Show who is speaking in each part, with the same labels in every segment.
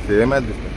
Speaker 1: Same आहे दिसतं.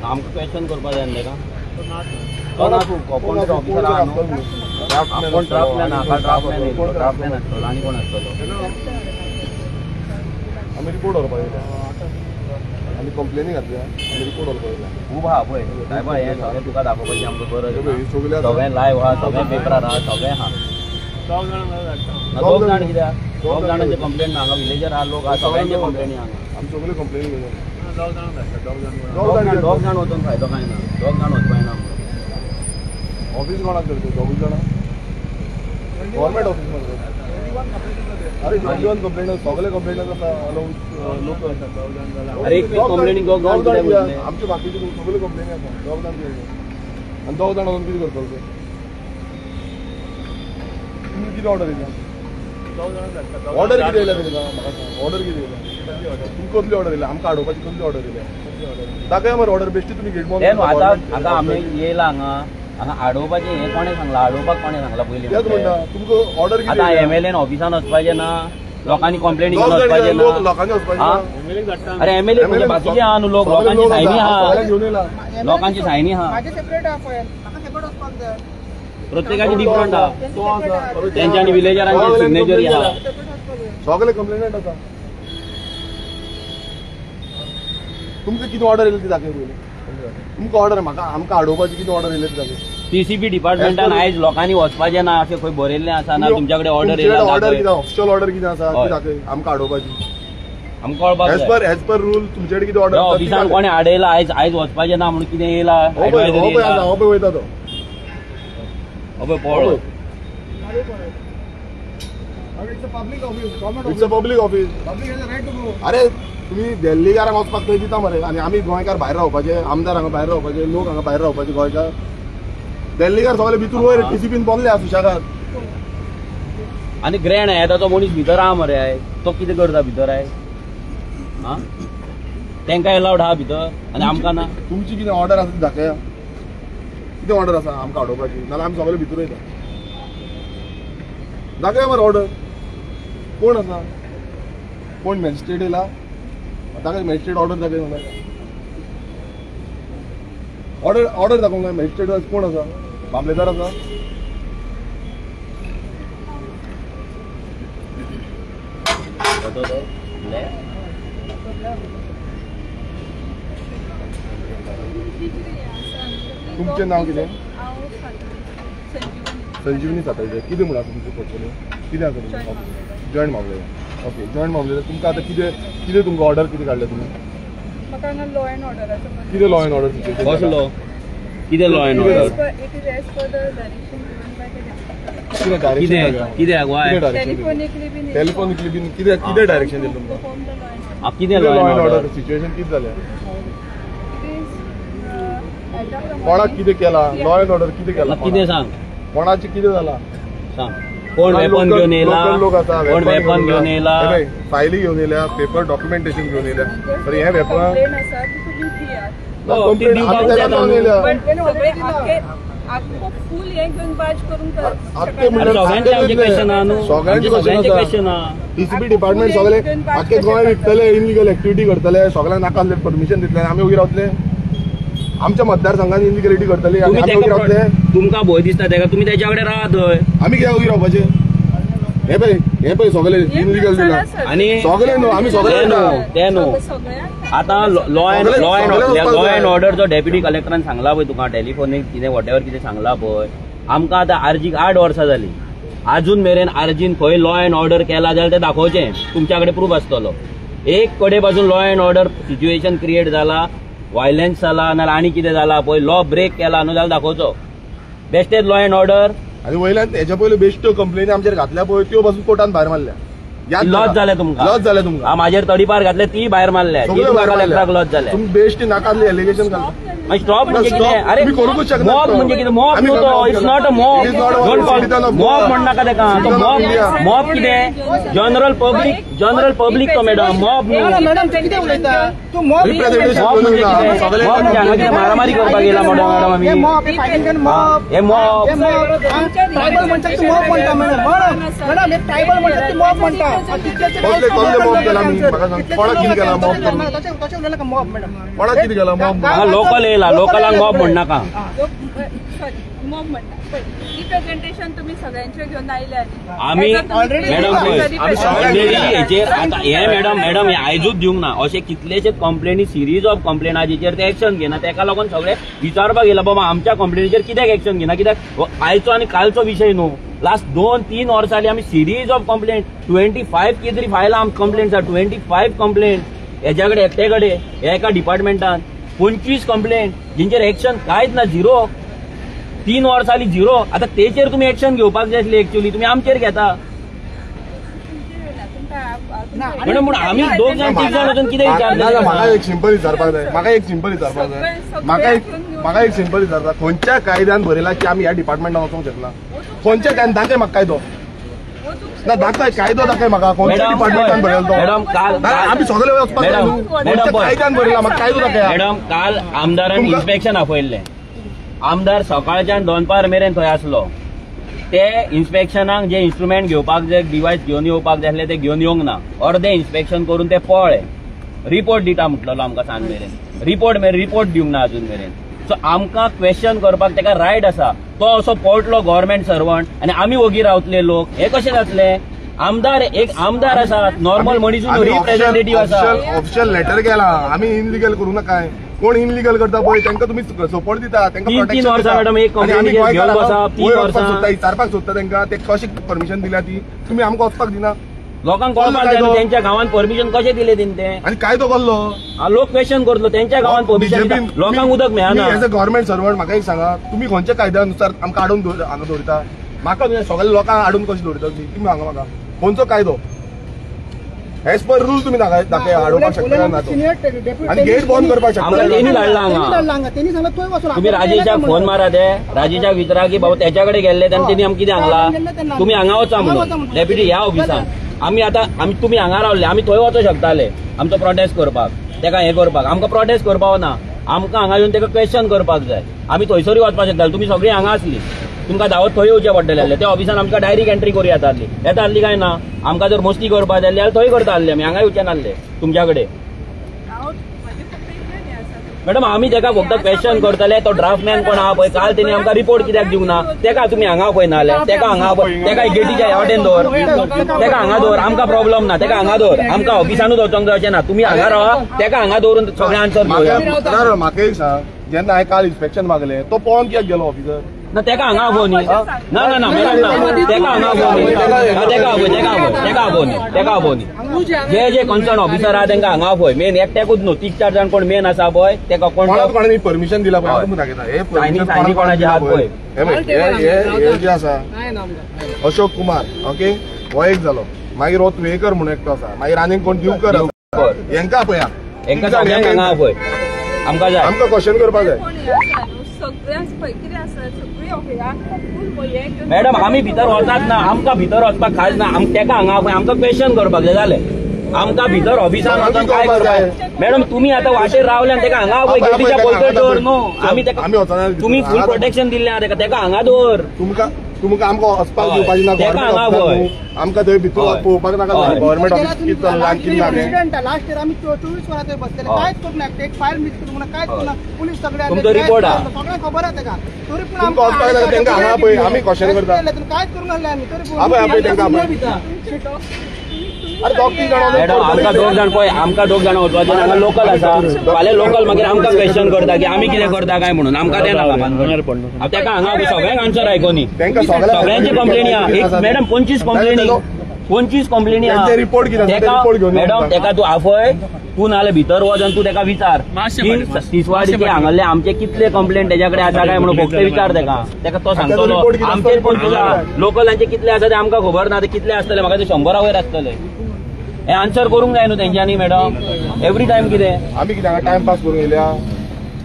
Speaker 2: आमकां क्वेश्चन करपा जाय न्ही ताका. कोण ऑफिसर आहा न्हू, कोण ड्राफ्टमॅन आहा, ड्राफ्टमॅन ड्राफ्टमॅन आसतलो आनी कोण आसतलो.
Speaker 1: आमी रिपोर्ट व्हरपाक येयल्या, आमी कंप्लेनी घातल्या, आमी रिपोर्ट व्हरपाक येयल्या.
Speaker 2: खूब आहा पळय सायबा, हें सगळें तुका दाखोवपाची आमकां गरज ना. सगळें लायव आहा, सगळें पेपरार आहा, सगळें आहा. दोग जाण कित्याक, दोग जाणांचे कंप्लेन ना हांगा, विलेजर आहा, लोक आहा, सगळ्यांचे कंप्लेनी हांगा.
Speaker 1: आमी सगळे कंप्लेनी घेवन
Speaker 2: दोग जाण वचून फायदो कांय ना, दोग जाण वचपाक ना.
Speaker 1: ऑफीस कोणाक करता? दोगूय जाणां गव्हर्मेंट ऑफीस मरे. अरे 21 कंप्लेन, सगळे कंप्लेन आसा लोक.
Speaker 2: अरे एक कंप्लेनी दोग जाण,
Speaker 1: आमचे बाकीचे सगळे कंप्लेनी आसा. दोग जाण कितें आनी दोग जाण वचून कितें करतलो ते? तुमी कितें ऑर्डर दिता? ऑर्डर कितें येयल्या तुमकां? म्हाका सांग, ऑर्डर कितें येयल्या? तुमकां कसली ऑर्डर येयल्या? आमकां आडोवपाची कसली ऑर्डर येयल्या? दाखया मरे ऑर्डर बेश्टी तुमी गेट बंद.
Speaker 2: आतां आतां आमी येयला हांगा, हांगा आडोवपाचें हें कोणें सांगलां? आडोवपाक कोणें सांगलां पयलीं?
Speaker 1: तेंच म्हणटा तुमकां ऑर्डर कितें?
Speaker 2: आतां एमएलएन ऑफिसान वचपाचें ना, लोकांनी कंप्लेनी घेवन वचपाचें ना,
Speaker 1: लोकांनी वचपाचें ना.
Speaker 2: अरे एमएलए म्हणजे बाकीचे आहा न्हू लोक, लोकांची सायनी आहा, लोकांची सायनी आहा, प्रत्येकाची डिफरंट आहा, तेंच्या आनी विलेजरांचे सिग्नेचरी आहा,
Speaker 1: सगळे कंप्लेनंट आसा. तुमकां कितें ऑर्डर येयली ती दाखय पयलीं. तुमकां ऑर्डर म्हाका आमकां आडोवपाची कितें ऑर्डर येयली ती दाखय.
Speaker 2: टीसीपी डिपार्टमेंटान आयज लोकांनी वचपाचें ना अशें खंय बरयल्लें आसा ना? तुमच्या कडेन ऑर्डर येयला?
Speaker 1: ऑर्डर कितें ऑफिशियल ऑर्डर कितें आसा ती दाखय आमकां आडोवपाची.
Speaker 2: आमकां कळपाक
Speaker 1: as per as per rule तुमचे कडेन कितें ऑर्डर?
Speaker 2: ऑफिसान कोणें आडयला आयज, आयज वचपाचें ना म्हणून कितें येयला?
Speaker 1: हो पळय वयता तो,
Speaker 2: हो पळय पळो.
Speaker 1: It's a public office. अरे तुम्ही दिल्लीकारांक वचपाक थंय दिता मरे, आनी आमी गोंयकार भायर रावपाचे, आमदार हांगा भायर रावपाचे, लोक हांगा भायर रावपाचे. गोंयकार दिल्लीकार सगळे भितूर वयर टीसीपीन बसले आसा सुशेगाद.
Speaker 2: आनी ग्रँड येता तो मनीस भितर आहा मरे, तो कितें करता भितर आयज? हा तांकां एलावड आहा भितर आनी आमकां ना.
Speaker 1: तुमची कितें ऑर्डर आसा ती दाखया, कितें ऑर्डर आसा आमकां हाडोवपाची, नाल्यार आमी सगळे भितर वयता. दाखया मरे ऑर्डर. कोण आसा, कोण मॅजिस्ट्रेट येयला? दाखय मॅजिस्ट्रेट ऑर्डर दाखय म्हाका. ऑर्डर ऑर्डर दाखोवंक जाय. मॅजिस्ट्रेट कोण आसा? मामलेदार आसा? तुमचें नांव कितें? संजीवनी साताळकर. कितें म्हूण आसा तुमचें पोर्टफोलियो? कितें आसा तुमचें? जॉयंट मामलेदार. ओके, जॉयंट मामलेदार. तुमकां आतां कितें कितें तुमकां ऑर्डर कितें काडलें तुमी?
Speaker 3: म्हाका हांगा लॉ एंड ऑर्डराचो.
Speaker 1: कितें लॉ एंड ऑर्डर सिच्युएशन?
Speaker 2: कसलो कितें law and order?
Speaker 3: It is as per the direction given by the
Speaker 2: कितें कितें
Speaker 1: टेलिफोनिकली बीन कितें कितें डायरेक्शन दिलें तुमकां?
Speaker 2: कितें लॉ एंड ऑर्डर
Speaker 1: सिच्युएशन कितें जालें? कोणाक कितें केलां? लॉ एंड ऑर्डर कितें केलां?
Speaker 2: कितें सांग,
Speaker 1: कोणाचें कितें जालां
Speaker 2: सांग. कोण वेपन घेवन येयला? कोण वेपन घेवन येयला?
Speaker 1: फायली घेवन येयल्या, पेपर डॉक्युमेंटेशन घेवन येयल्या. तर हें वेपन डीसीपी डिपार्टमेंट सगळे आख्खे गोंय विकतले, इनलिगल एक्टिविटी करतले, सगळ्यांक नाका आसले परमिशन दितले आमी ओगी रावतले? आमच्या मतदारसंघात इनलिगलिटी करतले आमी ओगी रावतले?
Speaker 2: तुमकां भंय दिसता तेका, तुमी तेच्या कडेन राहात थंय.
Speaker 1: आमी कित्याक ओगी रावपाचें? हे पळय, हे पळय सगळे इनलिगल दिला
Speaker 2: आनी
Speaker 1: सगळे न्हू, आमी सगळे
Speaker 2: ते न्हू. आतां लॉ एंड ऑर्डर जो डेप्युटी कलेक्टरान सांगला पळय तुका टेलिफोनीक कितें वॉटेवर कितें सांगला पळय, आमकां आतां आरजीक 8 वर्सां जालीं, आजून मेरेन आरजीन खंय लॉ एंड ऑर्डर केला जाल्यार तें दाखोवचें, तुमच्या कडेन प्रूफ आसतलो. एक कडे पासून law and order situation create जाला, व्हायलन्स जाला, नाल्यार आनी कितें जाला पळय, लॉ ब्रेक केला न्हू जाल्यार दाखोवचो. बेस्टेज लॉ एंड ऑर्डर.
Speaker 1: आनी वयल्यान हेच्या पयलीं बेश्ट्यो कंप्लेनी आमचेर घातल्या पळय, त्यो पासून कोर्टान भायर मारल्या.
Speaker 2: लॉस जालें तुमकां,
Speaker 1: लॉस जालें तुमकां.
Speaker 2: म्हाजेर तडीपार घातले ती भायर मारल्या, कलेक्टराक लॉस जालें.
Speaker 1: तुमी बेश्टी नाका आसली एलिगेशन घातली.
Speaker 2: स्टॉप म्हणजे कितें? अरे मॉब म्हणजे कितें? मॉब न्हू तो, it's not a mob. Don't call mob म्हणनाका तेका. तो मॉब मॉब कितें? जनरल पब्लीक, जनरल पब्लीक तो मॅडम, मॉब न्हू.
Speaker 4: मॅडम कितें उलयता तूं? मॉब
Speaker 2: मॉब म्हणजे कितें? मॉब म्हणजे हांगा कितें मारामारी करपाक येयला मॅडम? आमी हे मॉब
Speaker 4: ट्रायबल म्हणटा, तूं मॉब म्हणटा. मॅडम मॅडम हे ट्रायबल म्हणटा, तूं मॉब म्हणटा.
Speaker 2: लोकल येयला, लोकलांक मॉब म्हणनाका.
Speaker 3: मॉब म्हणटा रिप्रेझेंटेशन तुमी सगळ्यांचे घेवन आयले
Speaker 2: आमी मॅडम ऑलरेडी हेचेर आतां हे मॅडम मॅडम हे आयजूच दिवंक ना, अशे कितलेशे कंप्लेनी, सिरीज ऑफ कंप्लेन आहा जेचेर ते एक्शन घेना. तेका लागून सगळे विचारपाक येयला बाबा आमच्या कंप्लेनीचेर कित्याक एक्शन घेना? कित्याक आयचो आनी कालचो विशय न्हू, लास्ट 2-3 वर्सां आमी सिरीज ऑफ कंप्लेन 25 कितें तरी फायलां आम कंप्लेन आसा, 25 कंप्लेन हेज्या कडेन एकटे कडेन ह्या एका डिपार्टमेंटान 25 कंप्लेन जिंचेर एक्शन कांयच ना, झिरो. 3 वर्सां जालीं झिरो. आतां तेचेर तुमी एक्शन घेवपाक जाय आसली एक्चुअली, तुमी आमचेर घेता मॅडम. पूण आमी 2 जाण 3 जाण वचून कितें विचारता?
Speaker 1: म्हाका एक सिंपल विचारपाक जाय, म्हाका एक सिंपल विचारपाक जाय, म्हाका एक सिंपल विचारता, खंयच्या कायद्यान बरयला की आमी ह्या डिपार्टमेंटान वचोंक शकना? खंयच्या कायद्यान? दाखय म्हाका कायदो. ना दाखय कायदो, दाखय म्हाका खंयच्या डिपार्टमेंटान बरयला तो.
Speaker 2: मॅडम काल
Speaker 1: आमी सगळे वचपाक जाय न्हू, खंयच्या कायद्यान बरयला म्हाका कायदो दाखय.
Speaker 2: मॅडम काल आमदारान इन्स्पेक्शन आपयल्लें, आमदार सकाळच्यान दनपार मेरेन थंय आसलो. ते इन्स्पेक्शनाक जे इन्स्ट्रुमेंट घेवपाक जाय, डिवायस घेवन येवपाक जाय आसले ते घेवन येवंक ना. अर्दे इन्स्पेक्शन करून ते पळ्ळे. रिपोर्ट दिता म्हटलेलो आमकां सांज मेरेन, रिपोर्ट दिवंक ना अजून मेरेन. सो आमकां क्वेश्चन करपाक तेका रायट आसा. तो असो पळटलो गव्हर्मेंट सर्वंट आनी आमी ओगी रावतले लोक, हें कशें जातलें? आमदार एक आमदार आसा, नॉर्मल मनीस रिप्रेझेंटेटिव्ह आसा.
Speaker 1: ऑफिशियल लेटर केला, आमी इनलिगल करूं नाका. कोण इनलिगल करता पळय तांकां तुमी सपोर्ट दिता, तांकां
Speaker 2: 3 वर्सां मॅडम एक कंप्लेन घेवन बसप. 3 वर्सां
Speaker 1: विचारपाक सोदता तांकां, ते कशें परमिशन दिल्या ती तुमी आमकां वचपाक दिना.
Speaker 2: लोकांक कळपाक जाय त्यांच्या गांवांत परमिशन कशें दिलें तेणी तें,
Speaker 1: आनी कायदो कसलो?
Speaker 2: लोक क्वेश्चन करतलो तेंच्या गांवांत परमिशन, लोकांक उदक मेळना.
Speaker 1: एज अ गव्हर्मेंट सर्वंट म्हाका एक सांगा, तुमी खंयच्या कायद्यानुसार आमकां हाडून हांगा दवरता? म्हाका सगळ्या लोकांक हाडून कशें दवरता तुमी हांगा? म्हाका खंयचो कायदो एज पर रूल तुम्ही दाखय हाडोवपाक शकता ना? आनी गेट बंद करपाक शकता.
Speaker 2: तेणी धाडला हांगा, तुमी राजेशाक फोन मारा, ते राजेशाक विचारा की बाबा तेच्या कडेन गेल्ले तेन्ना तेणी आमकां कितें सांगला, तुमी हांगा वचा म्हणून डेप्युटी ह्या ऑफिसान. आमी आतां आमी तुमी हांगा रावले, आमी थंय वचोंक शकताले आमचो प्रोटेस्ट करपाक, तेका हें करपाक. आमकां प्रोटेस्ट करपाक ना, आमकां हांगा येवन तेका क्वेश्चन करपाक जाय. आमी थंयसरूय वचपाक शकताले, तुमी सगळीं हांगा आसली, तुमकां धांवत थंय येवचें पडटलें आसलें. त्या ऑफिसान आमकां डायरेक्ट एंट्री करूं येता आसली, येता आसली काय ना? आमकां जर मस्ती करपाक जाय जाल्यार थंय करता आसले, आमी हांगा येवचे नासले तुमच्या कडेन. मॅडम आमी तेका फक्त क्वेश्चन करतले, तो ड्राफ्टमॅन कोण आहा पळय, काल तेणी आमकां रिपोर्ट कित्याक दिवंक ना, तेका तुमी हांगा पळय ना जाल्यार तेका हांगा पळय, तेका गेटीच्या ह्या वाटेन दवर, तेका हांगा दवर, आमकां प्रॉब्लम ना, तेका हांगा दवर. आमकां ऑफिसानूच वचोंक जाय अशें ना, तुमी हांगा रावा, तेका हांगा दवरून सगळें आन्सर घेवया.
Speaker 1: म्हाका एक सांग, जेन्ना हांवें काल इन्स्पेक्शन मागलें तो पळोवन कित्याक गेलो ऑफिसर?
Speaker 2: ना तेका हांगा आपोवनी, ना ना ना मॅडम ना, तेका हांगा आपोवनी, तेका आपोय, तेका आपोय, तेका आपोवनी, तेका आपोवनी. जे जे कन्सर्न ऑफिसर आहा तेंका हांगा आपोय. मेन एकट्याकूच न्हू, 3 4 जाण कोण मेन आसा पळय तेका कोण
Speaker 1: कोणाक परमिशन दिला पळय,
Speaker 2: कोणाचे हात पळय.
Speaker 1: हे जे आसा अशोक कुमार, ओके, हो एक जालो, मागीर हो तुवेकर म्हणून एकटो आसा, मागीर आनीक कोण दिवकर, हेंका आपया,
Speaker 2: हेंका सगळ्यांक हांगा आपय, आमकां जाय,
Speaker 1: आमकां क्वेश्चन करपाक जाय.
Speaker 2: मॅडम आमी भितर वचात ना, आमकां भितर वचपाक खाज ना, तेका हांगा आपय, आमकां क्वेश्चन करपाक जाय जालें. आमकां भितर ऑफिसान वचोन काय करपाक? मॅडम तुमी आतां वाटेर रावले आनी तेका हांगा आपय, गेटीच्या पलतड दवर न्हू. आमी तेका तुमी फूल प्रोटेक्शन दिल्लें आहा तेका, तेका हांगा दवर.
Speaker 1: तुमकां तुमकां आमकां वचपाक दिवपाची ना, गव्हर्मेंट आमकां थंय भितर पळोवपाक नाका, गव्हर्मेंट ऑफिस कितें चल्लां कितें ना.
Speaker 4: लास्ट इयर आमी 24 वरां थंय बसलेले, कांयच करूंक ना, एक फायल मिस करूंक ना, कांयच करूंक ना, पुलीस सगळे
Speaker 2: तुमचो रिपोर्ट आहा,
Speaker 4: सगळ्यांक खबर आहा तेका, तरी पूण
Speaker 1: तुमकां वचपाक नाका. तेंकां हांगा पळय आमी क्वेश्चन करता,
Speaker 4: कांयच करूंक नासलें आमी, तरी पूण
Speaker 1: आपय आपय तेंकां आपय.
Speaker 2: मॅडम आमकां दोग जाण पळय, आमकां दोग जाणां वचपाचें, हांगा लोकल आसा, फाल्यां लोकल मागीर आमकां क्वेश्चन करता की आमी कितें करता काय म्हणून, आमकां तें नाका. तेका हांगा सगळ्यांक आन्सर आयकोनी, सगळ्यांची कंप्लेनी आहा. एक मॅडम 25 कंप्लेनी, 25 कंप्लेनी आहा. मॅडम तेका तूं आफय, तूं नाल्यार भितर वच आनी तूं तेका विचार की तिसवाडीचे हांगासरले आमचे कितले कंप्लेन तेज्या कडेन आसा काय म्हणून, फक्त विचार तेका, तेका तो सांगतलो. आमचे 25 आहा, लोकलांचे कितले आसा ते आमकां खबर ना, ते कितले आसतले म्हाका ते 100 वयर आसतले. हे आन्सर करूंक जाय न्हू तेंच्यांनी मॅडम. एवरी टायम कितें
Speaker 1: आमी कितें टायमपास करूंक येयल्या,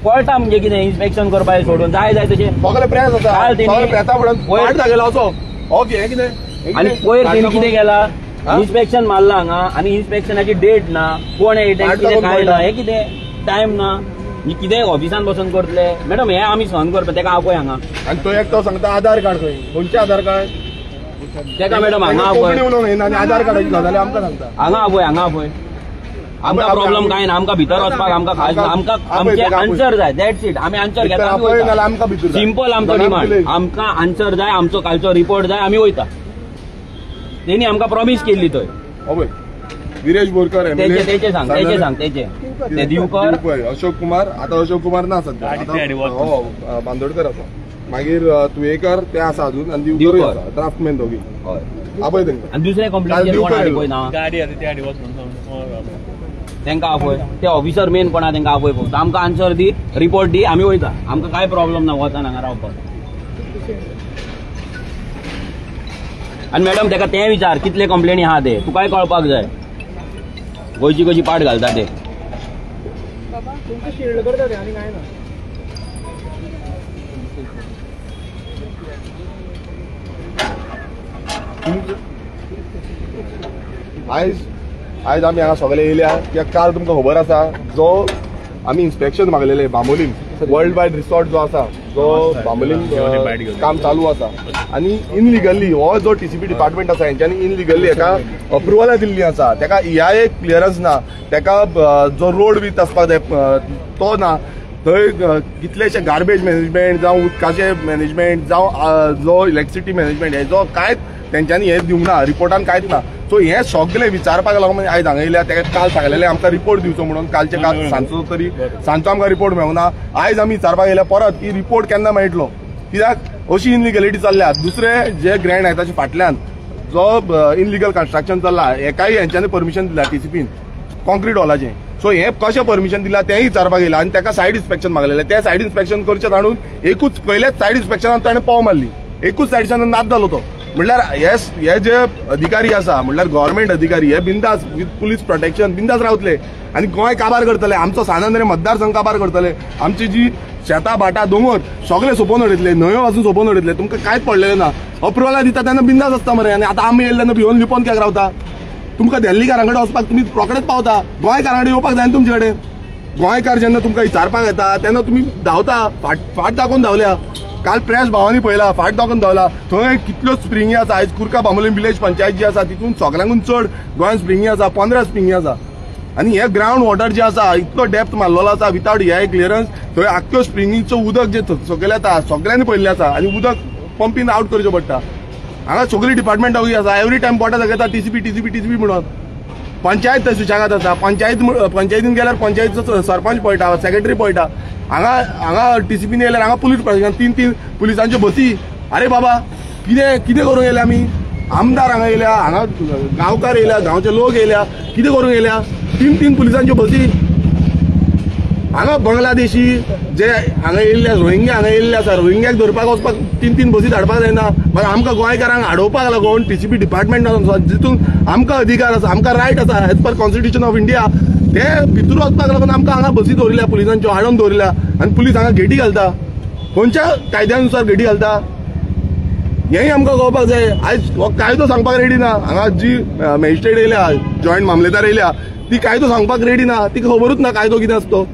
Speaker 2: कळटा म्हणजे कितें इन्स्पेक्शन करपाक सोडून जाय जाय तशें
Speaker 1: सगळे प्रेस आसा, सगळे प्रेसा फुडें वाट दाखयला असो ओके कितें.
Speaker 2: आनी पयर तेणी कितें केला, इन्स्पेक्शन मारला हांगा आनी इन्स्पेक्शनाची डेट ना, कोण कितें काय ना, हें कितें टायम ना, कितें ऑफिसान बसून करतले मॅडम. हें आमी सहन करपा, तेका आपय हांगा.
Speaker 1: आनी तो एकटो सांगता आधार कार्ड खंय, खंयचें आधार कार्ड
Speaker 2: तेका मॅडम हांगा आपय,
Speaker 1: आधार कार्डाची गजाली आमकां सांगता,
Speaker 2: हांगा आपय, हांगा आपय. आमकां प्रॉब्लम कांय ना, आमकां भितर वचपाक आमकां खाज ना, आमकां आमचे आन्सर जाय, that's it. आमी आन्सर घेता, सिंपल आमचो डिमांड, आमकां आन्सर जाय, आमचो कालचो रिपोर्ट जाय, आमी वयता. तेणी आमकां प्रॉमीस केल्ली थंय.
Speaker 1: विरेश बोरकर
Speaker 2: तेचे सांग, तेचे सांग, तेचे ते दिवकर,
Speaker 1: अशोक कुमार, आतां अशोक कुमार ना सद्या, आतां बांदोडकर आसा, मागीर तुयेकर ते आसा अजून, आनी दिवकर आसा ड्राफ्टमॅन दोगी. आपय तेंकां.
Speaker 2: आनी दुसरे कंप्लेन कोण आहा पळय ना, तेंकां आपय, ते ऑफिसर मेन कोण आहा तेंकां आपय, फक्त आमकां आन्सर दी, रिपोर्ट दी, आमी वयता, आमकां कांय प्रॉब्लम ना वचन हांगा रावपाक. आनी मॅडम तेका तें विचार कितले कंप्लेनी आहा ते तुकाय कळपाक जाय, गोंयची कशी पाट घालता ते.
Speaker 1: आयज आयज आमी हांगा सगळे येयल्या कित्याक काल तुमकां खबर आसा जो आमी इन्स्पेक्शन मागलेले बांबोलीम वर्ल्ड वायड रिसॉर्ट जो आसा, जो बांबोलीम काम चालू आसा आनी इनलिगली हो जो टीसीपी डिपार्टमेंट आसा हेंच्यांनी इनलिगली हेका अप्रुवलां दिल्ली आसा, तेका ईआयए क्लियरन्स ना, तेका जो रोड विथ आसपाक जाय तो ना, थंय कितलेशे गार्बेज मॅनेजमेंट जावं उदकाचें मॅनेजमेंट जावं जो इलेक्ट्रिसिटी मॅनेजमेंट हेजो कांयच तेंच्यांनी हें दिवंक ना, रिपोर्टान कांयच ना. सो हें सगळें विचारपाक लागून आयज हांगा येयल्या. तेका काल सांगलेलें आमकां रिपोर्ट दिवचो म्हणून, कालचे काल सांजचो तरी सांजचो आमकां रिपोर्ट मेळना. आयज आमी विचारपाक येयल्या परत की रिपोर्ट केन्ना मेळटलो, कित्याक अशी इनलिगलिटी चल्ल्या. दुसरे जे ग्रँड आहे ताच्या फाटल्यान जो इनलिगल कन्स्ट्रक्शन चल्ला हेकाय हेंच्यांनी परमिशन दिला टीसीपीन कॉन्क्रीट हॉलाचें. सो हें कशें परमिशन दिलां तेंय विचारपाक येयलां आनी तेका सायड इन्स्पेक्शन मागलेलें. तें सायड इन्स्पेक्शन करचें हाडून एकूच पयलेच सायड इन्स्पेक्शनान ताणें पाव मारली, एकूच सायडच्यान नाच जालो तो. म्हणल्यार हे जे अधिकारी आसा, म्हणल्यार गव्हर्मेंट अधिकारी, हे बिंदास विथ पुलीस प्रोटेक्शन बिंदास रावतले आनी गोंय काबार करतले, आमचो सान आंद्रे मतदारसंघ काबार करतले, आमची जी शेतां भाटां दोंगर सगळे सोंपोवन उडयतले, न्हंयो पासून सोंपोवन उडयतले, तुमकां कांयच पडलेलें ना. अप्रुवलां दिता तेन्ना बिंदास आसता मरे, आनी आतां आमी येयले तेन्ना भिवन लिपोवन कित्याक रावता? तुमकां दिल्लीकारां कडेन वचपाक तुमी रोखडेच पावता, गोंयकारां कडेन येवपाक जायना तुमचे कडेन. गोंयकार जेन्ना तुमकां विचारपाक येता तेन्ना तुमी धांवता, फाट दाखोवन धांवल्या. काल प्रेस भावांनी पळयला, फाट दाखोवन धांवला. थंय कितल्यो स्प्रिंगी आसा. आयज कुर्का बांबोलीम विलेज पंचायत जी आसा तितून सगळ्यांकून चड गोंयांत स्प्रिंगी आसा, 15 स्प्रिंगी आसा. आनी हे ग्रावंड वॉटर जे आसा इतलो डेप्थ मारलेलो आसा विथआउट हे क्लियरन्स. थंय आख्ख्यो स्प्रिंगीचो उदक जे सकयल येता सगळ्यांनी पळयल्लें आसा आनी उदक पंपीन आवट करचें पडटा. हांगा सगळी डिपार्टमेंट आसा, एवरी टायम बोटां दाखयता टीसीपी टीसीपी टीसीपी म्हणून. पंचायत थंय सुशेगाद आसा, पंचायतीन गेल्यार पंचायतीचो सरपंच पळयता, सेक्रेटरी पळयता. हांगा हांगा टीसीपीन गेल्यार हांगा पुलीस प्रशासन, 3-3 पुलिसांच्यो बसी. अरे बाबा कितें कितें करूंक येयल्या आमी? आमदार हांगा येयल्या, हांगा गांवकार येयल्या, गांवचे लोक येयल्या, कितें करूंक येयल्या? 3-3 पुलिसांच्यो बसी. हांगा बांगलादेशी जे हांगा येयल्ले, रोहिंग्या हांगा येयल्ले आसा, रोहिंग्याक धरपाक वचपाक 3-3 बसी धाडपाक जायना. मागीर आमकां गोंयकारांक आडोवपाक लागून टीसीपी डिपार्टमेंट जितून आमकां अधिकार आसा, आमकां रायट आसा as per constitution of India, ते भितर वचपाक लागून आमकां हांगा बसी दवरिल्या पुलिसांच्यो, हाडून दवरिल्या. आनी पुलीस हांगा गेटी घालता. खंयच्या कायद्यानुसार गेटी घालता हेंय आमकां कळपाक जाय. आयज हो कायदो सांगपाक रेडी ना. हांगा जी मॅजिस्ट्रेट येयल्या, जॉयंट मामलेदार येयल्या, ती कायदो सांगपाक रेडी ना. तिका खबरूच ना कायदो कितें आसतो.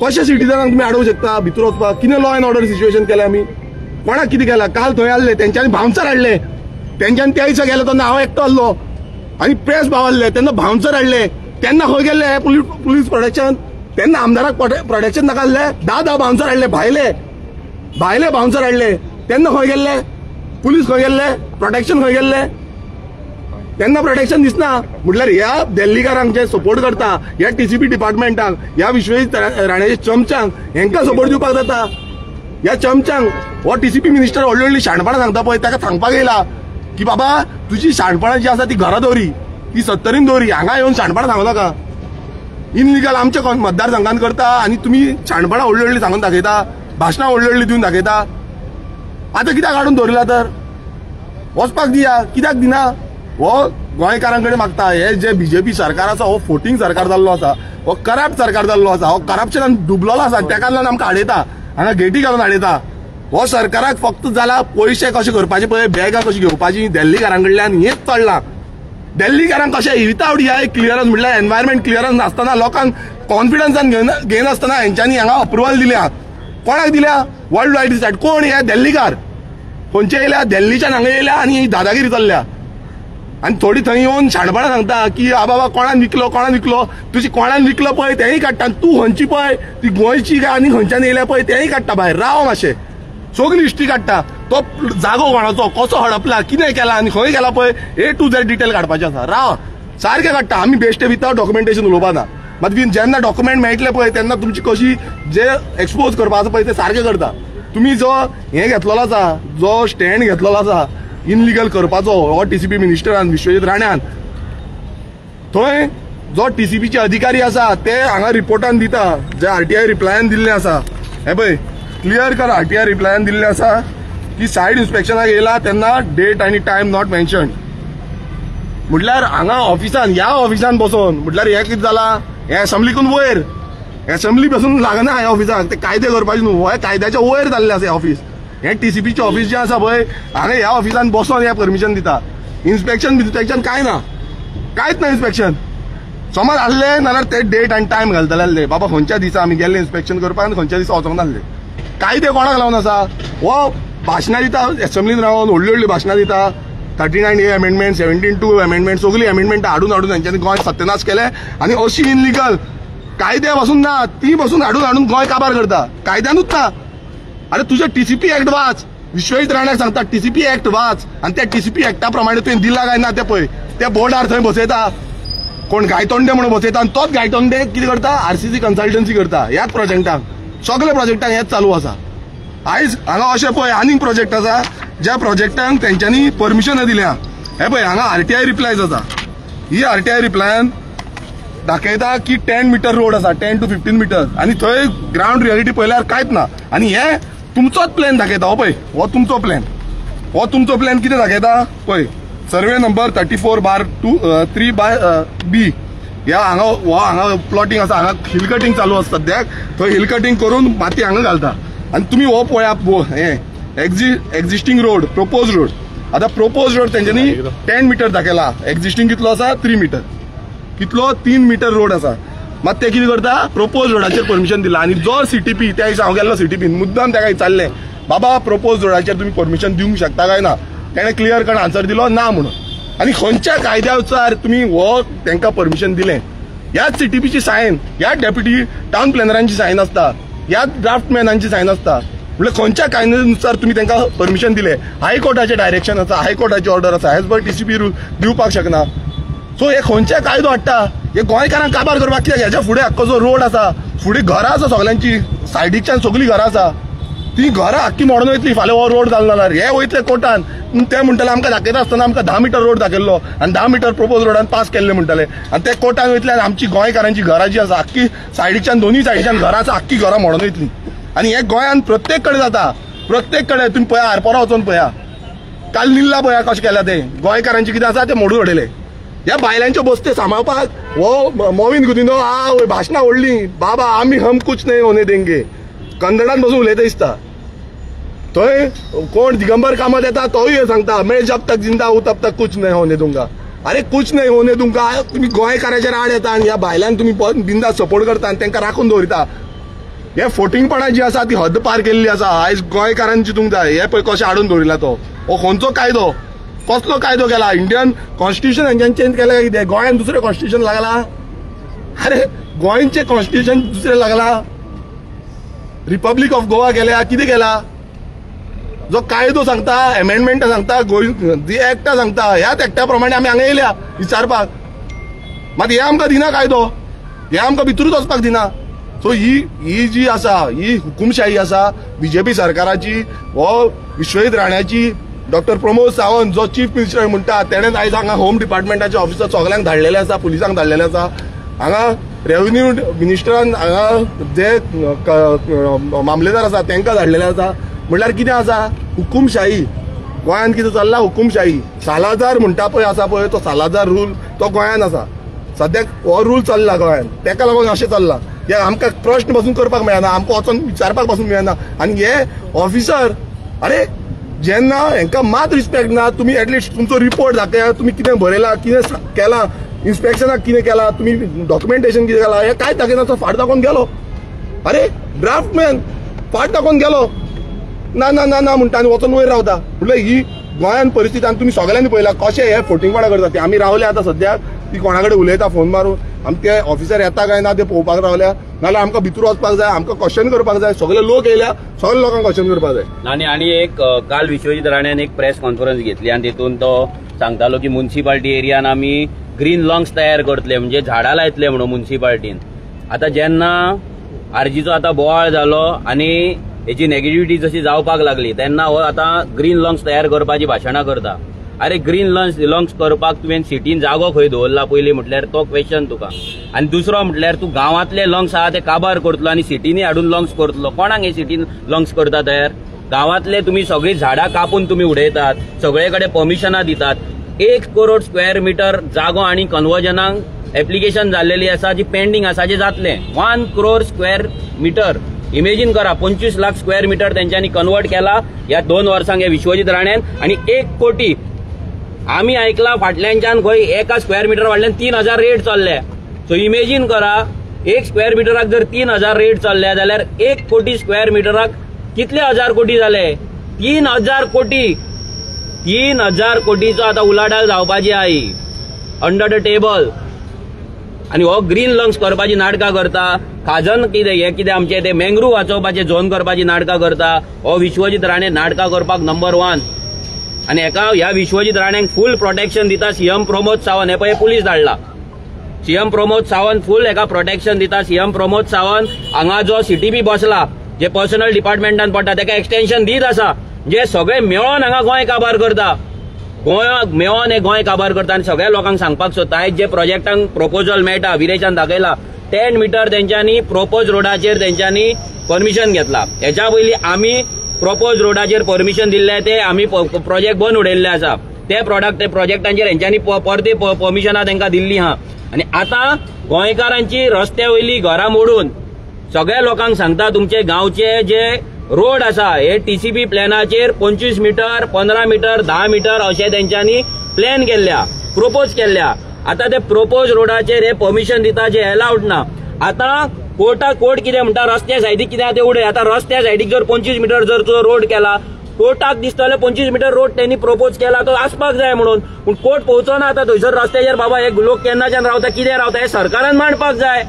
Speaker 1: कशें सिटीजनांक तुमी आडोवंक शकता भितर वचपाक? कितें लॉ एंड ऑर्डर सिच्युएशन केलें आमी? कोणाक कितें केलां? काल थंय आहले तेंच्यांनी बाउन्सर हाडले, तेंच्यांनी त्या दिसा गेले तेन्ना हांव एकटो आहलो आनी प्रेस भाव आहले तेन्ना बाउन्सर हाडले. तेन्ना खंय गेल्ले पुलीस प्रोटेक्शन? तेन्ना आमदाराक प्रोटेक्शन नाका आहले? 10-10 बाउन्सर हाडले, भायले भायले बाउन्सर हाडले. तेन्ना खंय गेल्ले पुलीस? खंय गेल्ले? प्रोटेक्शन खंय गेल्ले? तेन्ना प्रोटेक्शन दिसना. म्हटल्यार ह्या दिल्लीकारांक जे सपोर्ट करता, ह्या टीसीपी डिपार्टमेंटांक, ह्या विश्वजीत राण्याच्या चमच्यांक, हेंकां सपोर्ट दिवपाक जाता. ह्या चमच्यांक हो टीसीपी मिनिस्टर व्हडली व्हडली शाणपणां सांगता पळय, ताका सांगपाक येयला की बाबा तुजी शाणपणां जी आसा ती घरा दवरी, ती सत्तरीन दवरी, हांगा येवन शाणपणां सांगू नाका. इनलिगल आमच्या मतदारसंघान करता आनी तुमी शाणपणां व्हडली व्हडली सांगून दाखयता, भाशणां व्हडली व्हडली दिवन दाखयता. आतां कित्याक हाडून दवरिला तर? वचपाक दिया, कित्याक दिना? हो गोंयकारां कडेन मागता. हे जे बीजेपी सरकार आसा हो फोटींग सरकार जाल्लो आसा, हो करप्ट सरकार जाल्लो आसा, हो करप्शनान डुबलोलो आसा. तेका लागून आमकां हाडयता, हांगा गेटी घालून हाडयता. हो सरकाराक फक्त जाला पयशे कशे करपाचे पळय, बॅगां कशी घेवपाची दिल्लीकारां कडल्यान, हेंच चल्लां. दिल्लीकारांक कशें विथआउट ह्या क्लियरन्स, म्हटल्यार एनवायरमेंट क्लियरन्स नासतना, लोकांक कॉन्फिडन्सान घेयनासतना हेंच्यांनी हांगा अप्रुवल दिल्या. कोणाक दिल्या? World wide decide. कोण हे दिल्लीकार? खंयचे येयल्या? दिल्लीच्यान हांगा येयल्या आनी दादागिरी चल्ल्या. आनी थोडी थंय येवन शाणपणां सांगता की आ बाबा कोणान विकलो, कोणान विकलो. तुजी कोणान विकलो पळय तेंय काडटा, तूं खंयची पळय ती गोंयची काय आनी खंयच्यान येयल्या पळय तेंय काडटा भायर. राव मातशें, सगळी हिस्ट्री काडटा. तो जागो कोणाचो, कसो हडपला, कितें केला आनी खंय गेला पळय, ए टू झेड डिटेल काडपाचें आसा. राव, सारकें काडटा. आमी बेश्टे विथआउट डॉक्युमेंटेशन उलोवपा ना. मात जेन्ना डॉक्युमेंट मेळटले पळय तेन्ना तुमची कशी जे एक्सपोज करपा आसा पळय ते सारकें करता. तुमी जो हें घेतलेलो आसा, जो स्टँड घेतलेलो आसा इनलिगल करपाचो हो टीसीपी मिनिस्टरान विश्वजीत राण्यान, थंय जो टीसीपीचे अधिकारी आसा ते हांगा रिपोर्टान दिता, जे आरटीआय रिप्लायान दिल्ले आसा. हे पळय क्लियर कर, आरटीआय रिप्लायान दिल्ले आसा की सायड इन्स्पेक्शनाक येयला तेन्ना डेट आनी टायम not mention. म्हटल्यार हांगा ऑफिसान, ह्या ऑफिसान बसोन, म्हटल्यार हें कितें जालां, हें एसेंब्लीकून वयर, एसेंब्ली बसून लागना ह्या ऑफिसाक, ते कायदे करपाचे न्हू, हे कायद्याच्या वयर जाल्लें आसा हें ऑफिस. हें टीसीपीचें ऑफिस जें आसा पळय हांगा ह्या ऑफिसान बसोन हें परमिशन दिता. इन्स्पेक्शन बिन्स्पेक्शन कांय ना, कांयच ना इन्स्पेक्शन. समज आहले नाल्यार ते डेट आनी टायम घालतले आहले, बाबा खंयच्या दिसा आमी गेल्ले इन्स्पेक्शन करपाक आनी खंयच्या दिसा वचोंक नासले. कायदे कोणाक लावन आसा? हो भाशणां दिता एसेंब्लीन रावन, व्हडली व्हडली भाशणां दिता. 39A amendment, 17(2) amendment, सगळी अमेंडमेंट हाडून हाडून तेंच्यांनी गोंय सत्यानाश केलें. आनी अशी इनलिगल कायदे पासून ना, ती पासून हाडून हाडून गोंय काबार करता. कायद्यानूच ना. अरे तुझे टीसीपी एक्ट वाच, विश्वजीत राण्याक सांगता टीसीपी एक्ट वाच आनी त्या टीसीपी एक्टा प्रमाणे तुवें दिला काय ना तें पळय. त्या बोर्डार थंय बसयता कोण गायतोंडे म्हणून बसयता आनी तोच गायतोंडे कितें करता, आरसीसी कन्सल्टन्सी करता. ह्याच प्रोजेक्टांक, सगळे प्रोजेक्टांक हेंच चालू आसा. आयज हांगा अशें पळय आनीक प्रोजेक्ट आसा ज्या प्रोजेक्टांक तेंच्यांनी परमिशन दिल्या. हे पळय हांगा आरटीआय रिप्लायज आसा. ही आरटीआय रिप्लायान दाखयता की 10 मिटर रोड आसा, 10 to 15 metre, आनी थंय ग्रावंड रियलिटी पळयल्यार कांयच ना. आनी हे तुमचोच प्लॅन दाखयता. हो पळय, हो तुमचो प्लॅन, हो तुमचो प्लॅन कितें दाखयता पळय, सर्वे नंबर 34/2 3/B. ह्या हांगा हो हांगा प्लॉटींग आसा, हांगा हिल कटींग चालू आसा सद्याक. थंय हिल कटींग करून माती हांगा घालता. आनी तुमी हो पळया, हें एक्झिस्टींग रोड, प्रपोज रोड, आतां प्रोपोज रोड तेंच्यांनी 10 मिटर दाखयला, एक्झिस्टींग कितलो आसा 3 मिटर, कितलो 3 मिटर रोड आसा. मात ते कितें करता, प्रोपोज रोडाचेर परमिशन दिला. आनी जो सीटीपी त्या दिसा हांव गेल्लो सीटीपीन मुद्दाम ताका विचारलें, बाबा प्रोपोज रोडाचेर तुमी परमिशन दिवंक शकता काय ना? तेणें क्लियर कट आन्सर दिलो ना म्हणून. आनी खंयच्या कायद्यानुसार तुमी हो तांकां परमिशन दिलें? ह्याच सीटीपीची सायन, ह्याच डेप्युटी टावन प्लॅनरांची सायन आसता, ह्याच ड्राफ्टमॅनांची सायन आसता. म्हणल्यार खंयच्या कायद्यानुसार तुमी तांकां परमिशन दिलें? हायकोर्टाचें डायरेक्शन आसा, हायकोर्टाची ऑर्डर आसा, एज पर टीसीपी रूल दिवपाक शकना. सो हे खंयचे कायदो हाडटा? हे गोंयकारांक काबार करपाक कित्याक? हेच्या फुडें आख्खो जो रोड आसा, फुडें घरां आसा सगल्यांची, सायडीकच्यान सगळीं घरां आसा, ती घरां आख्खी मोडून वयतली फाल्यां हो रोड जालो जाल्यार. हे वयतले कोर्टान, ते म्हणटले आमकां दाखयता आसतना आमकां 10 मिटर रोड दाखयल्लो आनी 10 मिटर प्रोपोज रोडान पास केल्ले म्हणटले. आनी ते कोर्टान वयतले आनी आमची गोंयकारांची घरां जी आसा आख्खी सायडीकच्यान दोनूय सायडीच्यान घरां आसा, आख्खी घरां मोडून वयतली. आनी हे गोंयांत प्रत्येक कडेन जाता, प्रत्येक कडेन. तुमी पळया आरपोरा वचोन पळया, काल निल्ला पळया कशें केलां तें, गोंयकारांचें कितें आसा तें मोडून उडयलें. ह्या बायलांच्यो बस्त्यो सांबाळपाक हो मोविन गुदिन्हो हा भाशणां व्हडलीं, बाबा आमी हम कुछ नहीं होने देंगे, कन्नडान बसून उलयता दिसता. थंय कोण दिगंबर कामत येता तोय सांगता मैं जब तक जिंदा हूं तब तक कुछ नहीं होने दूंगा. अरे कुछ नहीं होने दूंगा, तुमी गोंयकाराचेर आड येता आनी ह्या बायलांक तुमी बिंदास सपोर्ट करता आनी तांकां राखून दवरिता. हे फोटिंगपणां जी आसा ती हद्द पार केल्ली आसा आयज गोंयकारांची. तुमकां जाय हे पळय कशें हाडून दवरिला तो, हो खंयचो कायदो, कसलो कायदो केला? इंडियन कॉन्स्टिट्यूशन हेंच्यांनी चेंज केलें काय कितें? गोंयांत दुसरें कॉन्स्टिट्यूशन लागला? अरे गोंयचें कॉन्स्टिट्यूशन दुसरें लागला? रिपब्लीक ऑफ गोवा केल्या, कितें केला? जो कायदो सांगता, एमेंडमेंटां सांगता, जी एक्टा सांगता, ह्याच एक्टा प्रमाणे आमी हांगा येयल्या विचारपाक. मात हे आमकां दिना कायदो, हे आमकां भितरूच वचपाक दिना. सो ही जी आसा ही हुकुमशाही आसा बीजेपी सरकाराची, हो विश्वजीत राण्याची. डॉक्टर प्रमोद सावंत जो चीफ मिनिस्टर म्हणटा तेणें आयज हांगा होम डिपार्टमेंटाचे ऑफिसर सगल्यांक धाडलेले आसा, पुलिसांक धाडलेले आसा. हांगा रेव्हेन्यू मिनिस्टरान हांगा जे मामलेदार आसा तांकां धाडलेले आसा. म्हणल्यार कितें आसा? हुकुमशाही. गोंयांत कितें चल्ला? हुकुमशाही. सालाजार म्हणटा पळय आसा पळय तो सालाजार रूल तो गोंयांत आसा सद्याक, हो रूल चल्ला गोंयांत, ताका लागून अशें चल्लां. हे आमकां प्रश्न पासून करपाक मेळना, आमकां वचोन विचारपाक पासून मेळना. आनी हे ऑफिसर, अरे जेन्ना हेंकां मात रिस्पेक्ट ना, तुमी एटलिस्ट तुमचो रिपोर्ट दाखया, तुमी कितें बरयलां, कितें केलां, इन्स्पेक्शनाक कितें केलां, तुमी डॉक्युमेंटेशन कितें केलां, हें कांयच दाखयना. तो फाट दाखोवन गेलो. अरे ड्राफ्टमॅन फाट दाखोवन गेलो, ना ना ना ना म्हणटा आनी वचोन वयर रावता. म्हणल्यार ही गोंयांत परिस्थिती आनी तुमी सगळ्यांनी पळयला कशें हे फोटिंगपणां करता ते. आमी रावले आतां सद्याक ती कोणा कडेन उलयता फोन मारून, आमी ते ऑफिसर येता काय ना ते पळोवपाक रावल्या, नाजाल्यार आमकां भितर वचपाक जाय, आमकां क्वेश्चन करपाक जाय. सगळे लोक येयल्या, सगळे लोकांक क्वेश्चन करपाक जाय.
Speaker 2: आनी आनी एक काल विश्वजीत राण्यान एक प्रेस कॉन्फरन्स घेतली आनी तितून तो सांगतालो की मुन्सिपाल्टी एरियान आमी ग्रीन लंग्स तयार करतले, म्हणजे झाडां लायतले म्हणून मुन्सिपाल्टीन. आतां जेन्ना आरजीचो आतां बोवाळ जालो आनी हेची नेगेटिव्हिटी जशी जावपाक लागली तेन्ना हो आतां ग्रीन लंग्स तयार करपाची भाशणां करता. अरे ग्रीन लंग्स करपाक तुवें सिटीन जागो खंय दवरला पयलीं म्हटल्यार तो क्वेश्चन तुका. आनी दुसरो म्हटल्यार तूं गांवांतले लंग्स आहा ते काबार करतलो आनी सिटींनी हाडून लंग्स करतलो. कोणाक हे सिटीन लंग्स करता तयार? गांवांतले तुमी सगळीं झाडां कापून तुमी उडयतात, सगळे कडेन परमिशनां दितात. 1 करोड स्क्वेअर मिटर जागो आनी कन्वर्जनाक एप्लिकेशन जाल्लेली आसा जी पेंडींग आसा, जे जातलें. 1 करोड स्क्वेअर मिटर इमेजीन करा, 25 लाख स्क्वेअर मिटर तेंच्यांनी कन्वर्ट केला ह्या 2 वर्सांक हे विश्वजीत राण्यान. आनी 1 कोटी आमी आयकला फाटल्यानच्यान खंय एका स्क्वेअर मिटर फाटल्यान 3000 रेट चल्ले. सो इमेजीन करा, 1 स्क्वेअर मिटराक जर 3000 रेट चल्ले जाल्यार 1 कोटी स्क्वेअर मिटराक कितले हजार कोटी जाले? 3000 कोटी. 3000 कोटीचो आतां उलाढाल जावपाची आही अंडर the table. आनी हो ग्रीन लंग्स करपाची नाटकां करता, खाजन कितें हें कितें आमचें ते मँग्रूव वाचोवपाचें झोन करपाची नाटकां करता. हो विश्वजीत राणे नाटकां करपाक नंबर 1. आनी हेका ह्या विश्वजीत राण्यांक फूल प्रोटेक्शन दिता सीएम प्रमोद सावंत. हे पळय पुलीस धाडला, सीएम प्रमोद सावंत फूल हेका प्रोटेक्शन दिता. सीएम प्रमोद सावंत हांगा जो सीटीपी बसला जे पर्सनल डिपार्टमेंटान पडटा तेका एक्सटेन्शन दीत आसा. जे सगळे मेळोन हांगा गोंय काबार करता, गोंयाक मेळोन हे गोंय काबार करता. आनी सगळ्या लोकांक सांगपाक सोदता, आयज जे प्रोजेक्टांक प्रपोजल मेळटा, विरेशान दाखयला 10 मिटर तेंच्यांनी प्रोपोज रोडाचेर तेंच्यांनी परमिशन घेतला. हेच्या पयलीं आमी प्रोपोज रोडाचेर परमिशन दिल्ले ते आमी प्रोजेक्ट बंद उडयल्ले आसा. ते प्रोडक्ट ते प्रोजेक्टांचेर हेंच्यांनी परते परमिशनां तांकां दिल्ली आहा. आनी आतां गोंयकारांची रस्त्या वयली घरां मोडून सगळ्या लोकांक सांगता, तुमचे गांवचे जे रोड आसा हे टीसीपी प्लॅनाचेर 25 मिटर 15 मिटर 10 मिटर अशें तेंच्यांनी प्लॅन केल्ल्या, प्रोपोज केल्ल्या. आतां ते प्रोपोज रोडाचेर हे परमिशन दिता जे अलाउड ना. आतां कोर्ट कितें म्हणटा, रस्त्या सायडीक कितें आहा तें उडय. आतां रस्त्या सायडीक जर 25 मिटर जर तुजो रोड केला, कोर्टाक दिसतलें 25 मिटर रोड त्यांनी प्रपोज केला तो आसपाक जाय म्हणून, पूण कोर्ट पोवचो ना आतां थंयसर रस्त्याचेर बाबा हे लोक केन्नाच्यान रावता कितें रावता हें सरकारान मांडपाक जाय.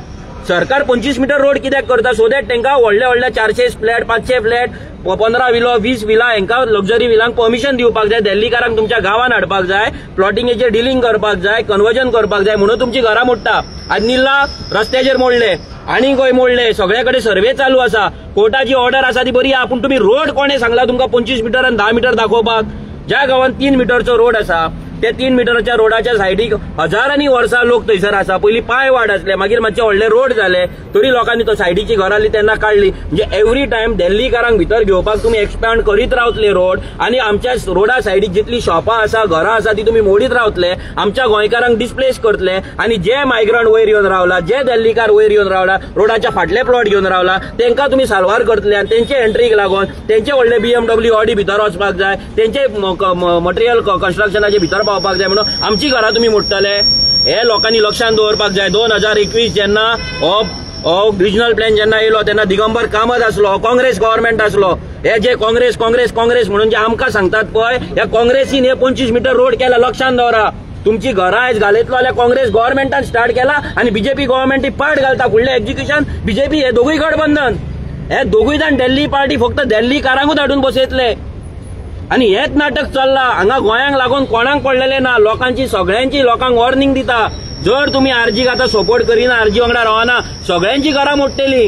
Speaker 2: सरकार 25 मिटर रोड कित्याक करता, सो that तांकां व्हडले व्हडले 400 फ्लॅट 500 फ्लॅट 15 विलो 20 विला हांकां लक्झरी विलांक परमिशन दिवपाक जाय, दिल्लीकारांक तुमच्या गांवान हाडपाक जाय, प्लॉटिंगेचेर डिलींग करपाक जाय, कन्वर्जन करपाक जाय म्हणून तुमची घरां मोडटा. आज निल्ला रस्त्याचेर मोडले आनी खंय मोडले, सगळे कडेन सर्वे चालू आसा, कोर्टाची ऑर्डर आसा ती बरी आहा, पूण तुमी रोड कोणें सांगला तुमकां 25 मिटर आनी 10 मिटर दाखोवपाक? ज्या गांवांत 3 मिटरचो रोड आसा त्या 3 मिटरच्या रोडाच्या सायडीक हजारांनी वर्सां लोक थंयसर आसा. पयलीं पांय वाड आसले, मागीर मातशे व्हडले रोड जाले, तरी लोकांनी तो सायडीची घरां आसली तेन्ना काडली. म्हणजे एवरी टायम दिल्लीकारांक भितर घेवपाक तुमी एक्सपांड करीत रावतले रोड, आनी आमच्या रोडा सायडीक जितली शॉपां आसा घरां आसा ती तुमी मोडीत रावतले, आमच्या गोंयकारांक डिस्प्लेस करतले, आनी जे मायग्रंट वयर येवन रावला, जे दिल्लीकार वयर येवन रावला, रोडाच्या फाटले प्लॉट घेवन रावला, तांकां तुमी साल्वार करतले. आनी तेंचे एंट्रीक लागून तेंचे व्हडले BMW Audi भितर वचपाक जाय, तेंचे मटेरियल कन्स्ट्रक्शनाचे भितर पावपाक जाय म्हणून आमची घरां तुमी मोडटले. हे लोकांनी लक्षांत दवरपाक जाय. 2021 जेन्ना हो रिजनल प्लॅन जेन्ना येयलो तेन्ना दिगंबर कामत आसलो, काँग्रेस गव्हर्मेंट आसलो. हे जे काँग्रेस काँग्रेस काँग्रेस म्हणून जे आमकां सांगतात पळय, ह्या काँग्रेसीन हे 25 मिटर रोड केला. लक्षांत दवरा, तुमची घरां आयज घालयतलो जाल्यार काँग्रेस गव्हर्मेंटान स्टार्ट केला आनी बीजेपी गव्हर्मेंट ती पाट घालता. फुडलें एक्जिक्युशन बीजेपी, हे दोगूय गठबंधन, हे दोगूय जाण दिल्ली पार्टी फक्त दिल्लीकारांकूच हाडून बसयतले. आनी हेच नाटक चल्ला हांगा. गोंयांक लागून कोणाक पडलेलें ना, लोकांची सगळ्यांची लोकांक वॉर्निंग दिता, जर तुमी आरजीक आतां सपोर्ट करिना, आरजी वांगडा रावना, सगळ्यांची घरां मोडटली.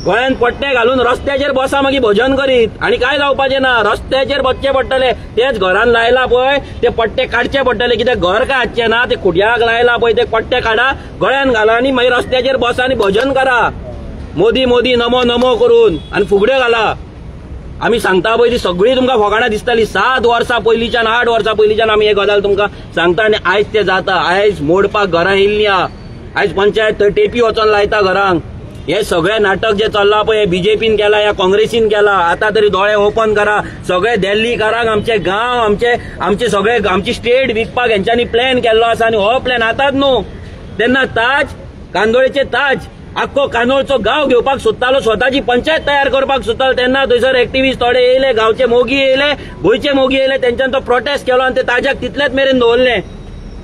Speaker 2: गोंयांत पट्टे घालून रस्त्याचेर बसा मागीर भजन करीत आनी कांय जावपाचें ना. रस्त्याचेर बसचें पडटलें. तेच घरान लायला पळय ते पट्टे काडचे पडटले, कित्याक घर काय आसचें ना, ते खुटयाक लायला पळय ते पट्टे काडा, गळ्यान घाला आनी मागीर रस्त्याचेर बसा आनी भजन करा, मोदी मोदी नमो नमो करून आनी फुगड्यो घाला. आमी सांगता पळय ती सगळी तुमकां फकाणां दिसताली. 7 वर्सां पयलींच्यान 8 वर्सां पयलींच्यान आमी हे गजाल तुमकां सांगता आनी आयज ते जाता. आयज मोडपाक घरां येयल्लीं आहा, आयज पंचायत थंय टेपी वचोन लायता घरांक. हे सगळे नाटक जे चल्लां पळय हे बीजेपीन केला, ह्या काँग्रेसीन केला. आतां तरी दोळे ओपन करा. सगळे दिल्लीकारांक आमचे गांव, आमचे आमचे सगळे आमची स्टेट विकपाक हेंच्यांनी प्लॅन केल्लो आसा आनी हो प्लॅन आतांच न्हू, तेन्ना ताज कांदोळेचे ताज आख्खो कांदोळचो गांव घेवपाक सोदतालो, स्वताची पंचायत तयार करपाक सोदतालो. तेन्ना थंयसर एक्टिविस्ट थोडे येयले, गांवचे मोगी येयले, गोंयचे मोगी येयले, तेंच्यान तो प्रोटेस्ट केलो आनी ते ताज्याक तितलेच मेरेन दवरले.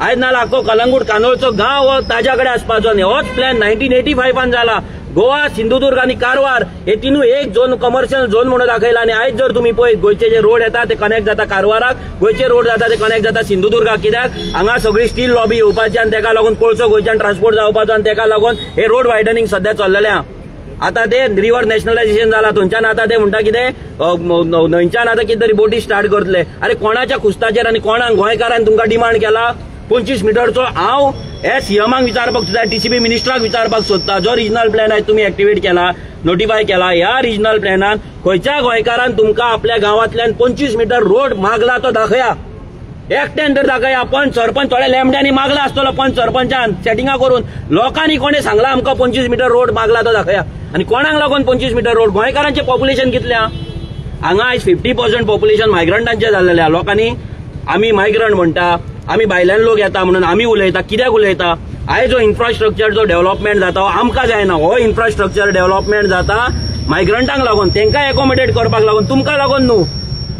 Speaker 2: आयज नाल्यार आख्खो कलंगूट कांदोळचो गांव हो ताज्या कडेन आसपाचो. आनी होच प्लॅन 1985 जाला. गोवा, सिंधुदुर्ग आनी कारवार हे तिनूय एक झोन, कमर्शियल झोन म्हणून दाखयला. आनी आयज जर तुमी पळयत गोंयचे जे रोड येता ते कनेक्ट जाता कारवाराक, गोंयचे रोड जाता ते कनेक्ट जाता सिंधुदुर्गाक. कित्याक हांगा सगळी स्टील लॉबी येवपाची आनी तेका लागून कोळसो गोंयच्यान ट्रान्सपोर्ट जावपाचो आनी तेका लागून हे रोड वायडनिंग सद्या चल्लेलें आहा. आतां ते रिवर नॅशनलायझेशन जाला, थंयच्यान आतां ते म्हणटा कितें न्हंयच्यान आतां कितें तरी बोटी स्टार्ट करतले. आरे कोणाच्या खुस्ताचेर आनी कोणाक गोंयकारान तुमकां डिमांड केला 25 मिटरचो? हांव हे सीएमाक विचारपाक सोदता, टीसीबी मिनिस्टराक विचारपाक सोदता, जो रिजनल प्लॅन आयज तुमी एक्टिवेट केला, नोटिफाय केला, ह्या रिजनल प्लॅनान खंयच्या गोंयकारान तुमकां आपल्या गांवांतल्यान 25 मिटर रोड मागला तो दाखया, एकट्यान तर दाखया. पंच सरपंच थोड्या लेमड्यांनी मागला आसतलो, पंच सरपंचान सेटिंगां करून लोकांनी कोणें सांगला आमकां 25 मिटर रोड मागला तो दाखया. आनी कोणाक लागून 25 मिटर रोड? गोंयकारांचें पॉप्युलेशन कितलें आहा हांगा? आयज 50% पॉप्युलेशन मायग्रंटांचें जाल्लेलें आहा. लोकांनी आमी मायग्रंट म्हणटा, आमी भायल्यान लोक येता म्हणून आमी उलयता. कित्याक उलयता? आयज जो इन्फ्रास्ट्रक्चर जो डेव्हलपमेंट जाता हो आमकां जायना. हो इन्फ्रास्ट्रक्चर डेव्हलपमेंट जाता मायग्रंटांक लागून, तांकां एकोमोडेट करपाक लागून, तुमकां लागून न्हू.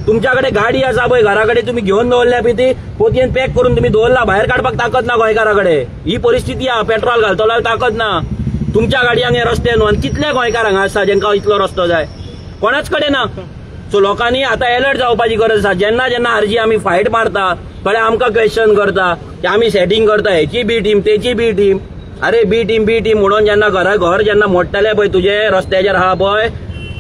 Speaker 2: तुमच्या कडेन गाडी आसा पळय, घरा कडेन तुमी घेवन दवरल्या पळय, ती पोतयेन पॅक करून तुमी दवरला, भायर काडपाक ताकद ना गोंयकारा कडेन. ही परिस्थिती आहा, पेट्रोल घालतलो जाल्यार ताकद ना तुमच्या गाडयांक. हे रस्ते न्हू. आनी कितले गोंयकार हांगा आसा जेंकां इतलो रस्तो जाय? कोणाच कडेन ना. सो लोकांनी आतां एलर्ट जावपाची गरज आसा. जेन्ना जेन्ना आरजी आमी फायट मारता, थोडे आमकां क्वेश्चन करता की आमी सेटींग करता, हेची बी टीम तेची बी टीम. अरे बी टीम बी टीम म्हणून जेन्ना घरा घर जेन्ना मोडटले पळय तुजे रस्त्याचेर आहा पळय,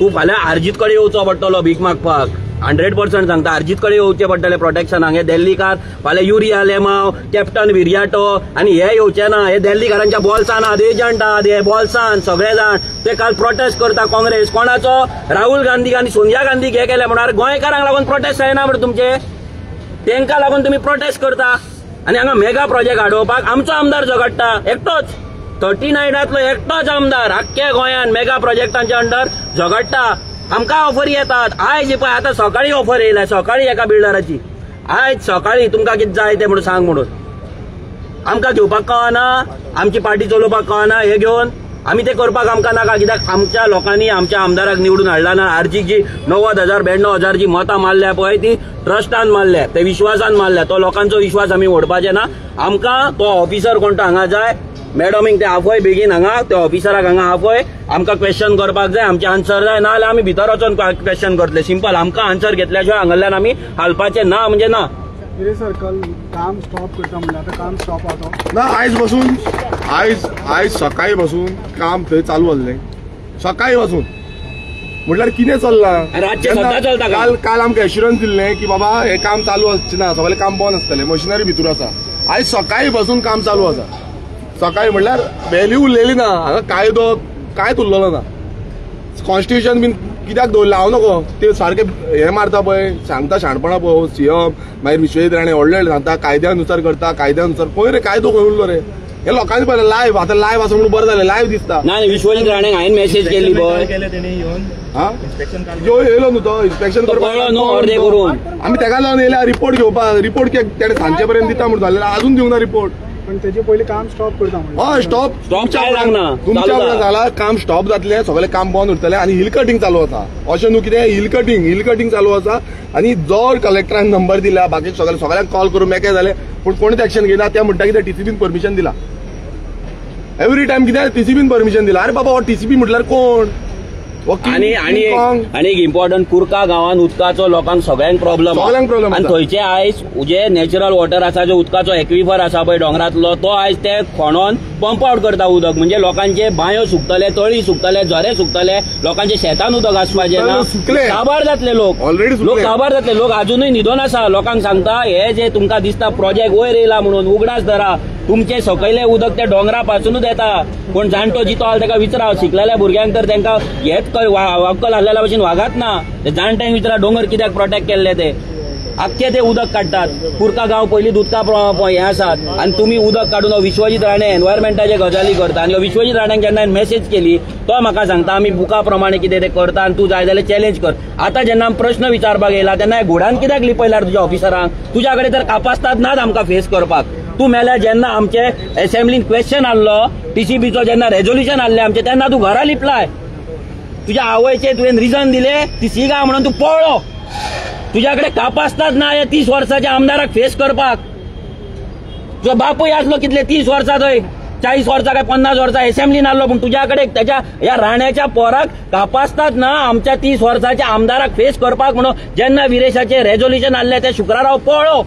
Speaker 2: तूं फाल्यां आरजीत कडेन येवचो पडटलो भीक मागपाक. 100% सांगता, आरजीत कडेन येवचें पडटलें प्रोटेक्शनाक. हे दिल्लीकार फाल्यां युरिया लेमाव, कॅप्टन विरियाटो आनी हे येवचे ना. हे दिल्लीकारांच्या बॉल्सान आहात, एजंट आहात हे बॉल्सान सगळे जाण. ते काल प्रोटेस्ट करता काँग्रेस कोणाचो? राहुल गांधी आनी सोनिया गांधीक हे केले म्हणून. गोंयकारांक लागून प्रोटेस्ट जायना मरे तुमचे, तेंकां लागून तुमी प्रोटेस्ट करता. आनी हांगा मेगा प्रोजेक्ट हाडोवपाक आमचो आमदार झगडटा एकटोच, 39 एकटोच आमदार आख्ख्या गोंयान मेगा प्रोजेक्टांच्या अंडर झगडटा. आमकां ऑफरी येतात. आयज पळय आतां सकाळी ऑफर येयल्या, सकाळी एका बिल्डराची, आयज सकाळी तुमकां कितें जाय तें म्हणून सांग म्हणून. आमकां घेवपाक कळना, आमची पार्टी चलोवपाक कळना, हे घेवन आमी ते करपाक आमकां नाका. कित्याक आमच्या लोकांनी आमच्या आमदाराक निवडून हाडला ना. आरजीक जी 90,000 92,000 जी मतां मारल्या पळय ती ट्रस्टान मारल्या, ते विश्वासान मारल्या. तो लोकांचो विश्वास आमी ओडपाचे ना. आमकां तो ऑफिसर कोण तो हांगा जाय, मॅडमीक ते आफय बेगीन हांगा, त्या ऑफिसराक हांगा आफय, आमकां क्वेश्चन करपाक जाय, आमचे आन्सर जाय, ना जाल्यार आमी भितर वचोन क्वेश्चन करतले. सिंपल. आमकां आन्सर घेतल्या शिवाय हांगाल्यान आमी हालपाचे ना म्हणजे ना.
Speaker 4: सर काल काम स्टॉप करता म्हणल्यार आतां काम स्टॉप जाता
Speaker 1: ना. आयज बसून आयज आयज सकाळी बसून काम थंय चालू आसलें, सकाळी बसून म्हटल्यार कितें चल्लां. काल काल आमकां एश्युरन्स दिल्लें की बाबा हें काम चालू आसचें ना, सगळें काम बंद आसतलें, मशिनरी भितर आसा. आयज सकाळी बसून काम चालू आसा. सकाळी म्हटल्यार व्हॅल्यू उरलेली ना हांगा, कायदो कांयच उरलेलो ना. कॉन्स्टिट्युशन बीन कित्याक दवरलें हांव नको ते सारके हे मारता पळय, सांगता शाणपणां पळय सीएम, मागीर विश्वजीत राणे व्हडले व्हडले सांगता कायद्यानुसार करता, कायद्यानुसार. खंय रे कायदो खंय उरलो रे? हे लोकांनी पळयलें लायव्ह, आतां लायव्ह आसा म्हणून बरें जालें, लायव्ह दिसता.
Speaker 2: ना विश्वजीत राणे हांवें मॅसेज केली पळय,
Speaker 1: यो येयलो न्हू तो इन्स्पेक्शन करपाक,
Speaker 2: अर्दे करून
Speaker 1: आमी तेका लागून येयल्या रिपोर्ट घेवपाक. रिपोर्ट तेणें सांजचे पर्यंत दिता म्हणून जालें, अजून दिवंक ना रिपोर्ट.
Speaker 4: पण तेजे पयलीं काम स्टॉप करता.
Speaker 1: हय स्टॉप तुमच्या उपरांत जाला काम स्टॉप जातलें, सगळें काम बंद उरतलें आनी हिल कटिंग चालू आसा. अशें न्हू कितें, हिल कटिंग चालू आसा. आनी जो कलेक्टरान नंबर दिला बाकी सगळे सगळ्यांक कॉल करून मेकळे जाले, पूण कोणेच एक्शन घेयना. ते म्हणटा कितें टीसीबीन परमिशन दिला, एवरी टायम कितें टीसीबीन परमिशन दिला. अरे बाबा हो टीसीबी म्हटल्यार कोण?
Speaker 2: आनी आनी एक इम्पॉर्टंट, कुर्का गांवांत उदकाचो लोकांक सगळ्यांक प्रॉब्लम,
Speaker 1: सगळ्यांक प्रॉब्लम.
Speaker 2: आनी थंयचे आयज जे नॅचरल वॉटर आसा, जो उदकाचो एक्विफर आसा पळय दोंगरांतलो, तो आयज ते खणोन पंप आवट करता उदक. म्हणजे लोकांचे बांयो सुकतले, तळी सुकतले, झरे सुकतले, लोकांचे शेतान उदक आसपाचें ना, काबार जातले लोक,
Speaker 1: ऑलरेडी
Speaker 2: लोक काबार जातले. लोक अजुनूय न्हिदोन आसा. लोकांक सांगता हे जे तुमकां दिसता प्रोजेक्ट वयर येयला म्हणून, उगडास धरा तुमचे सकयले उदक त्या दोंगरा पासूनच येता. कोण जाणटो जितो आसा ताका विचारा, शिकलेल्या भुरग्यांक तर तांकां हेच अक्कल आसलेल्या भशेन वागात ना. ते जाणट्यांक विचारा दोंगर कित्याक प्रोटेक्ट केल्ले, ते आख्खे ते उदक काडटात. कुर्का गांव पयलींच उदका हें आसात आनी तुमी उदक काडून विश्वजीत राणे एनवायरमेंटाचे गजाली करता. आनी विश्वजीत राण्याक जेन्ना मॅसेज केली तो म्हाका सांगता आमी बुका प्रमाणे कितें तें करता आनी तूं जाय जाल्यार चॅलेंज कर. आतां जेन्ना आमी प्रश्न विचारपाक येयला तेन्ना घोडान कित्याक लिपयल्यार तुज्या ऑफिसरांक? तुज्या कडेन तर कापास्ताद नात आमकां फेस करपाक. तूं मेल्यार जेन्ना आमचे एसेंब्लीन क्वेश्चन आहलो टीसीबीचो, जेन्ना रेजोल्युशन आहलें आमचें, तेन्ना तूं घरा लिपलाय. तुज्या आवयचें तुवें रिजन दिलें ती सिगा म्हणून तूं पळ्ळो. तुज्या कडेन कापास्ताद ना ह्या 30 वर्साच्या आमदाराक फेस करपाक. तुजो बापूय आसलो कितले 30 वर्सां थंय, 40 वर्सां काय 50 वर्सां एसेंब्लीन आहलो, पूण तुज्या कडेन तेच्या ह्या राण्याच्या पोराक कापास्ताद ना आमच्या 30 वर्साच्या आमदाराक फेस करपाक. म्हणून जेन्ना विरेशाचें रेजोल्युशन आहलें ते शुक्रारा पळ्ळो,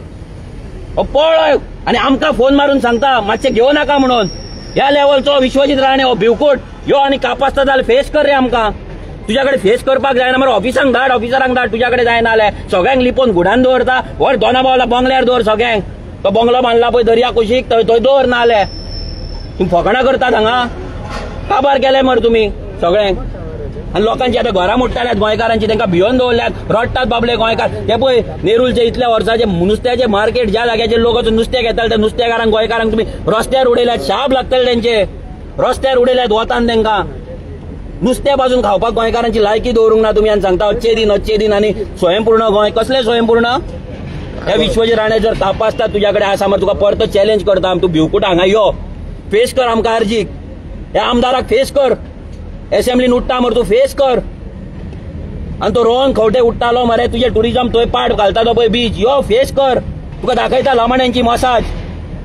Speaker 2: पळ्ळो आनी आमकां फोन मारून सांगता मातशें घेवं नाका म्हणून. ह्या लेवलचो विश्वजीत राणे हो भिवकोट यो आनी कापास्ताद जाल्यार फेस कर रे आमकां. तुज्या कडेन फेस करपाक जायना मरे, ऑफिसांक धाड, ऑफिसरांक धाड, तुज्या कडेन जायना जाल्यार सगळ्यांक लिपोवन घुडान दवरता. व्हर दोना पावला बंगल्यार दवर सगळ्यांक, तो बंगलो बांदला पळय दर्या कुशीक थंय थंय दवर. ना जाल्यार तुमी फकाणां करतात हांगा, काबार केले मरे तुमी सगळ्यांक. आनी लोकांची आतां घरां मोडटाल्यात गोंयकारांची, तांकां भियोन दवरल्यात, रडटात बाबले गोंयकार. ते पळय नेरूलचे इतल्या वर्साचे नुस्त्याचे मार्केट, ज्या जाग्याचे लोक वचून नुस्तें घेताले त्या नुस्तेकारांक गोंयकारांक तुमी रस्त्यार उडयल्यात. शाप लागतले तेंचे, रस्त्यार उडयल्यात वतान तांकां. नुस्त्या पासून खावपाक गोंयकारांची लायकी दवरूंक ना तुमी. आनी सांगता अच्छे दिन अच्छे दिन आनी स्वयंपूर्ण गोंय. कसलें स्वयंपूर्ण? हे विश्वजीत राणे जर कापास्ताद तुज्या कडेन आसा मरे, तुका परतो चॅलेंज करता आमी, तूं भिवकुटा हांगा यो, फेस कर आमकां आरजीक, ह्या आमदाराक फेस कर. एसेंब्लीन उठ्ठा मरे तूं फेस कर. आनी तो रोहन खवटे उठ्ठालो मरे तुजें टुरिजम थंय पाट घालता तो पळय बीच, यो फेस कर. तुका दाखयता लमाण्यांची मसाज,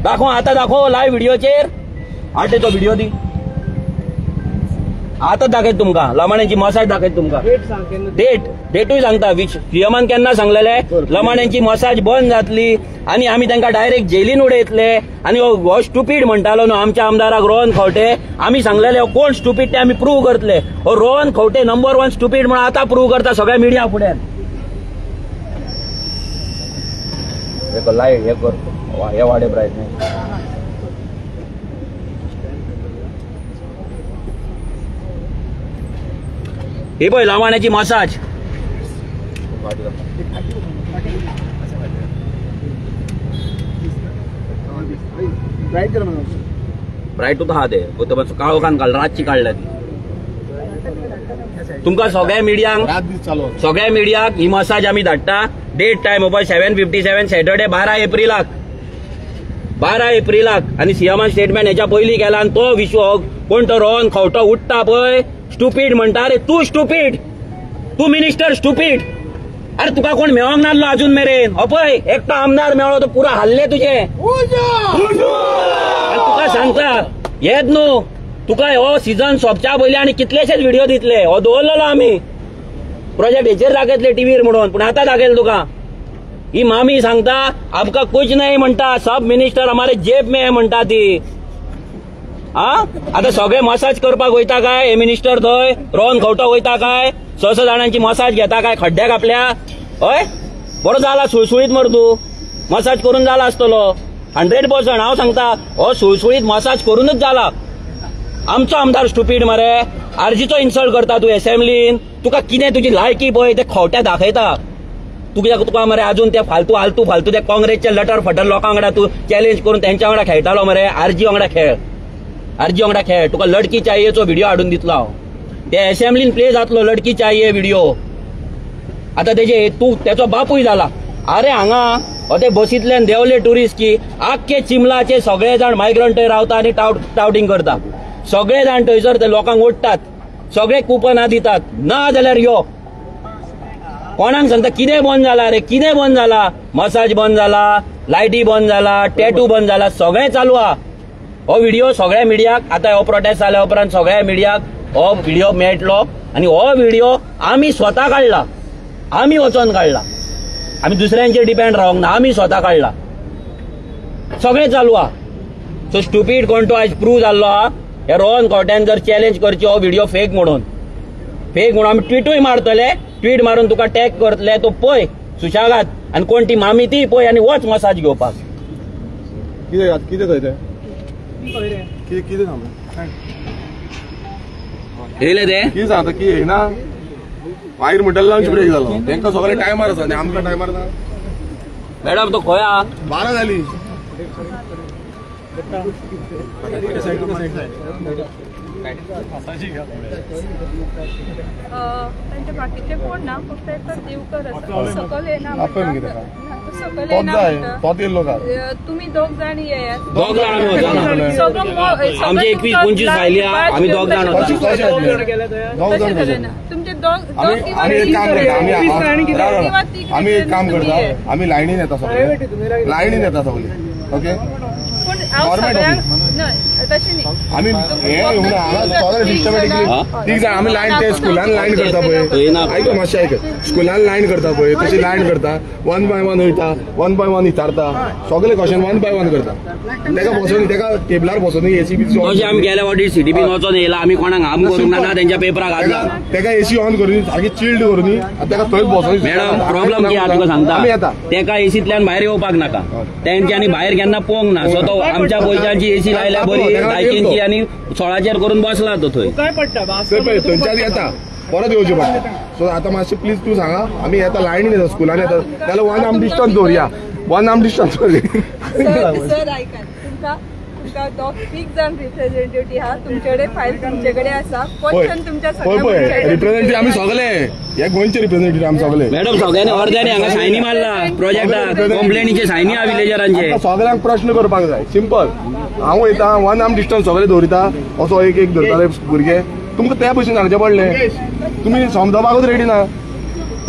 Speaker 2: दाखोव आतां, दाखोव लायव्ह व्हिडियोचेर. हाडटे तो व्हिडियो दी, आतां दाखयत तुमकां लमाण्यांची मसाज दाखयत तुमकां. डेट डेटूय सांगता. सीएमान केन्ना सांगलेले लमाण्यांची मसाज बंद जातली आनी आमी तांकां डायरेक्ट जेलीन उडयतले. आनी हो स्टुपीड म्हणटालो न्हू आमच्या आमदाराक रोहन खवटे, आमी सांगलेले कोण स्टुपीड ते आमी प्रूव करतले. हो रोहन खवटे नंबर 1 स्टुपीड म्हणून आतां प्रूव करता सगळ्या मिडिया फुड्यान. लायट हे कर, हे वाडे ब्रायटनेस. ही पळय लमाण्याची मसाज. ब्रायट हा ते काळोखान काडला, रातची काडल्या ती. तुमकां सगळ्या मिडियांक, सगळ्या मिडियाक ही मसाज आमी धाडटा. डेट टायम मोबायल 7:57 सॅटर्डे 12 एप्रिलाक, 12 एप्रिलाक. आनी सीएमान स्टेटमेंट हेच्या पयलीं केला आनी तो विश्व कोण तो रोहन खंवटो उठता पळय स्टुपीड म्हणटा. अरे तूं स्टुपीड, तूं मिनिस्टर स्टुपीड. अरे तुका कोण मेळोंक नासलो अजून मेरेन. हो पळय एकटो आमदार मेळ्ळो तो पुरा हाल्ले तुजे. तुका सांगता येत न्हू, तुका हो सिजन सोंपच्या पयलीं आनी कितलेशेच व्हिडिओ दितले. हो दवरलेलो आमी प्रोजेक्ट हेचेर दाखयतले टीव्हीर म्हणून, पूण आतां दाखयले तुका. ही मामी सांगता आपका कुछ नाही म्हणटा, सब मिनिस्टर हमारे जेब में है म्हणटा ती. आ आतां सगळे मसाज करपाक वयता काय हे मिनिस्टर? थंय रोहन खंवटो वयता काय? 6 जाणांची मसाज घेता काय खड्ड्याक आपल्या? हय बरो जाला सुळसुळीत मर तूं, मसाज करून जाला आसतलो 100%. हांव सांगता हो सुळसुळीत मसाज करूनच जाला. आमचो आमदार स्टुपीड मरे, आरजीचो इन्सल्ट करता तूं एसेंब्लीन. तुका कितें तुजी लायकी पळय ते खवट्या दाखयता. तुका मरे अजून ते फालतू आलतू फालतू ते काँग्रेसचे लटर फटर लोकां वांगडा तूं चॅलेंज करून तेंच्या वांगडा खेळटालो मरे. आरजी वांगडा खेळ, आरजी वांगडा खेळ. तुका लडकी चाहिएचो व्हिडिओ हाडून दितलो हांव, ते एसेंब्लीन प्ले जातलो लडकी चाहिए व्हिडिओ. आतां तेजे तूं तेचो बापूय जाला. अरे हांगा हो ते बसींतल्यान देंवले ट्युरिस्ट की आख्खे चिमलाचे सगळे जाण मायग्रंट थंय रावता आनी टावटींग करता. सगळे जाण थंयसर ते लोकांक ओडटात, सगळे कुपनां दितात. ना जाल्यार यो कोणाक सांगता कितें बंद जाला रे, कितें बंद जाला? मसाज बंद जाला, लायटी बंद जाला, टॅटू बंद जाला, सगळें चालू आहा. हो व्हिडिओ सगळ्या मिडियाक आतां हो प्रोटेस्ट जाल्या उपरांत सगळ्या मिडियाक हो व्हिडिओ मेळटलो. आनी हो व्हिडिओ आमी स्वता काडला, आमी वचोन काडला, आमी दुसऱ्यांचेर डिपेंड रावंक ना, आमी स्वता काडला. सगळें चालू आहा. सो स्टुपीड कोण तो आयज प्रूव जाल्लो आहा. हे रोहन खंवट्यान जर चॅलेंज करची हो व्हिडिओ फेक म्हणून, फेक म्हणून आमी ट्विटूय मारतले. ट्वीट मारून तुका टॅग करतले, तो पळय सुशागात आनी कोण ती मामी ती पळय आनी वच मसाज घेवपाक.
Speaker 1: कितें कितें थंय तें कितें सांगता
Speaker 2: येयले ते
Speaker 1: कितें सांगता की येयना मागीर म्हणटा लंच ब्रेक जालो तेंकां सगळे टायमार आसा आनी आमकां टायमार ना.
Speaker 2: मॅडम तो खंय आहा?
Speaker 1: 12 जाली.
Speaker 3: तांचे बाकीचे कोण ना, फक्त एक देवकर आसा सकयल येना म्हणटा, सकयल येना म्हणटा. तुमी दोग जाण येयात,
Speaker 2: दोग जाण आमचे 21 25 फायली आहा, आमी दोग जाण.
Speaker 3: तुमचे दोग
Speaker 1: आमी एक काम करता, आमी लायनीन येता सगळे, लायनीन येता सगळे. ओके आमी सिस्टमॅटिकली आमी लायन ते स्कुलान लायन करता पळय, आयक मातशें आयक, स्कुलान लायन करता पळय तशी लायन करता, 1 बाय 1 वयता, 1 बाय 1 विचारता, सगळे क्वेश्चन 1 बाय 1 करता. तेका बसोवन तेका टेबलार बसोवन एसी बी
Speaker 2: तशें आमी गेल्या फावटी सिटी बीन वचोन येयला, आमी कोणाक हार्म करूंक ना, तेंच्या पेपराक घातला.
Speaker 1: तेका एसी ऑन करून सारकी चिल्ड करून तेका थंयच बसोवन.
Speaker 2: मॅडम प्रॉब्लम कितें आहा तुका सांगता, तेका एसींतल्यान भायर येवपाक नाका, तेंच्यांनी भायर केन्ना पोवंक ना. सो तो आमच्या पयशांची एसी लायल्या बरी लायटींची आनी 16चेर करून बसला तो थंय.
Speaker 1: थंयच्यान येता परत येवचें पडटा. सो आतां मातशें प्लीज तूं सांगा, आमी येता लायनीन येता स्कुलान येता, जाल्यार 1 आर्म डिस्टन्स दवरया, 1 आर्म डिस्टन्स दवरया.
Speaker 3: सर आयकात, तुमकां तुमकां दोग तीग जाण रिप्रेझेंटेटिव्ह आहा, तुमचे कडेन फायल तुमचे कडेन आसा, क्वेश्चन तुमच्या
Speaker 1: पळय रिप्रेझेंटेटिव्ह आमी सगळे हे गोंयचे रिप्रेझेंटेटिव्ह आमी सगळे.
Speaker 2: मॅडम सगळ्यांनी अर्द्याने हांगा सायनी मारला प्रोजेक्टाक, कंप्लेनीचे सायनी आहा विलेजरांचे.
Speaker 1: सगळ्यांक प्रश्न करपाक जाय सिंपल. हांव वयता 1 आर्म डिस्टन्स सगळे दवरिता, असो एक एक धरताले भुरगे. तुमकां त्या भशेन सांगचें पडलें, तुमी समजपाकूच रेडी ना.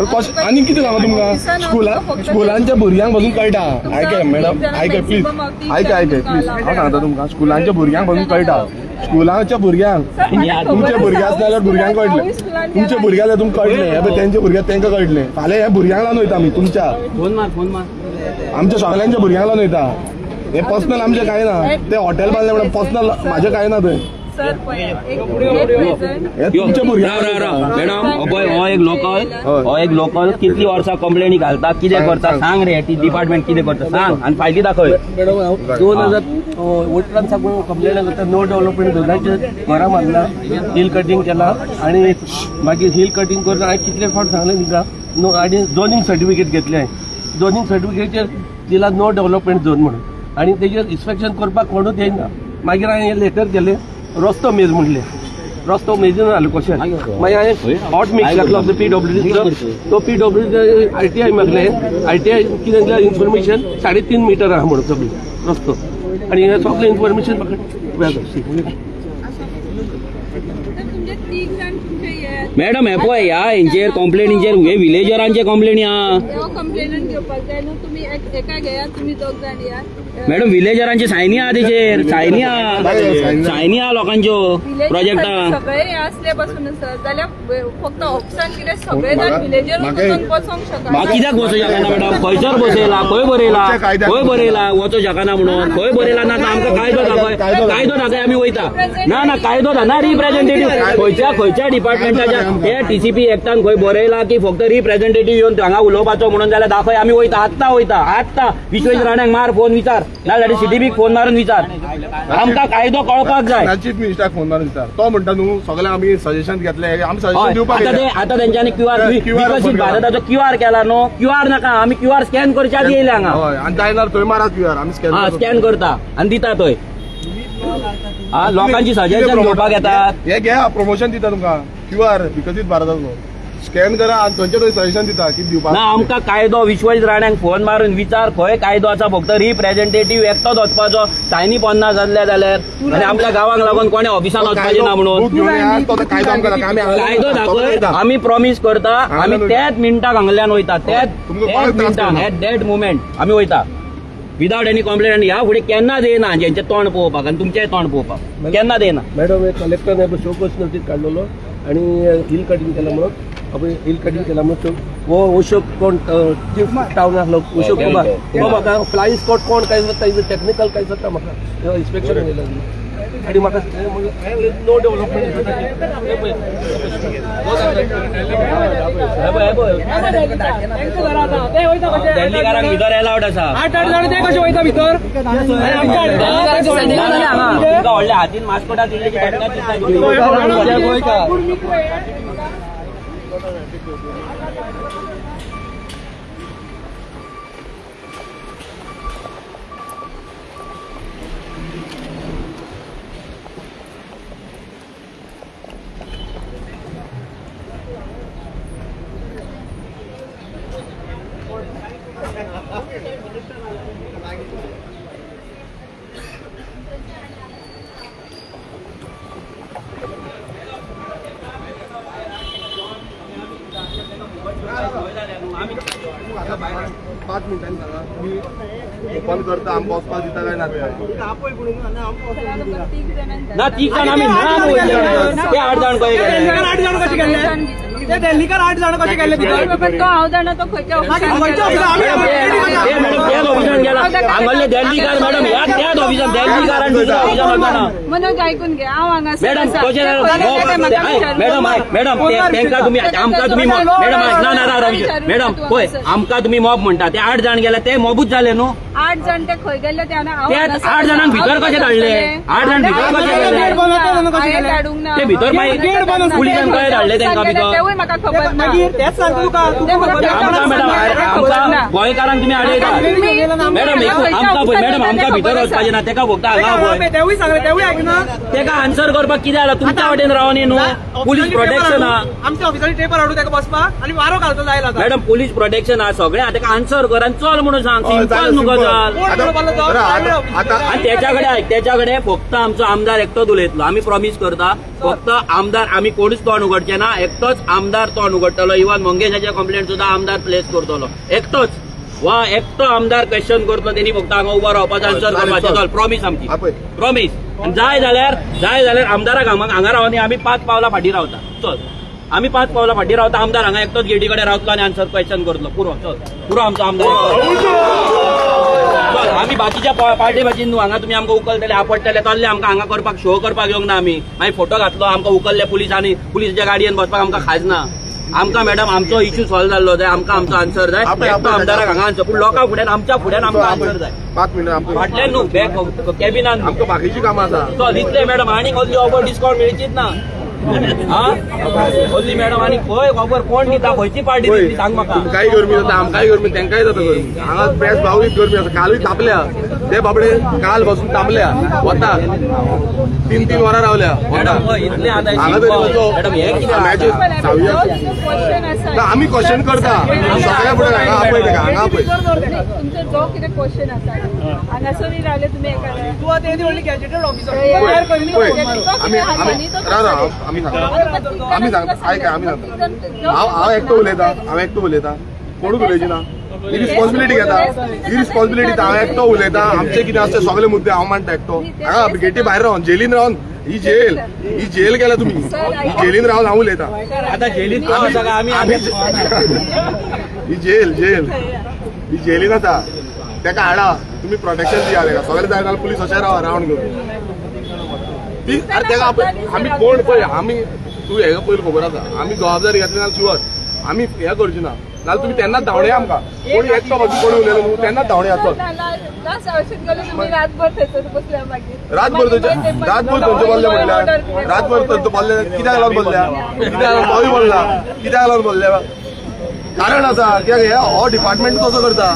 Speaker 1: आनी कितें सांगा तुमकां, स्कुलांच्या भुरग्यांक पासून कळटा. आयक मॅडम, आयक प्लीज, आयक आयक प्लीज, हांव सांगता तुमकां, स्कुलांच्या भुरग्यांक पासून कळटा. स्कुलाच्या भुरग्यांक, तुमचे भुरगे आसले जाल्यार भुरग्यांक कळटलें, तुमचे भुरगे जाल्यार तुमकां कळटलें, हे पळय तेंचे भुरगे तेंकां कळटलें. फाल्यां ह्या भुरग्यांक लागून वयता आमी, तुमच्या आमच्या सगळ्यांच्या भुरग्यांक लागून वयता. हें पर्सनल आमचें कांय ना, तें हॉटेल बांदलें म्हणून पर्सनल म्हाजें कांय ना थंय.
Speaker 2: मॅडम हो एक लोकल, हो एक लोकल कितली वर्सां कंप्लेनी घालता, कितें करता सांग रे, डिपार्टमेंट कितें करता सांग आनी फायली दाखय.
Speaker 4: मॅडम हांव 2018 साकून कंप्लेन करता, नो डेव्हलपमेंट झोनाचेर घरां बांदला, हिल कटींग केला आनी मागीर हिल कटींग करून हांवें कितले फावट सांगलें तिका नो, आनी झोनींग सर्टिफिकेट घेतलें हांवें, झोनींग सर्टिफिकेटचेर दिला नो डेव्हलपमेंट झोन म्हणून, आनी तेजेर इन्स्पेक्शन करपाक कोणूच येयना. मागीर हांवें लेटर केलें, रस्तो मेज म्हणलें, रस्तो मेजून आलो कशें मागीर हांवें हॉट मिक्स घातलो पीडब्ल्यूडीचो तो पीडब्ल्यूडी आरटीआय मागले आरटीआय कितें दिलें इन्फॉर्मेशन 3.5 मिटर आहा म्हणून सगळें रस्तो आनी हें सगळें इन्फॉर्मेशन म्हाका.
Speaker 2: मॅडम हे पळय ह्या हेंचेर कंप्लेनीचेर हे विलेजरांचे कंप्लेनी आहा.
Speaker 3: कंप्लेनंट घेवपाक जाय न्हू तुमी एका घेयात तुमी दोग जाण येयात.
Speaker 2: मॅडम विलेजरांची सायनी आहा तेचेर सायनी आहा सायनी आहा लोकांच्यो प्रोजेक्टा
Speaker 3: सगळे हे असले बसून आसा जाल्यार फक्त ऑप्शन कितें सगळे जाण विलेजर वचून बसोंक शकना.
Speaker 2: कित्याक बसूं शकना मॅडम? खंयसर बसयला खंय बरयला खंय बरयला वचों शकना म्हणून खंय बरयला ना आमकां कायदो दाखय कायदो दाखय आमी वयता. ना ना कायदो ना रिप्रेझेंटेटिव्ह खंयच्या खंयच्या डिपार्टमेंटाच्या ते टीसीपी एक्टान खंय बरयला की फक्त रिप्रेझेंटेटिव्ह येवन हांगा उलोवपाचो म्हणून जाल्यार दाखय आमी वयता आत्तां वयता आत्तां. विश्वेश राण्याक मार फोन विचार ना जाल्यार सीटीबीक फोन मारून विचार. आमकां कायदो कळपाक जाय.
Speaker 1: चीफ मिनिस्टराक फोन मारून विचार तो म्हणटा न्हू सगळे आमी सजेशन घेतले आमी सजेशन दिवपाक.
Speaker 2: आतां तेंच्यांनी क्यूआर विकसीत भारताचो क्यूआर केला न्हू क्यूआर नाका आमी क्यूआर स्कॅन करच्या आदी येयले हांगा.
Speaker 1: हय आनी जायना थंय मारा क्यूआर आमी
Speaker 2: स्कॅन करता आनी दिता थंय लोकांची सजेशन घेवपाक येतात.
Speaker 1: हे घ्या प्रमोशन दिता तुमकां क्यूआर विकसीत भारताचो स्कॅन करा आनी थंयचे थंय सजेशन दिता की दिवपाक
Speaker 2: ना. आमकां कायदो विश्वजीत राण्याक फोन मारून विचार खंय कायदो आसा फक्त रिप्रेझेंटेटिव्ह एकटोच वचपाचो सायनी 50 जाल्ले जाल्यार आनी आपल्या गांवांक लागून कोणे ऑफिसान वचपाचें ना म्हणून कायदो दाखय. आमी प्रॉमीस करता आमी त्याच मिनटाक हांगल्यान वयता त्याच मिनटाक एट that moment आमी वयता विदाउट एनी कंप्लेन. आनी ह्या फुडें केन्नाच येना जेंचें तोंड पळोवपाक आनी तुमचें तोंड पळोवपाक केन्नाच येना.
Speaker 4: मॅडम हे कलेक्टरान शोकॉज नोटीस काडलेलो आनी हिल कटिंग केला म्हणून आपण हिल कटिंग केला म्हणून हो अशोक कोण चीफ टावन आसलो अशोक कुमार तो म्हाका फ्लायिंग स्कॉट कोण काय जाता टेक्निकल काय जाता म्हाका इन्स्पेक्शन येयलें आनी म्हाका नो डेव्हलपमेंट
Speaker 2: दिल्लीकारांक भितर एलावड आसा.
Speaker 5: 8 8 जाण ते कशे वयता भितर
Speaker 2: तुमकां व्हडल्या हातीन मास्कोटा दिल्ली.
Speaker 1: पांच मिनटांनी सांगा तुमी ओपन करता आमकां वचपाक दिता काय ना?
Speaker 2: ना 3 जाण आमी ना ते 8 जाण कशे
Speaker 5: 8 जाण कशे गेल्ले ते दिल्लीकार 8 जाण कशे गेल्ले भितर?
Speaker 3: तो हांव जाणा तो खंयच्या
Speaker 2: त्याच ऑफिसान गेला हांगल्ले दिल्लीकार मॅडम ह्या त्याच ऑफिसान दिल्लीकार आनी दुसऱ्या ऑफिसान वचना.
Speaker 3: मनोज आयकून घे हांव हांगा
Speaker 2: मॅडम कशें मॅडम मॅडम तेंकां तुमी आमकां तुमी मॅडम ना ना मॅडम पळय आमकां तुमी मॉब म्हणटा ते 8 जाण गेले ते मॉबूच जाले न्हू.
Speaker 3: 8 जाण ते खंय गेल्ले ते
Speaker 2: 8 जाणांक भितर कशें धाडले? 8 जाण भितर कशें गेले? ते भितर मागीर पुलिसान कशें धाडले तेंकां भितर?
Speaker 3: तेवूय म्हाका खबर ना.
Speaker 2: आमकां मॅडम आमकां गोंयकारांक तुमी आडयता मॅडम. आमकां मॅडम आमकां भितर वचपाचें ना तेका फक्त हांगा तेका आन्सर करपाक कितें जालां? तुमच्या वाटेन रावन न्हू पुलीस प्रोटेक्शन आहा.
Speaker 5: आमच्या ऑफिसांनी टेपर हाडून तेका बसपाक आनी वारो घालतो जायला.
Speaker 2: मॅडम पुलीस प्रोटेक्शन आहा सगळें आहा तेका आन्सर कर आनी चल म्हणून सांग सिंपल न्हू गजाल. आनी तेच्या कडेन आयक तेच्या कडेन फक्त आमचो आमदार एकटोच उलयतलो. आमी प्रॉमीस करता फक्त आमदार आमी कोणूच तोंड उगडचे ना. एकटोच आमदार तोंड उगडटलो. इवन मंगेशाचे कंप्लेंट सुद्दां आमदार प्लेस करतलो एकटोच वा एकटो आमदार क्वेश्चन करतलो. तेणी फक्त हांगा उबो रावपाचो आन्सर करपाचें. चल प्रॉमीस आमची प्रॉमीस. आनी जाय जाल्यार जाय जाल्यार आमदाराक हांगा रावनी आमी 5 पावलां फाटीं रावता. चल आमी 5 पावलां फाटीं रावता. आमदार हांगा एकटोच गेटी कडेन रावतलो आनी आन्सर क्वेश्चन करतलो. पुरो चल पुरो आमचो आमदार. चल आमी बाकीच्या पार्टी भाशेन न्हू हांगा तुमी आमकां उखलतले आपडटले तल्ले आमकां हांगा करपाक शो करपाक येवंक ना. आमी मागीर फोटो घातलो आमकां उखल्ले पुलिसांनी पुलिसाच्या गाडयेन बसपाक आमकां खाज ना. आमकां मॅडम आमचो इश्यू सॉल्व जाल्लो जाय. आमकां आमचो आन्सर जाय. एकटो आमदाराक हांगा आन्सर पूण लोकां फुड्यान आमच्या फुड्यान आमकां आन्सर जाय.
Speaker 1: 5 मिनटां
Speaker 2: फाटल्यान न्हू बॅक कॅबिनान
Speaker 1: आमकां बाकीची कामां आसा.
Speaker 2: चल इतले मॅडम आनीक असली ऑफर डिस्कावंट मेळचीच ना. ओली मॅडम आनी खंय खबर कोण दिता खंयची पार्टी दितली सांग म्हाका.
Speaker 1: तुमकांय गरमी जाता आमकांय गरमी तेंकांय जाता गरमी. हांगा प्रेस बावूय गरमी आसा. कालूय तापल्या ते बाबडे काल बसून तापल्या वता 3-3 वरां रावल्या. हांगा तरी आमी क्वेश्चन करता सगळ्या फुडें. हांगा आपय तेका हांगा आपय.
Speaker 3: तुमचो जो कितें क्वेश्चन आसा हांगासर रावले तुमी एका
Speaker 1: आमी सांगता आयक आमी सांगता हांव एकटो उलयता हांव एकटो उलयता कोणूच उलयची ना. ही रिस्पॉन्सिबिलिटी घेता ही रिस्पॉन्सिबिलिटी. हांव एकटो उलयता आमचे कितें आसता सगळे मुद्दे हांव मांडटा एकटो. हांगा गेटी भायर रावन जेलीन रावन ही जेल ही जेल केल्या तुमी ही जेलीन रावन हांव उलयता.
Speaker 2: आतां जेलीन आमी
Speaker 1: ही जेल जेल ही जेलीन आसा तेका हाडा तुमी प्रोटेक्शन दिया तेका सगळे जाय जाल्यार पुलीस अशें रावा रावंड घेवन ती. आरे तेका आमी कोण पळय आमी तूं हें पयलीं खबर आसा आमी जबाबदारी घेतली नाल्यार शुअर आमी हें करची ना. नाल्यार तुमी तेन्नाच धांवडे आमकां कोण एकटो बाजू कोण उलयलो न्हू तेन्नाच धांवडे आसत. रातभर रातभर थंयचे बसले म्हणल्यार रातभर थंयचे बसले कित्याक लागून बसल्या कित्याक लागून तोय बसला कित्याक लागून बसले कारण आसा कित्याक हे हो डिपार्टमेंट तसो करता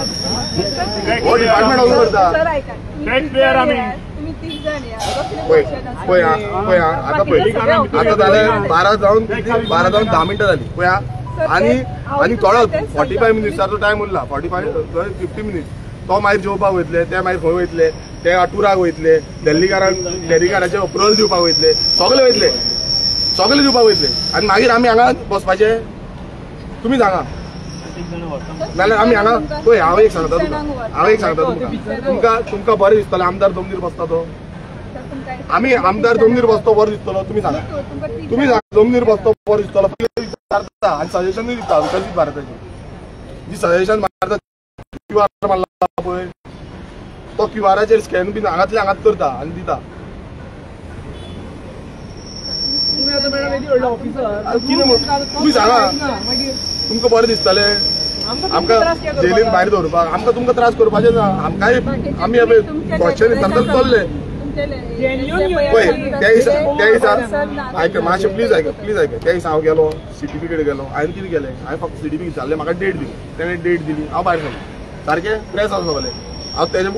Speaker 1: हो डिपार्टमेंट असो करता. पळय पळय पळय आतां पळय आतां जालें 12 जावन 12 जावन 10 मिनटां जाली पळय. आनी आनी थोडो 45 मिनिट्साचो टायम उरला 45-50 मिनिट्स. तो मागीर जेवपाक वयतले ते मागीर खंय वयतले ते टुराक वयतले दिल्लीकारांक दिल्लीकाराचे अप्रुवल दिवपाक वयतले सगळे वयतले सगळे दिवपाक वयतले आनी मागीर आमी हांगा बसपाचे तुमी सांगा. नाल्यार आमी हांगा पळय हांव एक सांगता तुमकां हांव एक सांगता तुमकां तुमकां तुमकां बरें दिसतलें आमदार जमनीर बसता तो आमी आमदार जमनीर बसतो बरो दिसतलो तुमी सांगा तुमी सांगा जमनीर बसतो बरो दिसतलो विचारता आनी सजेशनूय दिता विकसीत भारताची जी सजेशन मारता क्यू आर मारला पळय तो क्यू आराचेर स्कॅन बीन हांगातले हांगात करता आनी दिता. तुमी सांगा तुमकां बरें दिसतलें आमकां जेलीन भायर दवरपाक आमकां तुमकां त्रास करपाचें ना. आमकांय आमी क्वेश्चन विचारता चल्ले पळय त्या दिसा त्या दिसा आयक मातशें प्लीज आयक प्लीज आयक. त्या दिसा हांव गेलो सीटीपी कडेन गेलो हांवें कितें केलें हांवें फक्त सीटीपी विचारलें म्हाका डेट दिली तेणें डेट दिली हांव भायर सरलो सारकें प्रेस आसा सगलें हांव तेजे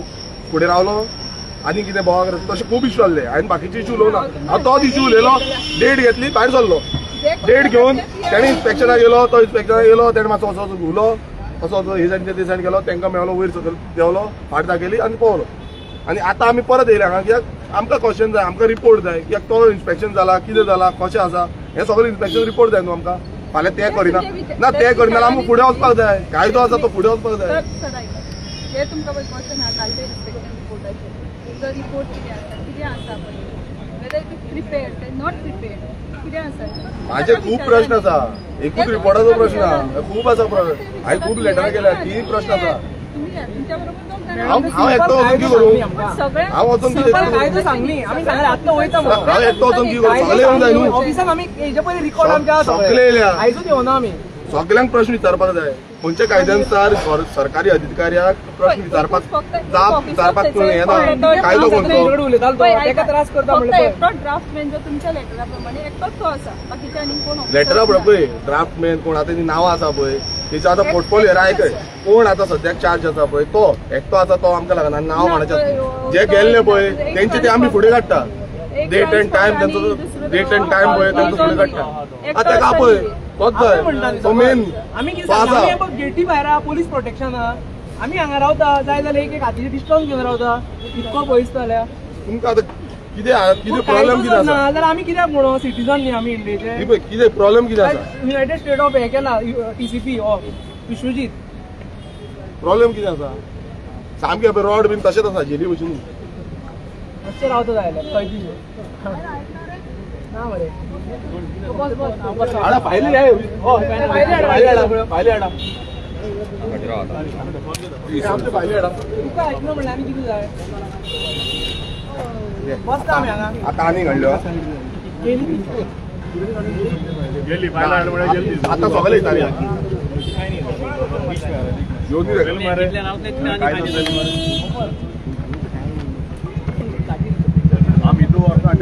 Speaker 1: फुडें रावलो आनी कितें बोवा तशें खूब इश्यू आहले हांवें बाकीचे इश्यू उलोवना हांव तोच इश्यू उलयलो डेट घेतली भायर सरलो डेट घेवन तेणें इन्स्पेक्शनाक गेलो तो इन्स्पेक्शनाक गेलो तेणें मातसो असो असो घुलो असो असो हे सायडीन ते सायडीन गेलो तांकां मेळ्ळो वयर सकयल देंवलो फाट दाखयली आनी पावलो. आनी आतां आमी परत येयले हांगा कित्याक आमकां क्वेश्चन जाय आमकां रिपोर्ट जाय कित्याक तो इन्स्पेक्शन जाला कितें जाला कशें आसा हें सगळें इन्स्पेक्शन रिपोर्ट जाय न्हू आमकां. फाल्यां तें करिना ना तें करिना जाल्यार आमकां फुडें वचपाक जाय कायदो आसा तो फुडें वचपाक जाय. म्हाजे खूब प्रश्न आसा एकूच रिपोर्टाचो प्रश्न खूब आसा प्रश्न हांवें खूब लेटरां केल्या ती प्रश्न आसा. हांव एकटो वचून कितें करूं हांव वचून कितें हांव एकटो वचून कितें करूं सगळे येवंक जाय न्हू सगळे येयल्या सगळ्यांक प्रश्न विचारपाक जाय खंयच्या कायद्यानुसार सरकारी अधिकाऱ्याक प्रश्न विचारपाक जाप विचारपाक हें ना कायदो कोणतो. लेटरा पळय ड्राफ्टमॅन कोण आतां नांवां आसा पळय तेच्या आतां पोर्टफोलियो आयकय कोण आतां सद्याक चार्ज आसा पळय तो एकटो आसा तो आमकां लागना नांव कोणाचें जे गेल्ले पळय तेंचे ते आमी फुडें काडटा डेट एंड टायम तेंचो डेट एंड टायम पळय तेंचो फुडें काडटा आतां तेका पळय तोच जाय तो मेन
Speaker 5: आमी गेटी भायर पोलीस प्रोटेक्शन आमी हांगा रावता जाय जाल्यार एक एक हातीचे डिस्टन्स घेवन रावता इतको पयस जाल्यार
Speaker 1: तुमकां आतां कितें कितें प्रॉब्लेम कितें आसा
Speaker 5: जाल्यार आमी कित्याक म्हणून सिटीजन न्ही आमी इंडियेचे
Speaker 1: पळय कितें प्रॉब्लेम कितें आसा
Speaker 5: युनायटेड स्टेट ऑफ हें केला टीसीपी हो विश्वजीत
Speaker 1: प्रॉब्लेम कितें आसा सामकें रॉड बीन तशेंच आसा जेली भशेन
Speaker 5: मातशें रावता जाय जाल्यार कैदी ना मरे
Speaker 1: हाडा फायली फायली हाडा आमचे फायली हाडा
Speaker 5: तुका आयकना म्हणल्यार आमी कितें जाय बसता आमी हांगा
Speaker 1: आतां आनी हाडल्यो आतां सगळे येताले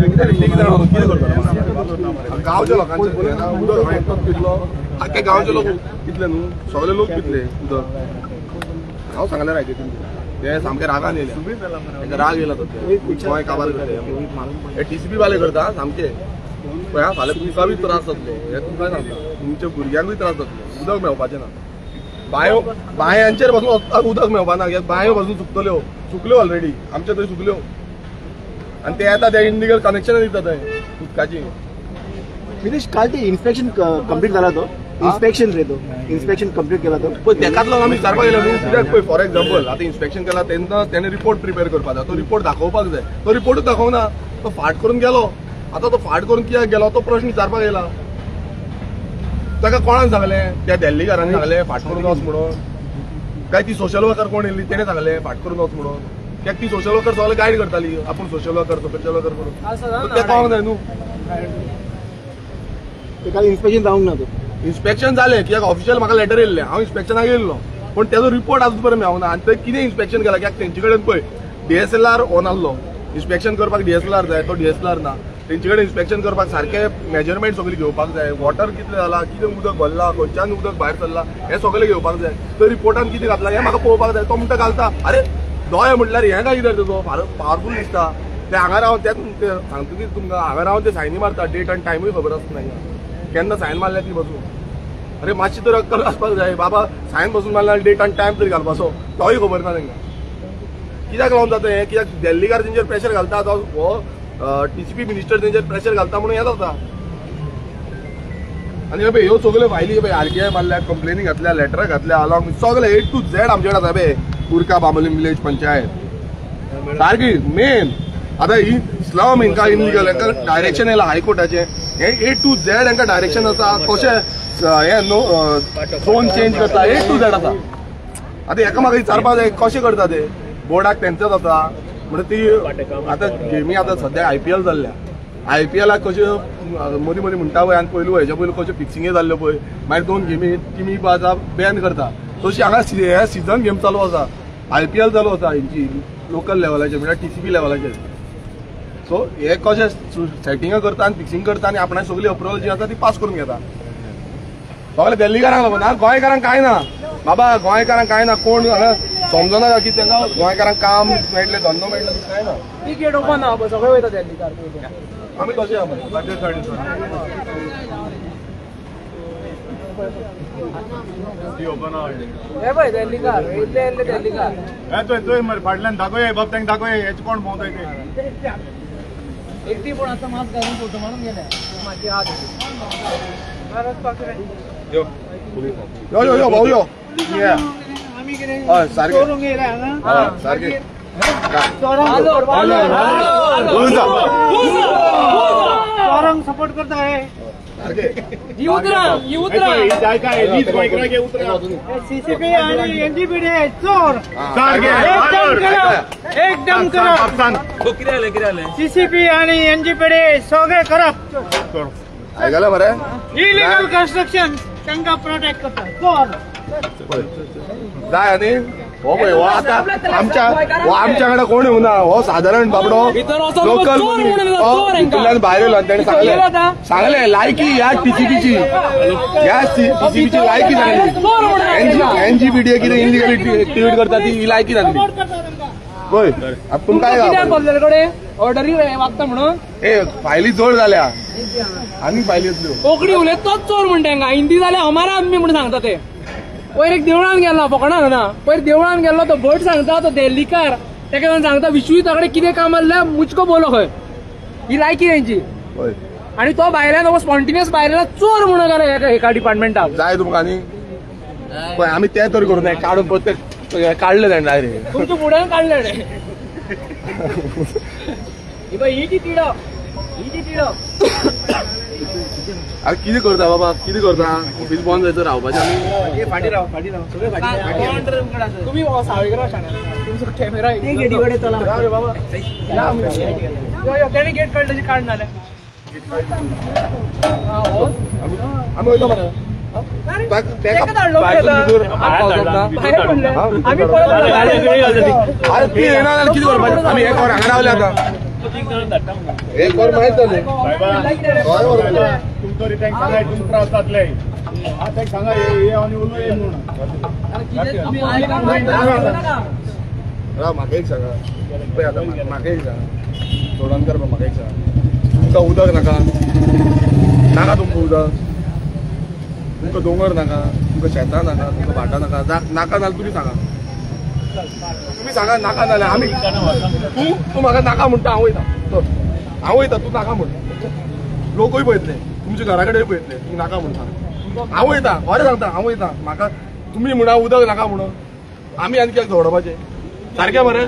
Speaker 1: कितें करता गांवच्या लोकांचे उदक एकटोच पितलो, आख्खे गांवचे लोक पितले न्हू, सगळे लोक पितले उदक. हांव सांगलें रायते ते सामके रागान येयले, तांकां राग येयला तो गोंय काबार करता, हे टीसीपी वाले करता सामके. पळय फाल्यां तुमकां बी त्रास जातलो, हे तुमकां सांगता, तुमच्या भुरग्यांकूय त्रास जातलो. उदक मेळपाचें ना, बांयो बांयांचेर पासून उदक मेळपा ना, बांयो पासून सुकतल्यो, सुकल्यो ऑलरेडी आमच्या थंय सुकल्यो. आनी ते येता ते इनलिगल कनेक्शन दिता थंय उदकाची.
Speaker 6: मितेश काल ते इन्स्पेक्शन कंप्लीट झाला तो इन्स्पेक्शन रे, तो इन्स्पेक्शन कंप्लीट केला तो
Speaker 1: पळय तेकाच लागून आमी विचारपाक गेले न्हू. कित्याक पळय फॉर एक्झाम्पल आतां इन्स्पेक्शन केला तेन्ना तेणें रिपोर्ट प्रिपेर करपाक जाय, तो रिपोर्ट दाखोवपाक जाय, तो रिपोर्टूच दाखोवना, तो फाट करून गेलो. आतां तो फाट करून कित्याक गेलो तो प्रश्न विचारपाक येयला. ताका कोणान सांगलें? त्या दिल्लीकारांनी सांगलें फाट करून वच म्हणून, काय ती सोशल वर्कर कोण येयल्ली तेणें सांगलें फाट करून वच म्हणून? कित्याक ती सोशल वर्कर सगळें गायड करताली, आपूण सोशल वर्कर सोशल वर्कर म्हणून, तें कळोंक जाय न्हू.
Speaker 6: काल इन्स्पेक्शन जावंक ना, तो
Speaker 1: इन्स्पेक्शन जालें कित्याक ऑफिशियल म्हाका लेटर येयल्लें, हांव इन्स्पेक्शनाक येयल्लो, पूण तेजो रिपोर्ट आजून पर्यंत मेळना. आनी ते कितें इन्स्पेक्शन केलां कित्याक तेंचे कडेन पळय DSLR on आहलो, इन्स्पेक्शन करपाक DSLR जाय, तो DSLR ना. तेंचे कडेन इन्स्पेक्शन करपाक सारकें मेजरमेंट सगळें घेवपाक जाय, वॉटर कितलें जालां, कितें उदक भरलां, खंयच्यान उदक भायर सरलां, हें सगळें घेवपाक जाय. तो रिपोर्टान कितें घातलां हें म्हाका पळोवपाक जाय. तो म्हणटा घालता, अरे दोळे म्हटल्यार हें काय कितें तेजो पावरफूल दिसता. ते हांगा रावन तेच सांगता की तुमकां हांगा रावन ते सायनी मारता, डेट आनी टायमूय खबर आसना केन्ना सायन मारल्या ती बसून. अरे मातशी तर अक्कल आसपाक जाय बाबा, सायन बसून मारल्या डेट आनी टायम तरी घालपाचो, तोय खबर ना तांकां. कित्याक लागून जाता हें? कित्याक दिल्लीकार तेंचेर प्रेशर घालता, हो टीसीपी मिनिस्टर तेंचेर प्रेशर घालता म्हणून हें जाता. आनी पळय ह्यो सगळ्यो फायली पळय RTI मारल्या, कंप्लेनी घातल्या, लेटरां घातल्या, अलॉंग सगळे ए टू झेड आमचे कडेन आसा. पळय कुरका बांबोलीम विलेज पंचायत सारकी मेन. आतां ही स्लम हेंकां इनलिगल, हेंकां डायरेक्शन येयलां हायकोर्टाचें, हे ए टू झेड हेंकां डायरेक्शन आसा, कशें हे नो झोन चेंज करता, ए टू झेड आसा. आतां हेका म्हाका विचारपाक जाय कशें करता ते, बोर्डाक तेंचेच आसा म्हणजे ती. आतां गेमी आतां सद्या IPL जाल्ल्या, IPLाक कश्यो मदीं मदीं म्हणटा पळय, आनी पयलू हेच्या पयलू कश्यो फिक्सिंगय जाल्ल्यो पळय, मागीर 2 गेमी टिमी आतां बॅन करता. तशी हांगा हे सिजन गेम चालू आसा, IPL चालू आसा हेंची लोकल लेवलाचेर, म्हणल्यार TCP लेवलाचेर. सो हे कशें सेटिंगां करता आनी फिक्सिंग करता आनी आपणाक सगळी अप्रुवल जी आसा ती पास करून घेता. सगळे दिल्लीकारांक लागून ना, गोंयकारांक कांय ना बाबा, गोंयकारांक कांय ना. कोण हांगा समजना की तांकां गोंयकारांक काम मेळटलें, धंदो मेळटलो, कांय ना.
Speaker 5: ती गेट ओपन आहा, सगळे वयता दिल्लीकार.
Speaker 1: आमी तशें आहा.
Speaker 5: हे पळय दिल्लीकार इल्ले इल्ले दिल्लीकार.
Speaker 7: थंय मरे फाटल्यान दाखोय बाब, तांकां दाखोय हेच कोण भोंवताय ते.
Speaker 5: एकटी पूण आतां मास्क घालून फोटो मारून गेले मातशी हात.
Speaker 1: यो यो यो भाऊ यो, हय सारकें, हय सारकें.
Speaker 5: सपोर्ट करता हे सीसीपी आणि एनजीपीडी चोर, एकदम करप्ट. सीसीपी आणि एनजीपीडी सगळे करप्ट.
Speaker 1: आयकलें मरे,
Speaker 5: इलिगल कन्स्ट्रक्शन तांकां प्रोटेक्ट करता चोर.
Speaker 1: जाय आनी हो पळय हो आतां आमच्या हो आमच्या कडेन कोण येवना, हो सादारण बाबडो लोकल भितरल्यान भायर येयलो आनी तेणें सांगलें सांगलें लायकी ह्या टीसीपीची, ह्या टीसीपीची लायकी सांगली, एनजीपीडी कितें इलिगल एक्टिविटी करता ती ही लायकी सांगली. पळय आतां तुमकां
Speaker 5: कडेन ऑर्डरी वागता म्हणून
Speaker 1: ए फायली जड जाल्या, आनी फायली येतल्यो.
Speaker 5: कोंकणी उलयत तोच चोर म्हणटा हांगा, हिंदी जाल्यार हमारा आदमी म्हणून सांगता ते. पयर एक देवळान गेल्लो, फकाणां ना, पयर देवळान गेल्लो तो भट सांगता, तो दिल्लीकार तेका सांगता विश्वजिता कडेन कितें काम आसलें मुचको बोलो खंय, ही लायकी तेंची. आनी तो भायल्यान स्पॉन्टिनियस भायल्यान चोर म्हणून गेलो एका डिपार्टमेंटाक.
Speaker 1: जाय तुमकां न्ही, पळय आमी तें तर करूं नये, काडून पळय काडलें ताणें डायरेक्ट
Speaker 5: तुमच्या फुड्यान काडलें. ही पळय ही ती तिडक, ही ती तिडक.
Speaker 1: अरे कितें करता बाबा, कितें करता? ऑफीस बंद जायत रावपाचें आमी.
Speaker 5: फाटीं राव, फाटीं राव, सगळे फाटीं. तुमी सावयकर शाण्या, तुमचो कॅमेरा
Speaker 1: रे बाबा.
Speaker 5: तेणें गेट काडलें, तशें काड नाल्यार
Speaker 1: आमी वयता मरे. अरे ती येना जाल्यार कितें करपाचें? आमी हें हांगा रावले आतां. एक वर माहीत जालें.
Speaker 7: तुमचो तांकां सांगा तुमकां त्रास जातले. आतां तांकां सांगा हे आनी उलय म्हणून.
Speaker 1: राव म्हाका एक सांगा, पळय आतां म्हाका एक सांगा, चोडणकर म्हाका एक सांगा, तुमकां उदक नाका? नाका तुमकां उदक? तुमकां दोंगर नाका? तुमकां शेतां नाका? तुमकां भाटां नाका? नाका जाल्यार तुमी सांगा, तुमी सांगा नाका जाल्यार आमी तूं तूं म्हाका नाका म्हणटा, हांव वयता, हांव वयता, तूं नाका म्हण. लोकूय पळयतले, तुमच्या घरा कडेन पळयतले, तूं नाका म्हणटा. हांव वयता, खरें सांगता, हांव वयता. म्हाका तुमी म्हणा उदक नाका म्हणून आमी आनी कित्याक झगडपाचें? सारकें मरे?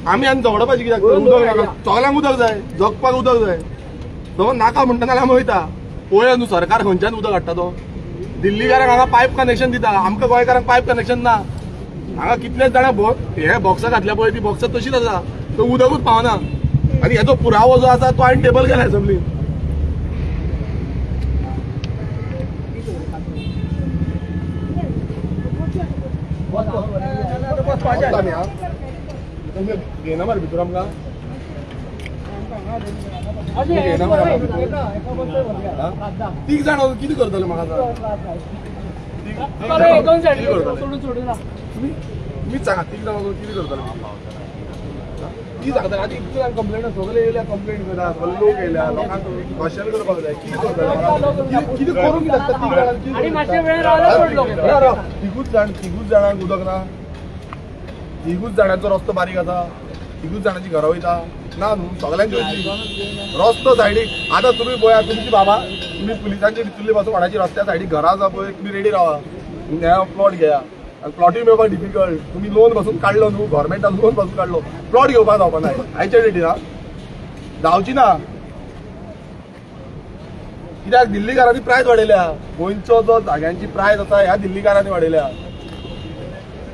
Speaker 1: आमी आनी झगडपाचें कित्याक? उदक नाका, सगल्यांक उदक जाय, जगपाक उदक जाय. तो नाका म्हणटा जाल्यार आमी वयता. पळया न्हू सरकार खंयच्यान उदक हाडटा तो. दिल्लीकारांक हांगा पायप कनेक्शन दिता, आमकां गोंयकारांक पायप कनेक्शन ना. हांगा कितलेच जाणां हे बॉक्सां घातल्या पळय, ती बॉक्सां तशीच आसा, तो उदकूच पावना. आनी हेजो पुरावो जो आसा तो हांवें टेबल केला असेंब्लीन. घेना मरे भितर आमकां. तीग जाण कितें करतले म्हाका? तुमीच सांगा, तीग जाण कितें करतले? ती सांगता आतां इतले जाण कंप्लेन सगळे येयल्या, कंप्लेन करता, सगळे लोक येयल्या, लोकांक क्वेश्चन करपाक जाय. कितें करतले? कितें करूंक शकता तीग जाणांक? तिगूच जाणांक उदक ना, तिगूच जाणांचो रस्तो बारीक आसा, तिगूच जाणांची घरां वयता ना न्हू, सगळ्यांची वयतली रस्तो सायडीक. आतां तुमी पळया, तुमची बाबा तुमी पुलिसांचे भितरले पासून कोणाची रस्त्या सायडीक घरां आसा पळय, तुमी रेडी रावा, प्लॉट घेया. आनी प्लॉटूय मेळपाक डिफिकल्ट. तुमी लोन पासून काडलो न्हू, गव्हर्मेंटान लोन पासून काडलो, प्लॉट घेवपाक जावपा ना. आयच्या डेटी ना जावची ना, कित्याक दिल्लीकारांनी प्रायस वाडयल्या. गोंयचो जो जाग्यांची प्रायस आसा ह्या दिल्लीकारांनी वाडयल्या.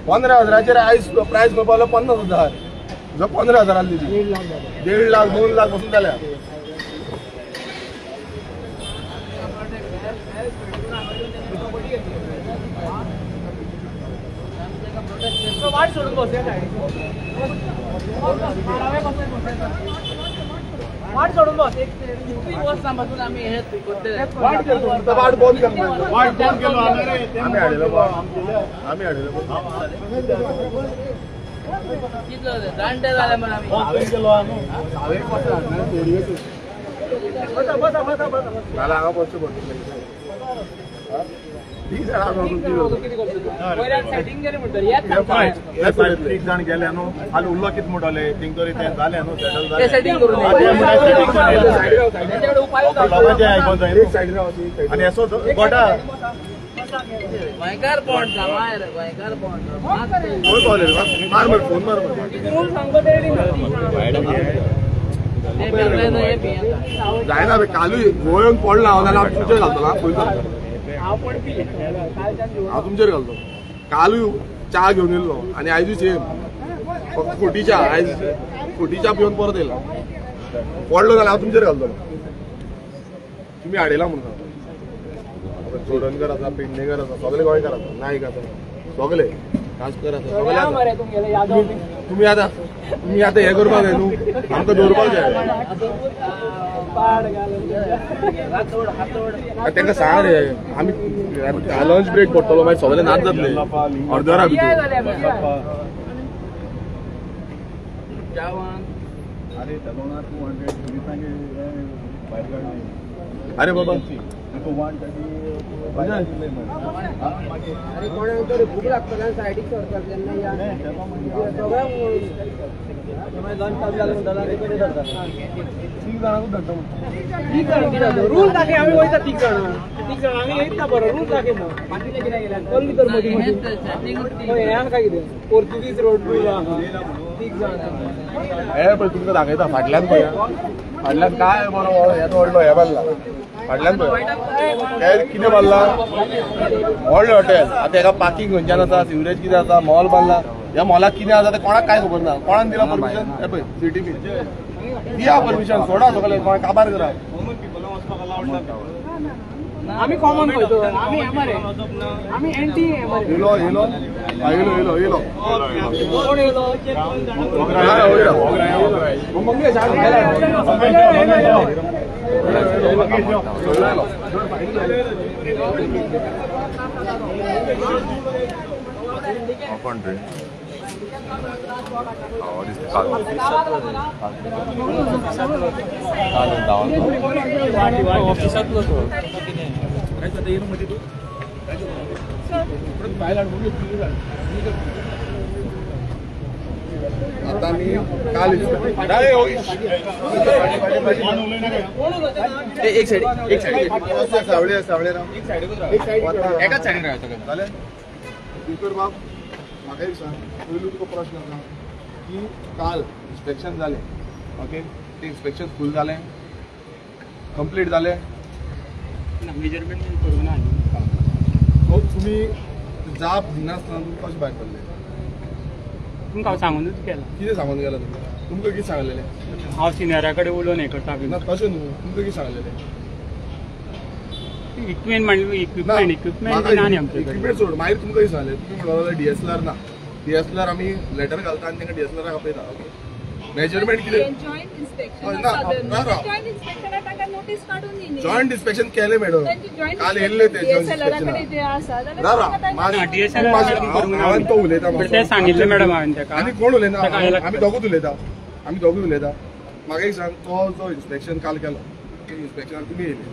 Speaker 1: 15,000 आयज प्रायस खंय पावलो? 50,000. जो 15,000 दिली, 1.5 लाख 2 लाख पसून जाल्या.
Speaker 5: वाट सोडून बसया, वाट सोडून बस.
Speaker 1: वाट बंद केलो, वाट बंद केलो आमी हाडयलो, आमी हाडयलो. हांगा बसचें पडटलें. तीग
Speaker 7: जाण गेले न्हू, हाल उरलो कितें म्हणटले थिंग तरी तें जालें न्हू, सेटल जालें. लोकांचें आयकोंक जाय आनी असो गोटा
Speaker 5: गोंयकार कोण गोंयकार कोण
Speaker 1: मार मार फोन मार. जायना बे, कालूय गोंयांत पडला हांव, जाल्यार हांव तुमचेर घालतलो. हांव तुमचेर घालतो. कालूय च्या घेवन येयल्लो आनी आयजूय सेम फक्त खोटी च्या, आयज खोटी च्या पिवन परत येयला. पडलो जाल्यार हांव तुमचेर घालतलो. तुमी हाडयला म्हणून सांगता. चोडणकर आसा, पेडणेकर आसा, सगळे गोंयकार आसा, नायक आसा, सगळे कासकर आसा, सगळे आसा. तुमी आतां तुमी आतां हें करपाक जाय न्हू, आमकां दवरपाक जाय. तांकां सांग रे, आमी लंच ब्रेक पडटलो, मागीर सगळे नाच जातले अर्द वरा भितर. अरे बाबा
Speaker 5: अरे कोणाक तरी भूक लागता सायडीक सरतात तेन्ना रूल दाखय. आमी वयता तीग जाणां, तीग जाणां आमी येयत ना बरो रूल दाखय. मग तर मदीं मदीं हें आहा काय कितें पोर्तुगीज रोड रूल आहा. तीग जाणां
Speaker 1: हे पळय तुमकां दाखयता फाटल्यान पळय, फाटल्यान काय बरो हें व्हडलो हें बांदला फाटल्यान पळय, कितें बांदला व्हडलें हॉटेल. आतां हेका पार्किंग खंयच्यान आसा, सिवरेज कितें आसा, मॉल बांदला. ह्या मॉलाक कितें आसा तें कोणाक कांय खबर ना. कोणाक दिला परमिशन? हें पळय सिटी बी दिया परमिशन, सोडा सगळें, काबार करा.
Speaker 5: आमी कॉमन खंय आमी हे मरे आमी एंटी हे मरे.
Speaker 1: येलो येलो येलो येलो येलो
Speaker 5: कोण येलो
Speaker 8: कोण रे?
Speaker 1: आता मी काल
Speaker 6: एक साइड एक साइड
Speaker 1: सावळे सावळे राव
Speaker 6: एकाच सायडीन रावता
Speaker 1: जालें. दिवकर बाब म्हाका एक सांग, पयलू तुका प्रश्न आसा की काल इन्स्पेक्शन जालें, ओके, तें इन्स्पेक्शन फूल जालें, कंप्लीट जालें?
Speaker 9: ना, मेजरमेंट करूंक ना.
Speaker 1: सो तुमी जाप दिनासतना तुमी कशें भायर पडले?
Speaker 9: तुमकां हांव सांगूनच गेलां.
Speaker 1: कितें सांगून गेलां तुमी? तुमकां कितें सांगलेलें?
Speaker 9: हांव सिनियरा कडेन उलोवन हें करता.
Speaker 1: ना तशें न्हू, तुमकां कितें सांगलेलें?
Speaker 9: इक्विपमेंट म्हणलें, इक्विपमेंट इक्विपमेंट ना न्ही आमचे कडेन.
Speaker 1: इक्विपमेंट सोड, मागीर तुमकां कितें सांगलें? तुमी म्हणपाक लागले डीएसएलआर ना, डीएसएलआर आमी लेटर घालता आनी तांकां डीएसएलआराक आपयता. ओके, मेजरमेंट कितें?
Speaker 3: जॉयंट इन्स्पेक्शन
Speaker 1: जॉयंट इन्स्पेक्शन केलें मॅडम, काल येयल्ले ते जॉयंट इन्स्पेक्शन. हांवें तो उलयता,
Speaker 9: तें सांगिल्लें मॅडम हांवें ताका.
Speaker 1: आनी कोण उलयना, आमी दोगूच उलयता, आमी दोगूच उलयता. म्हाका एक सांग, तो जो इन्स्पेक्शन काल केलो, इन्स्पेक्शनाक तुमी येयले,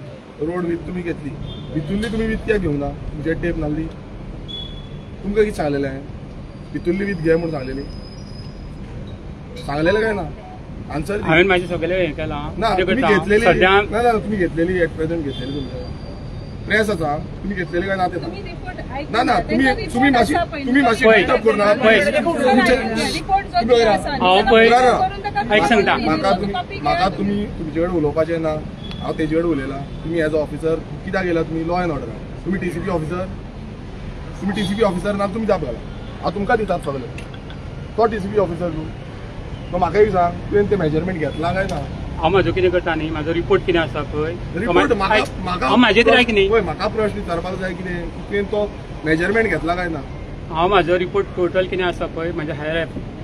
Speaker 1: रोड वीथ तुमी घेतली, भितुल्ली तुमी वीथ कित्याक घेवना? तुमचे टेप नासली, तुमकां कितें सांगलेलें हांवें? भितुल्ली वीथ घे म्हूण सांगलेली, सांगलेलें काय ना? आन्सर
Speaker 9: हांवें म्हाजें सगळें हें केलां
Speaker 1: ना. तुमी घेतलेली ना? ना, तुमी घेतलेली एट प्रेझेंट घेतलेली, तुमच्या प्रेस आसा, तुमी घेतलेली काय ना ते ना? ना, तुमी तुमी मातशी तुमी मातशी डिस्टर्ब करूं नाका. म्हाका तुमी तुमचे कडेन उलोवपाचें ना, हांव तेजे कडेन उलयलां. तुमी एज अ ऑफिसर कित्याक येयला? तुमी लॉ एंड ऑर्डर, तुमी टीसीपी ऑफिसर, तुमी टीसीपी ऑफिसर ना, तुमी जाप घाला. हांव तुमकां दितात सगळें. तो टीसीपी ऑफिसर न्हू, तो म्हाका एक सांग, तुवें तें मेजरमेंट घेतलां काय ना?
Speaker 9: हांव म्हाजो कितें करता न्ही, म्हाजो रिपोर्ट कितें आसा पळय,
Speaker 1: रिपोर्ट म्हाका
Speaker 9: म्हाजें तरी आयक न्ही.
Speaker 1: पळय, म्हाका प्रश्न विचारपाक जाय कितें, तुवें तो मेजरमेंट घेतला काय ना?
Speaker 9: हांव म्हाजो रिपोर्ट टोटल कितें आसा पळय म्हाज्या हायर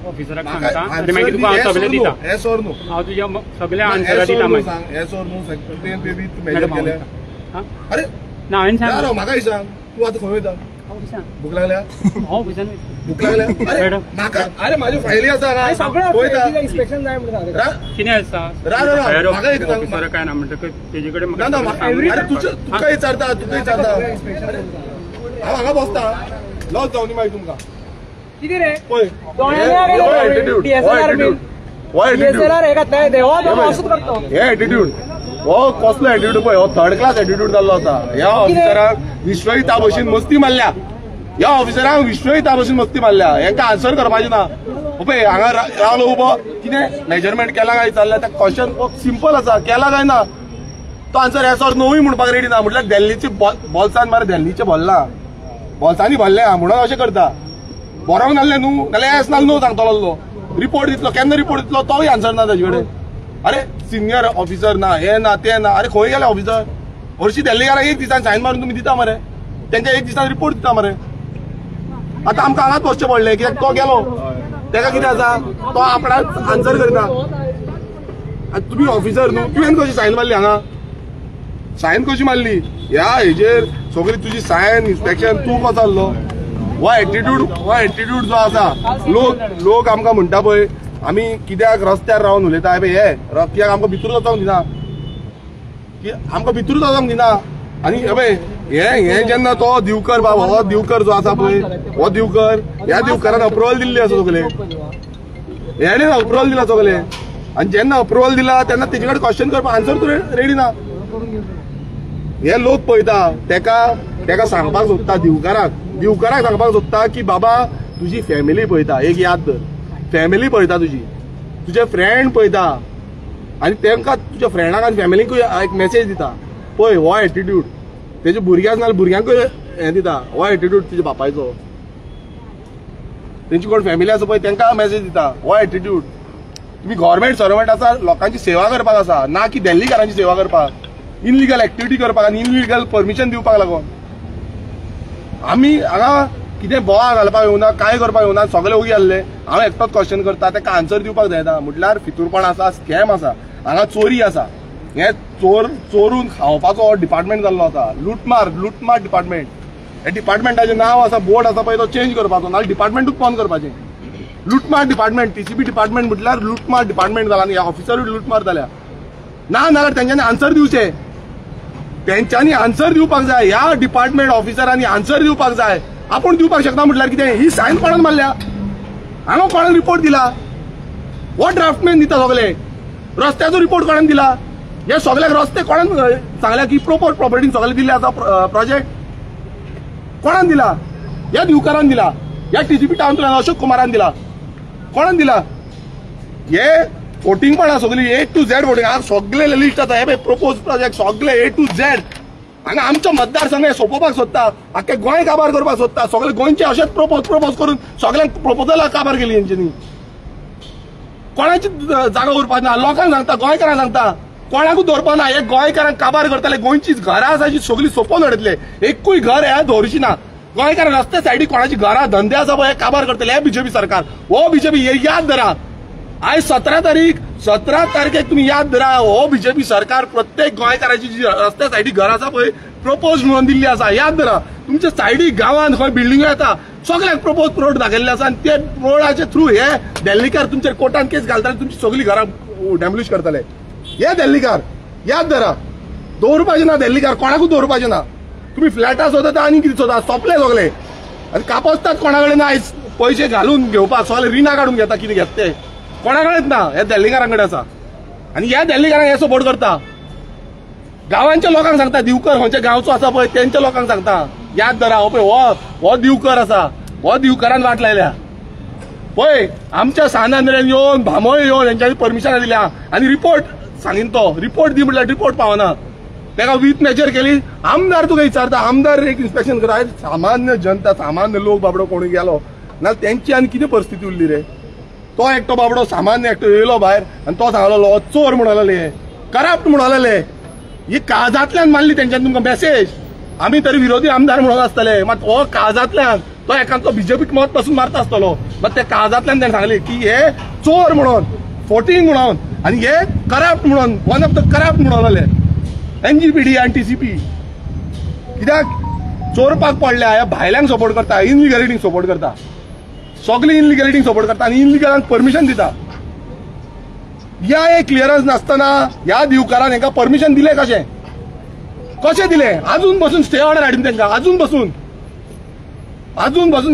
Speaker 9: ऑफिसराक सांगता आनी मागीर तुका हांव सगळें दिता.
Speaker 1: येस ऑर नो?
Speaker 9: हांव तुज्या सगळे आन्सरां दिता.
Speaker 1: मागीर येस ऑर नो तुवें ते विथ मेजर केलें? अरे
Speaker 9: ना, हांवें सांग,
Speaker 1: म्हाका सांग, तूं आतां खंय वयता? भूक लागल्या?
Speaker 9: ऑफिसान
Speaker 1: भूक लागल्या? म्हाका अरे म्हाज्यो फायली आसा
Speaker 5: सगळें इन्स्पेक्शन जाय म्हणून
Speaker 9: कितें आसा ऑफिसर काय ना म्हणटकच तेजे कडेन
Speaker 1: तुका विचारता, तुका विचारता. हांव हांगा बसता, लॉस जावनी मागीर तुमकां.
Speaker 5: कितें रे
Speaker 1: पळय हे एटिट्यूड, हो कसलो एटिट्यूड पळय, हो थर्ड क्लास एटिट्यूड जाल्लो आसा. ह्या ऑफिसराक विश्वजिता भशेन मस्ती मारल्या, ह्या ऑफिसरांक विश्वजिता भशेन मस्ती मारल्या. हेंकां आन्सर करपाचें ना. पळय हांगा रावलो उबो, कितें मेजरमेंट केलां काय विचारलें, तें क्वेश्चन सिंपल आसा, केलां काय ना? तो आन्सर येस ऑर नोवूय म्हणपाक रेडी ना. म्हटल्यार दिल्लीची बोल्सान मरे, दिल्लीचें भरलां, बोल्सांनी भरल्या म्हणून अशें करता. बरोवंक नासलें न्हू, नाल्यार येस नाल्यार नो सांगतलो. रिपोर्ट दितलो, केन्ना रिपोर्ट दितलो तोय आन्सर ना ताजे कडेन. अरे सिनियर ऑफिसर ना, हे ना, ते ना, अरे खंय गेले ऑफिसर? हरशीं दिल्लीकारांक एक दिसान सायन मारून तुमी दिता मरे, तेंका एक दिसान रिपोर्ट दिता मरे. आतां आमकां हांगाच बसचें पडलें कित्याक तो गेलो, तेका कितें आसा, तो आपणाक आन्सर करना. आनी तुमी ऑफिसर न्हू, तुवें कशी सायन मारली हांगा? सायन कशी मारली ह्या हेजेर? सगळी तुजी सायन इन्स्पेक्शन तूं कसो जाल्लो? हो एटिट्यूड, हो एटिट्यूड जो आसा, लोक लोक आमकां म्हणटा पळय आमी कित्याक रस्त्यार रावन उलयता हे कित्याक आमकां भितरूच वचोंक दिना, आमकां भितरूच वचोंक दिना. आनी हे पळय हे हे जेन्ना तो दिवकर बाब, हो दिवकर जो आसा पळय, हो दिवकर, ह्या दिवकरान अप्रुवल दिल्ली आसा सगळे, हेणे अप्रुवल दिला सगळे. आनी जेन्ना अप्रुवल दिला तेन्ना तेजे कडेन क्वेश्चन करपाक आन्सर तूं रेडी ना. हे लोक पळयता तेका, तेका सांगपाक सोदता दिवकराक, दिवकराक सांगपाक सोदता की बाबा तुजी फॅमिली पळयता, एक याद धर, फॅमिली पळयता तुजी, तुजे फ्रेंड पळयता, आनी तेंकां तुज्या फ्रेंडाक आनी फॅमिलीकूय एक मेसेज दिता, पळय हो एटिट्यूड तेजे भुरग्यांक नाल्यार भुरग्यांकूय हें दिता, हो एटिट्यूड तुज्या बापायचो. तेंची कोण फॅमिली आसा पळय तेंकां मेसेज दिता, हो एटिट्यूड. तुमी गव्हर्मेंट सर्वंट आसा, लोकांची सेवा करपाक आसा, ना की दिल्लीकारांची सेवा करपाक. इनलिगल एक्टिविटी करपाक आनी इनलिगल परमिशन दिवपाक लागून. आमी हांगा कितें बोवाळ घालपाक येवना, कांय करपाक येवना, सगळे ओगी आहले. हांव एकटोच क्वेश्चन करता, ताका आन्सर दिवपाक जायना. म्हटल्यार फितूरपण आसा, स्कॅम आसा, हांगा चोरी आसा. हे चोर चोरून खावपाचो डिपार्टमेंट जाल्लो आसा. लुटमार, लुटमार डिपार्टमेंट. हे डिपार्टमेंटाचें नांव आसा, बोर्ड आसा पळय, तो चेंज करपाचो, नाल्यार डिपार्टमेंटूच बंद करपाचें. लुटमार डिपार्टमेंट, टीसीपी डिपार्टमेंट म्हटल्यार लुटमार डिपार्टमेंट जाला आनी ह्या ऑफिसरूय लुटमार जाल्या. ना नाल्यार तेंच्यांनी आन्सर दिवचे, तेंच्यांनी आन्सर दिवपाक जाय. ह्या डिपार्टमेंट ऑफिसरांनी आन्सर दिवपाक जाय. आपूण दिवपाक शकना म्हटल्यार कितें? ही सायन कोणान मारल्या? हांगा कोणान रिपोर्ट दिला? हो ड्राफ्टमॅन दिता सगळे. रस्त्याचो रिपोर्ट कोणान दिला? हे सगळ्याक रस्ते कोणान सांगल्या की प्रोपर प्रॉपर्टीन सगळे दिल्ले आसा प्रोजेक्ट कोणान दिला? ह्या दिवकारान दिला, ह्या टीसीपी टावन प्लॅन अशोक कुमारान दिला, कोणान दिला? हे वोटिंगपणां सगळी ए टू झेड वोटिंग. हांगा सगळे लिस्ट आसा, हे प्रोपोज प्रोजेक्ट सगळे ए टू झेड. हांगा आमचो मतदारसंघ सोंपोवपाक सोदता, आख्खे गोंय काबार करपाक सोदता. सगळे गोंयचे अशेंच प्रोपोज प्रोपोज करून सगळ्यांक प्रोपोजलां काबार केली हेंच्यांनी. कोणाची जागा उरपाक ना. लोकांक सांगता, गोंयकारांक सांगता, कोणाकूच दवरपा ना. हे गोंयकारांक काबार करतले. गोंयची घरां आसा जी सगळीं सोंपोवन उडयतले. एकूय घर हे दवरची ना. गोंयकार रस्ते सायडीक कोणाची घरां धंदे आसा पळय, हे काबार करतले. हे बीजेपी सरकार, हो बीजेपी, हे याद धरा. आयज 17 तारीख, 17 तारखेक तुमी याद धरा, हो बीजेपी सरकार प्रत्येक गोंयकाराची जी रस्त्या सायडीक घरां आसा पळय प्रपोज म्हणून दिल्ली आसा. याद धरा, तुमच्या सायडीक गांवांत खंय बिल्डिंगो येता सगळ्यांक प्रपोज रोड दाखयल्ले आसा आनी ते रोडाचे थ्रू हे दिल्लीकार तुमच्या कोर्टान केस घालतले, तुमची सगळीं घरां डॅमोलिश करतले. हे दिल्लीकार याद धरा, दवरपाचें ना दिल्लीकार, कोणाकूच दवरपाचें ना. तुमी फ्लॅटां सोदता आनी कितें सोदता, सोंपले सगळे. आनी कापस्तात कोणा कडेन आयज पयशे घालून घेवपाक, सगळे रिणां काडून घेता, कितें घेता ते कोणा कडेन ना, हे दिल्लीकारां कडेन आसा. आनी ह्या दिल्लीकारांक हे सपोर्ट करता. गांवांच्या लोकांक सांगता, दिवकर खंयच्या गांवचो आसा पळय तेंच्या लोकांक सांगता, याद धरा, हो पळय हो दिवकर आसा, हो दिवकरान वाट लायल्या पळय. आमच्या सान आंद्रेन येवन भामोय येवन हेंच्यांनी परमिशनां दिल्या आनी रिपोर्ट सांगीन तो रिपोर्ट दी म्हटल्यार रिपोर्ट पावना. ताका विथ मेजर केली. आमदार तुका विचारता, आमदार एक इन्स्पेक्शन करता. सामान्य जनता, सामान्य लोक बाबडो कोण गेलो ना तेंची आनी कितें परिस्थिती उरली रे. तो एकटो बाबडो सामान्य एकटो येयलो भायर आनी तो सांगलो चोर म्हणलेले, करप्ट म्हणलेले. ही काळजांतल्यान मारली तेंच्यानी तुमकां मॅसेज. आमी तरी विरोधी आमदार म्हणून आसतले, मात हो काळजांतल्यान तो एकांतो बीजेपीक मत पासून मारता आसतलो, मात त्या काळजांतल्यान तेणें सांगली की हे चोर म्हणून, फोटींग म्हणून आनी हे करप्ट म्हणून, वन ऑफ the corrupt म्हणून एनजीपीडी आनी टीसीपी. कित्याक चोरपाक पडल्या, ह्या भायल्यांक सपोर्ट करता, इनलिगलिटींक सपोर्ट करता, सगळी इनलिगलिटींक सपोर्ट करता आनी इनलिगलांक परमिशन दिता. ह्या एक क्लियरन्स नासतना ह्या दिवकारान हेंकां परमिशन दिलें कशें? कशें दिलें? अजून बसून स्टे ऑर्डर हाडून तेंकां, अजून बसून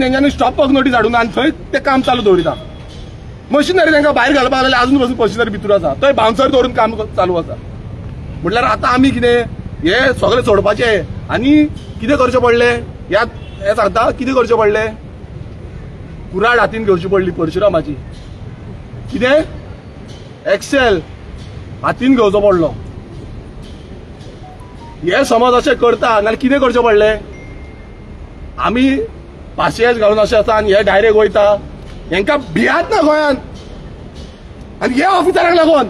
Speaker 1: तेंच्यांनी स्टॉप वर्क नोटीस हाडून आनी थंय तें काम चालू दवरिता. मशिनरी तेंकां भायर घालपाक लागले, अजून बसून मशिनरी भितर आसा, थंय बाउन्सर दवरून काम चालू आसा. म्हटल्यार आतां आमी कितें हे सगळें सोडपाचें आनी कितें करचें पडलें? ह्या हें सांगता कितें करचें पडलें? कुराड हातीन घेवची पडली परशुरामाची. कितें एक्सेल हातीन घेवचो पडलो. हे समज अशें करता नाल्यार कितें करचें पडलें? आमी पासियेंस घालून अशें आसा आनी हे डायरेक्ट वयता. हेंकां भियात ना गोंयांत आनी ह्या ऑफिसरांक लागून,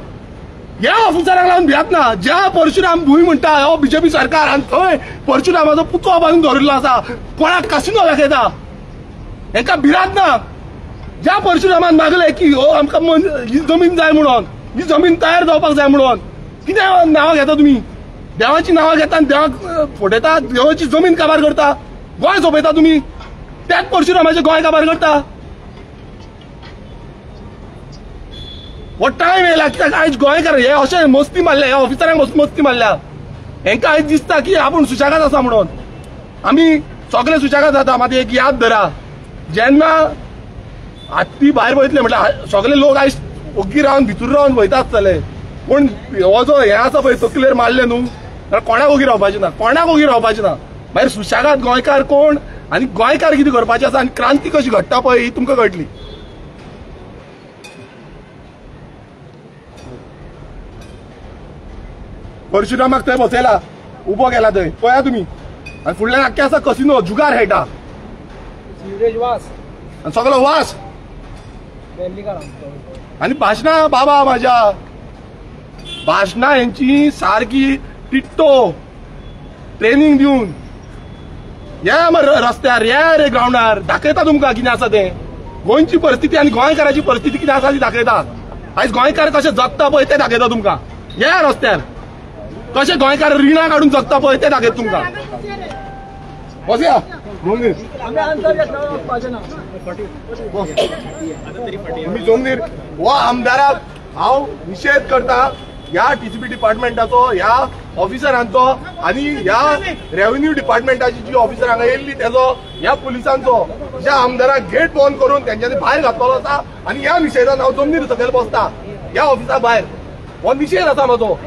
Speaker 1: ह्या ऑफिसरांक लागून भियात ना. ज्या परशुराम भूंय म्हणटा हो बीजेपी सरकार आनी थंय परशुरामाचो पुतळो बांदून दवरिल्लो आसा, कोणाक कासिनो दाखयता, हेंकां भिरांत ना. ज्या परशुरामान मागलें की हो आमकां ही जमीन जाय म्हणून, ही जमीन तयार जावपाक जाय म्हणून, कितें नांवां घेता तुमी? देवाची नांवां घेता आनी देवाक फटयता, देवाची जमीन काबार करता, गोंय सोंपयता तुमी. त्याच परशुरामाचें गोंय काबार करता. हो टायम येयला कित्याक आयज गोंयकार हे अशें मस्ती मारल्या, ह्या ऑफिसरांक मस्ती मारल्या. हेंकां आयज दिसता की आपूण सुशेगाद आसा म्हणून. आमी सगळे सुशेगाद जाता. मात एक याद धरा, जेन्ना हत्ती भायर वयतले म्हटल्यार सगळे लोक आयज ओग्गी रावन भितर रावन वयता आसतले, पूण हो जो हें आसा पळय तकलेर मारलें न्हू, जाल्यार कोणाक ओगी रावपाचें ना, कोणाक ओगी रावपाचें ना. मागीर सुशेगाद गोंयकार कोण आनी गोंयकार कितें करपाचें आसा आनी क्रांती कशी घडटा पळय ही तुमकां कळटली. परशुरामाक थंय बसयला, उबो केला थंय, पळया तुमी. आनी फुडल्यान आख्खे आसा कसिनो, जुगार खेळटा, आनी सगळो वास आनी भाशणां. बाबा म्हाज्या भाशणां हेंची सारकी टिट्टो ट्रेनिंग दिवन या मरे रस्त्यार, या रे ग्रावंडार, दाखयता तुमकां कितें आसा तें. गोंयची परिस्थिती आनी गोंयकाराची परिस्थिती कितें आसा ती दाखयता. आयज गोंयकार कशें जगता पळय तें दाखयता तुमकां. या रस्त्यार कशें गोंयकार रिणां काडून जगता पळय तें दाखयता तुमकां. बसया तुमी जमनीर. हो आमदाराक हांव निशेध करता, ह्या टीसीपी डिपार्टमेंटाचो, ह्या ऑफिसरांचो आनी ह्या रेव्हेन्यू डिपार्टमेंटाची जी ऑफिसर हांगा येयल्ली तेजो, ह्या पुलिसांचो. ज्या आमदाराक गेट बंद करून तेंच्यांनी भायर घातलेलो आसा आनी ह्या निशेधान हांव जमनीर सकयल बसता ह्या ऑफिसा भायर. हो निशेध आसा म्हाजो.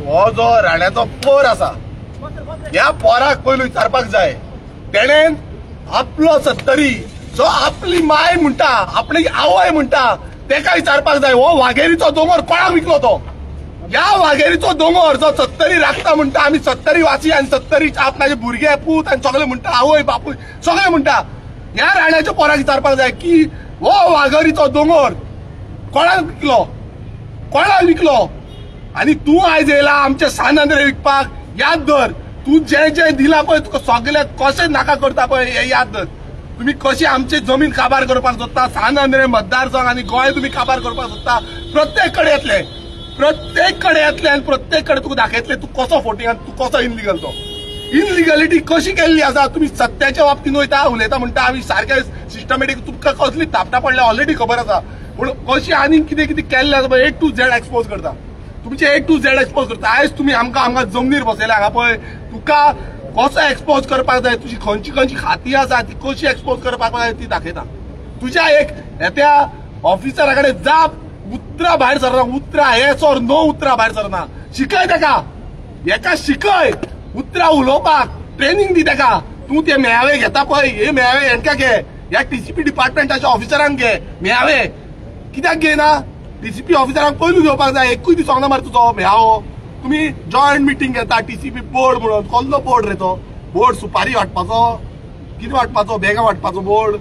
Speaker 1: हो जो राण्याचो पोर आसा ह्या पोराक पयलू विचारपाक जाय. तेणेन आपलो सत्तरी जो आपली माय म्हणटा, आपली आवय म्हणटा, तेका विचारपाक जाय. हो वाघेरीचो दोंगर कोणाक विकलो तो? ह्या वाघेरीचो दोंगर जो सत्तरी राखता म्हणटा, आमी सत्तरी वासी आनी सत्तरी आपणाचे भुरगे पूत आनी सगळे म्हणटा, आवय बापूय सगळे म्हणटा. ह्या राण्याच्या पोराक विचारपाक जाय की हो वाघेरीचो दोंगर कोणाक विकलो, कोणाक विकलो? आनी तूं आयज येयला आमचे सान आंद्रे विकपाक. याद धर, तूं जें जें दिलां पळय तुका सगळें कशें नाका करता पळय हें याद धर. तुमी कशी आमची जमीन काबार करपाक सोदता, सान आंद्रे मतदारसंघ आनी गोंय तुमी काबार करपाक सोदता. प्रत्येक कडेन येतले, प्रत्येक कडेन येतले आनी प्रत्येक कडेन तुका दाखयतले तूं कसो फोटिंग आनी तूं कसो इनलिगल. तो इनलिगलिटी कशी केल्ली आसा तुमी सत्याच्या बाबतीन वयता उलयता म्हणटा आमी सारकें सिस्टमॅटीक. तुमकां कसली थापटां पडल्या ऑलरेडी खबर आसा, पूण कशी आनीक कितें कितें केल्लें आसा पळय ए टू झेड एक्सपोज करता. तुमचे ए टू झेड एक्सपोज करता. आयज तुमी आमकां हांगा जमनीर बसयल्या हांगा पळय तुका कसो एक्सपोज करपाक जाय, तुजी खंयची खंयची खाती आसा ती कशी एक्सपोज करपाक जाय ती दाखयता. तुज्या एक त्या ऑफिसरा कडेन जाप उतरां भायर सरना, उतरां येस ऑर नो उतरां भायर सरना. शिकय तेका, हेका शिकय उतरां उलोवपाक, ट्रेनिंग दी तेका. तूं ते मेळावे घेता पळय, हे मेळावे हेंका घे, ह्या टीसीपी डिपार्टमेंटाच्या ऑफिसरांक घे मेळावे. कित्याक घेयना? टीसीपी ऑफिसरांक पयलू घेवपाक जाय. एकूय दीस सांगना मरे तुजो मेळावो. तुमी जॉयंट मिटींग घेता टीसीपी बोर्ड म्हणून. कसलो बोर्ड रे तो? बोर्ड सुपारी वांटपाचो, कितें वांटपाचो, बॅगां वांटपाचो बोर्ड?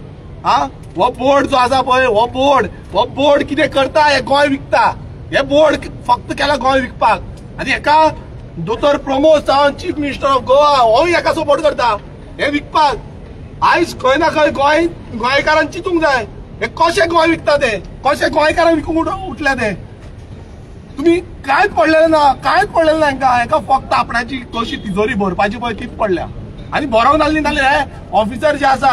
Speaker 1: हा, हो बोर्ड जो आसा पळय, हो बोर्ड, हो बोर्ड कितें करता? हे गोंय विकता. हे बोर्ड फक्त केला गोंय विकपाक. आनी हेका दोतोर Pramod Sawant chief minister of Goa होय हेका सपोर्ट करता हे विकपाक. आयज खंय ना खंय गोंय गोंयकारान चिंतूंक जाय हे कशें गोंय विकता ते, कशें गोंयकारांक विकूंक उठल्या ते. तुमी कांयच पडलेलें ना, कांयच पडलेलें ना हेंकां. हेंकां फक्त आपणाची कशी तिजोरी भरपाची पळय तीच पडल्या. आनी भरोंक नासली नाल्यार हे ऑफिसर जे आसा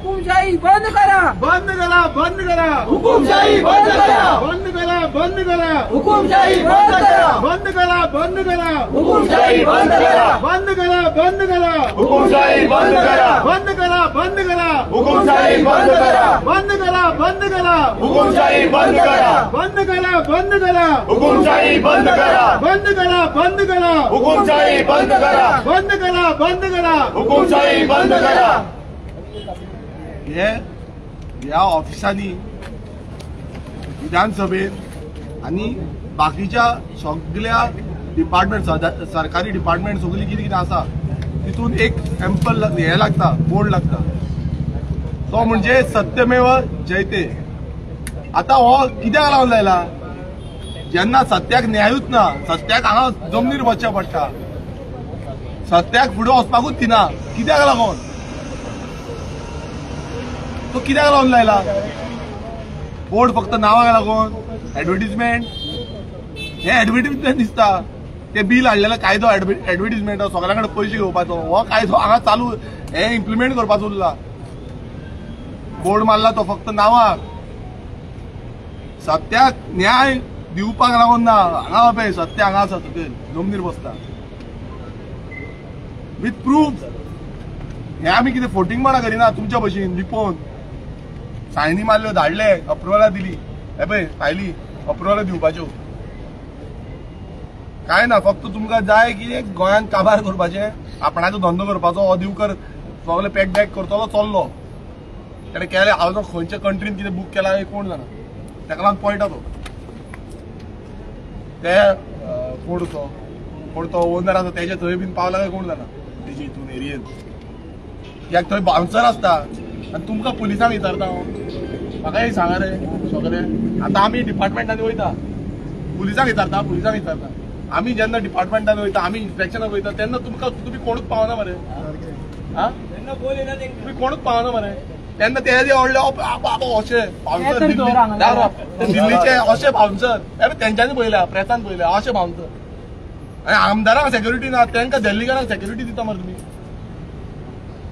Speaker 5: हुकुमशाही बंद करा,
Speaker 7: बंद करा, बंद करा,
Speaker 5: हुकुमशाही बंद करा,
Speaker 7: बंद करा, बंद करा,
Speaker 5: हुकुमशाही बंद करा,
Speaker 7: बंद करा, बंद करा,
Speaker 5: हुकुमशाही बंद करा,
Speaker 7: बंद करा, बंद करा,
Speaker 8: हुकुमशाही बंद करा,
Speaker 7: बंद करा, बंद करा,
Speaker 8: हुकुमशाही बंद करा,
Speaker 7: बंद करा, बंद करा,
Speaker 8: हुकुमशाही बंद करा,
Speaker 7: बंद करा, बंद करा,
Speaker 8: हुकुमशाही बंद करा,
Speaker 7: बंद करा, बंद करा,
Speaker 8: हुकुमशाही बंद करा,
Speaker 7: बंद करा, बंद करा,
Speaker 8: हुकुमशाही बंद करा।
Speaker 1: हे ह्या ऑफिसांनी विधानसभेत आनी बाकीच्या सगळ्या डिपार्टमेंट, सरकारी डिपार्टमेंट सगळी कितें कितें आसा तितून एक एम्पल हे लागता, बोर्ड लागता, तो म्हणजे सत्यमेव जयते। आतां हो कित्याक लागून लायला? जेन्ना सत्याक न्यायूच ना, सत्याक हांगा जमनीर वचचें पडटा, सत्याक फुडें वचपाकूच दिना, कित्याक लागून तो कित्याक लागून लायला? बोर्ड फक्त नांवाक लागून, एडवर्टीजमेंट, हे एडवर्टीजमेंट दिसता। ते बील हाडलेलो कायदो एडवर्टीजमेंट, सगळ्यां कडेन पयशे घेवपाचो हो कायदो हांगा चालू, हे इम्प्लिमेंट करपाचो उरला। बोर्ड मारला तो फक्त नांवाक, सत्याक न्याय दिवपाक लागून ना। हांगा पळय सत्य हांगा आसा, सकयल जमनीर बसता विथ प्रूफ। हे आमी कितें फोटिंगपणां करिना तुमच्या भशेन, लिपोवन सायनी मारल्यो, धाडले, अप्रुवलां दिली, हे पळय फायली अप्रुवलां दिवपाच्यो। कांय ना, फक्त तुमकां जाय की गोंयांत काबार करपाचें, आपणाचो धंदो करपाचो। हो दिवकर सगळे पॅक बॅक करतलो चल्लो, तेणें केलें। हांव खंयच्या कंट्रीन कितें बूक केलां हें कोण जाणा, ताका लागून पळटा तो। ते कोण तो, कोण तो ओनर आसा तेजे थंय बीन पावला काय कोण जाणा, तेजे हितून एरियेन कित्याक थंय बाउन्सर आसता। आनी तुमकां पुलिसांक विचारता हांव, म्हाका एक सांगा रे सगळे, आतां आमी डिपार्टमेंटांनी वयता, पुलिसांक विचारता, पुलिसांक विचारता। आमी जेन्ना डिपार्टमेंटान वयता, आमी इन्स्पेक्शनाक वयता, तेन्ना तुमकां तुमी कोणूच पावना मरे, आ तुमी कोणूच पावना मरे। तेन्ना ते जे व्हडले अशे बाउन्सर, दिल्लीचे अशे बाउन्सर तेंच्यांनी पळयल्या, प्रेसान पळयल्या अशे बाउन्सर। आनी आमदारांक सेक्युरिटी ना, तेंकां दिल्लीकारांक सेक्युरिटी दिता मरे तुमी,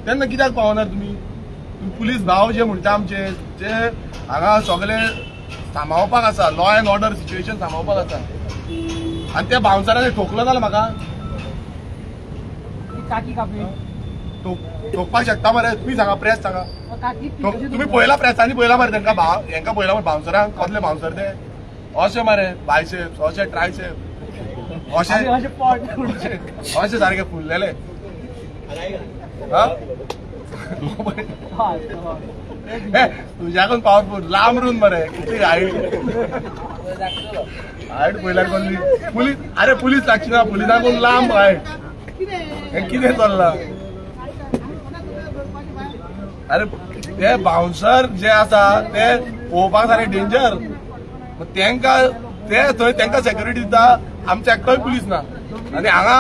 Speaker 1: तेन्ना कित्याक पावनार तुमी? पुलीस भाव जे म्हणटा आमचे, जे हांगा सगळे सांबाळपाक आसा, लॉ एंड ऑर्डर सिच्युएशन सांबाळपाक आसा, आनी त्या बाउन्सरांनी ठोकलो जाल्यार म्हाका ठोकपाक शकता मरे तुमी? सांगा, प्रेस सांगा, तुमी पळयला प्रेसांनी पळयला मरे तेंकां, हेंकां पळयला मरे बाउन्सरांक, कसले बाउन्सर ते, अशे मरे बायसेप्स, अशे ट्रायसेप्स, अशे अशे सारके फुललेले। तुझ्याकून पावरफूल लांब रून मरे, कितली हायट, हायट पळयल्यार कसली पुलीस, अरे पुलीस लागची ना, पुलिसांकून लांब हायट, हें कितें चल्लां? अरे ते बाउन्सर जे आसा ते पळोवपाक सारके डेंजर, तेंकां ते थंय तेंकां सेक्युरिटी दिता, आमचे एकटोय पुलीस ना। आनी हांगा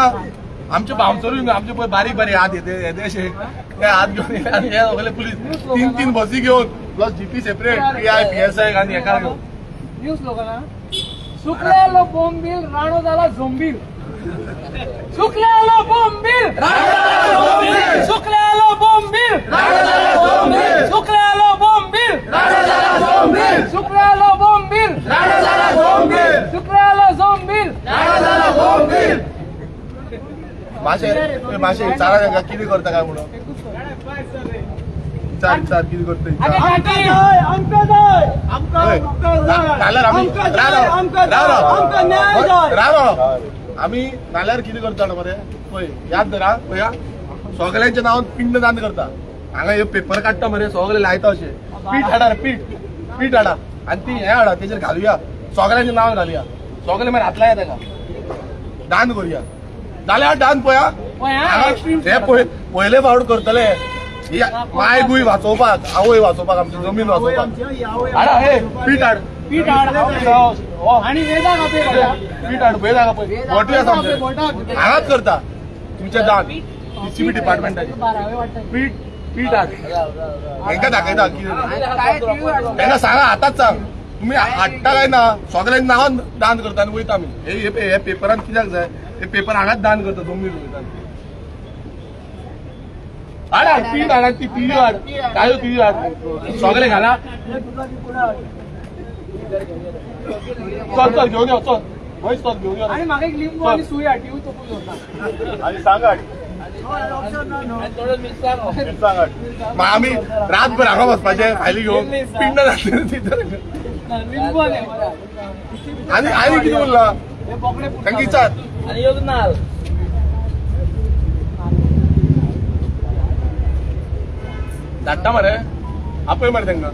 Speaker 1: आमचे बाउन्सरूय न्हू, आमचे पळय बारीक बारीक हात येते येते अशे, ते हात घेवन आनी हे सगळे पुलीस तीन तीन बसी घेवन, plus GP separate, PI PSI आनी हेका घेवन।
Speaker 5: न्यूज लोकांना सुकलेलो बोंबील राणो जाला झोंबील, सुकलेलो बोंबील राणो जाला झोंबील, सुकलेलो बोंबील राणो जाला झोंबील, सुकलेलो बोंबील राणो जाला झोंबील, सुकलेलो बोंबील राणो जाला झोंबील, सुकलेलो झोंबील राणो जाला झोंबील।
Speaker 1: माशे माशे विचारा तांकां कितें करता काय म्हणून, विचार विचार कितें करता। आमी नाल्यार कितें करता मरे पळय, याद धरा पळया, सगळ्यांच्या नांवान पिंड दान करता। हांगा हे पेपर काडटा मरे, सगळे लायता अशे, पीठ हाडा, पीठ पीठ हाडा आनी ती हें हाडा, तेजेर घालुया, सगळ्यांच्या नांवान घालुया, सगळे मागीर हात लाया ताका, दान करुया। जाल्यार दान पळया, हे पयले फावट करतले, माय गुय वाचोवपाक, आवय वाचोवपाक, आमची जमीन वाचोवपाक। हाडा हे पीठ हाड,
Speaker 5: पीठ हाड आनी वेदाक
Speaker 1: पीठ हाड, वेदाक पळय बोटूय आसा आमचें, हांगाच करता तुमचें दान डीसीपी डिपार्टमेंटाचें। पीठ पीठ हाड, हेंकां दाखयता कितें, तेंकां सांगा, आतांच सांग तुमी हाडटा काय ना, सगळ्यांक नांवान दान करता आनी वयता आमी। हे पेपरान कित्याक जाय, हे पेपर हांगाच दान करता, जमनीर वयता। हाड पीन हाड ती पियो हाड कायो पियो हाड सगळे घाला. चल चल घेऊन यो चल वयच चल घेऊन यो.
Speaker 5: आणि म्हाका एक लिंबू आणि सुई हाड ती तोपून दवरता.
Speaker 7: आनी सांग हाड
Speaker 1: मग आमी रातभर हांगा बसपाचें फायली घेवन पिंड जातली भितर.
Speaker 5: लिंबू
Speaker 1: आनी आनी कितें उरला तांकां विचार. धाडटा मरे आपय मरे तांकां.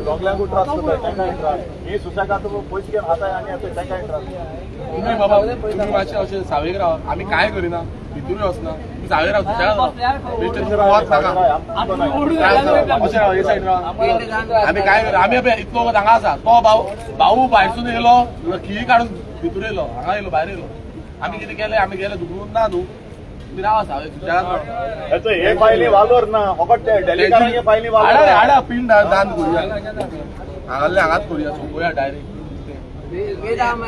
Speaker 7: सगल्यांकूच त्रास जाता तांकांय त्रास. हे सुशेगाद पयशे घेवन खाता आनी आतां तांकांय त्रास.
Speaker 1: तुमी बाबा तुमी मातशें अशें सावेक रावा. आमी कांय करिना भितरूय वचना. तुमी सावेक राव सुशेगाद राव. अशें राव हे सायड राव. आमी कांय करिना. आमी इतलो वगत हांगा आसा. तो भाऊ भाऊ भायरसून येयलो खी काडून भितूर येयलो हांगा येयलो भायर येयलो. आमी कितें केलें आमी गेले दुखून ना न्हू. तुमी रावा सावेक सुशेगाद राव.
Speaker 7: हे फायली वालोर ना फकत डेलीकारांक हे फायली वालोर.
Speaker 1: हाडा पिंड दान करुया हांगासरले हांगाच करुया सोंपोया डायरेक्ट.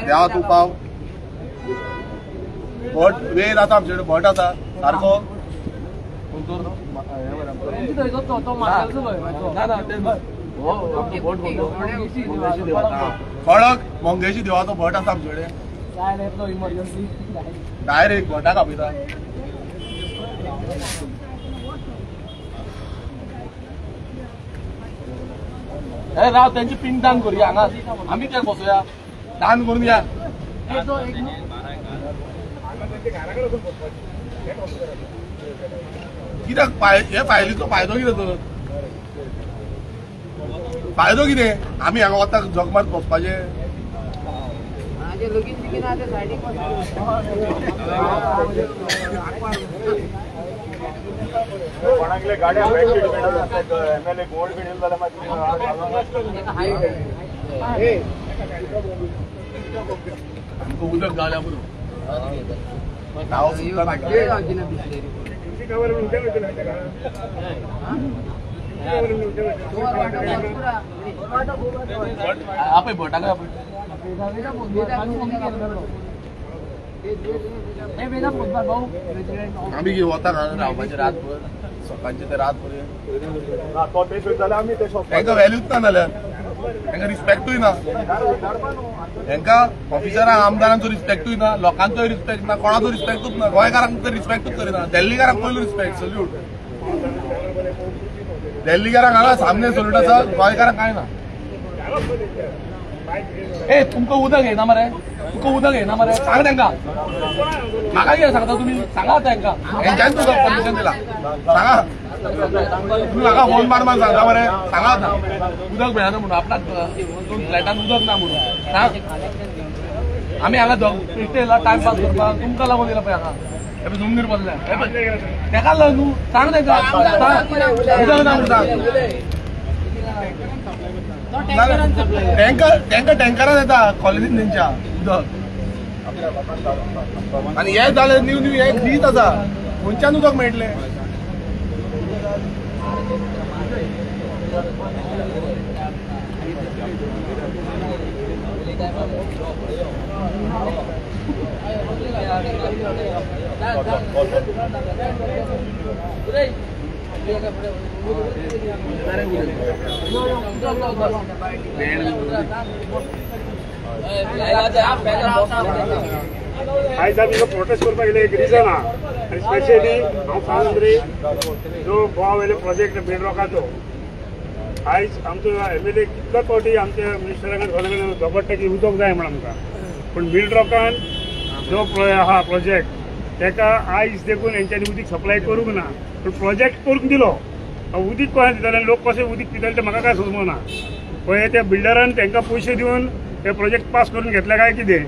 Speaker 1: देवा तूं पाव भट वेद आसा आमचे कडेन भट आसा सारको. खडक मंगेशी देवाचो भट आसा आमचे कडेन डायरेक्ट भटाक आपयता. राव त्यांची पिंड दान करूया हांगा. आमी कित्याक बसोया दान करून या. कित्याक हे फायलीचो फायदो कितें तर? फायदो कितें? आमी हांगा वता जगमात बसपाचें.
Speaker 7: कोणाकले गाड्या एमएलए गोल्ड बीड येयले जाल्यार मागीर
Speaker 1: आमकां उदक गावल्या पुरो. आपय भटाक आपय. आमी वता रावपाचें रातभर सकाळचें ते रातभर. तांकां व्हॅल्यूच ना जाल्यार तांकां रिस्पेक्टूय ना. तांकां ऑफिसरांक आमदारांचो रिस्पेक्टूय ना लोकांचोय रिस्पेक्ट ना कोणाचो रिस्पेक्टूच ना. गोंयकारांक तर रिस्पेक्टूच करिना. दिल्लीकारांक पयलो रिस्पेक्ट सल्यूट. दिल्लीकारांक हांगा सामने सल्यूट आसा गोंयकारांक कांय ना. ए तुमकां उदक येना मरे तुका उदक येना मरे सांग तांकां. म्हाका कितें सांगता तुमी सांगा तांकां. हेंच्यान तुका परमिशन दिला सांगा. तुमी म्हाका फोन मार मार सांगता मरे सांगा आतां उदक मेळना म्हणून आपणाक फ्लॅटान उदक ना म्हणून सांग. आमी हांगा बेश्टे येयला टायमपास करपाक तुमकां लागून येयला पळय हांगा. हे पळय जमनीर बसल्या तेका लागून न्हू सांग तांकां उदक ना म्हणून सांग. टँकर टँकरान येता कॉलनीन तेंच्या उदक. आनी हे जालें न्यू न्यू हे दीत आसा खंयच्यान उदक मेळटलें?
Speaker 9: आयज आमी प्रोटेस्ट करपाक गेले एक रिजन आहा. आनी स्पेशली हांव सांगता जो गोवा वयले प्रोजेक्ट बिल्डरॉकाचो आयज आमचो एमएलए कितलो फावटी आमच्या मिनिस्टरा कडेन झगडटा की उदक जाय म्हण आमकां. पूण बिल्डरॉकान जो आहा प्रोजेक्ट ताका आयज देखून हेंच्यांनी उदीक सप्लाय करूंक ना. पूण प्रोजेक्ट करूंक दिलो उदीक कोणा दितले लोक कशें उदीक पितले तें म्हाका काय समजना. पळय त्या बिल्डरान तांकां पयशे दिवन ते प्रोजेक्ट पास करून घेतले काय कितें.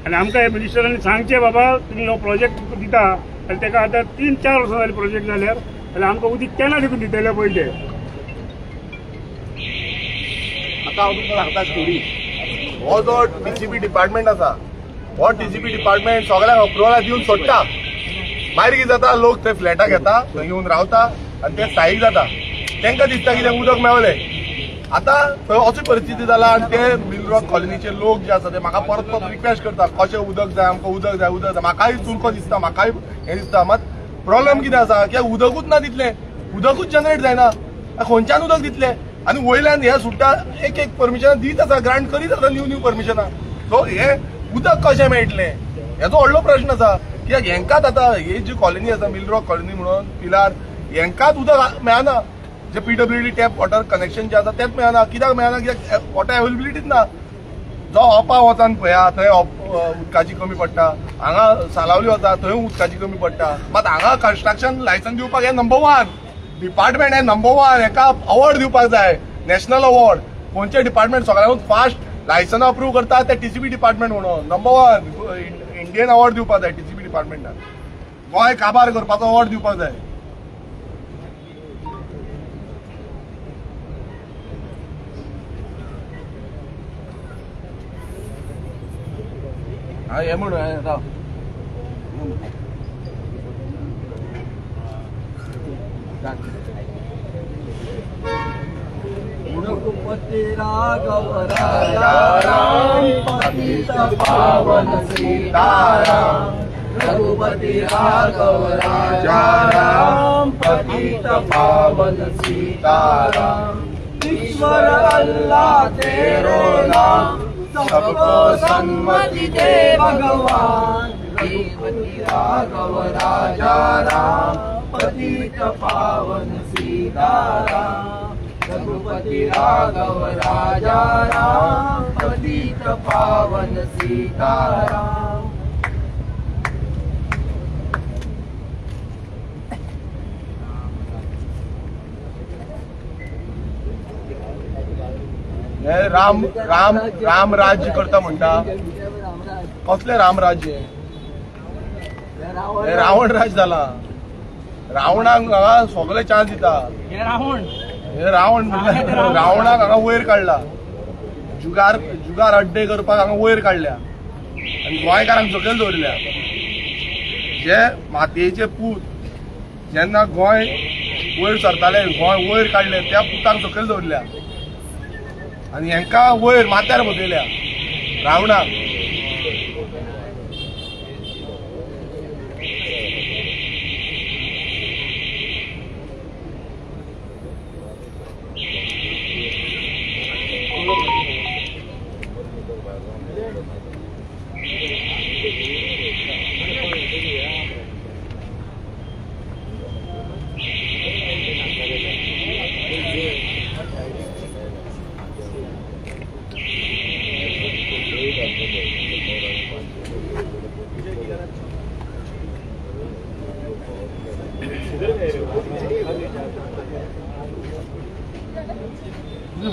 Speaker 9: आनी आमकां हे मिनिस्टरांनी सांगचें बाबा तुमी हो प्रोजेक्ट दिता आनी ताका आतां 3-4 वर्सां जालीं प्रोजेक्ट जाल्यार जाल्यार आमकां उदीक केन्ना देखून दितले पळय ते.
Speaker 1: आतां हांव तुमकां सांगता स्टोरी. हो जो टीसीपी डिपार्टमेंट आसा हो टीसीपी डिपार्टमेंट सगळ्यांक अप्रुवलां दिवन सोडटा. मागीर कितें जाता लोक थंय फ्लॅटां घेता थंय येवन रावता आनी ते स्थायीक जाता. तांकां दिसता कितें उदक मेवलें. आतां थंय अशी परिस्थिती जाला आनी ते मिलरॉक कॉलनीचे लोक जे आसा ते म्हाका परत परत रिक्वेस्ट करता कशें उदक जाय आमकां, उदक जाय, उदक जाय. म्हाकाय चुरको दिसता, म्हाकाय हें दिसता. मात प्रॉब्लम कितें आसा की उदकूच ना तितलें, उदकूच जनरेट जायना, खंयच्यान उदक दितले? आनी वयल्यान हे सुद्दां एक एक परमिशनां दीत आसा, ग्रांट करीत आसा न्यू न्यू परमिशनां. सो हे उदक कशें मेळटलें हेचो व्हडलो प्रश्न आसा. कित्याक हेंकाच आतां ही जी कॉलनी आसा मिलरॉक कॉलनी म्हणून पिलार, हेंकाच उदक मेळना. जे PWD tap water connection जे आसा तेंच मेळना. कित्याक मेळना? कित्याक वॉटर अवेलेबिलिटीच ना. जो ओपा वचान पळया थंय उदकाची कमी पडटा, हांगा सालावली वता थंय उदकाची कमी पडटा. मात हांगा कन्स्ट्रक्शन लायसन्स दिवपाक हें नंबर 1 डिपार्टमेंट, हें नंबर 1, हेका अवॉर्ड दिवपाक जाय, नॅशनल अवॉर्ड. खंयचें डिपार्टमेंट सगळ्यांकून फास्ट लायसन्स अप्रूव करता ते TCB department म्हणून नंबर 1 इंडियन अवॉर्ड दिवपाक जाय टीसीबी डिपार्टमेंटाक. गोंय काबार करपाचो अवॉर्ड दिवपाक जाय. हा हे म्हणून राव
Speaker 4: रघुपति राघव राजा राम पतित पावन सीताराम, रघुपति राघव राजा राम पतित पावन सीताराम. ईश्वर अल्लाह तेरो नाम, सबको सन्मति दे भगवान. रघुपति राघव राजा राम पतित पावन सीताराम, रघुपति राघव राजा राम पतित पावन सीताराम.
Speaker 1: राम राम राम राज्य करता म्हणटा, कसलें राम राज्य? हे रावण राज जाला. रावणाक हांगा सगळे चान्स दिता. हे रावण म्हणल्यार रावणाक हांगा वयर काडला, जुगार जुगार अड्डे करपाक हांगा वयर काडल्या आनी गोंयकारांक सकयल दवरल्या. जे मातयेचे पूत जेन्ना गोंय वयर सरताले, गोंय वयर काडले त्या पुतांक सकयल दवरल्या आनी हेंकां वयर माथ्यार बसयल्या रावणाक.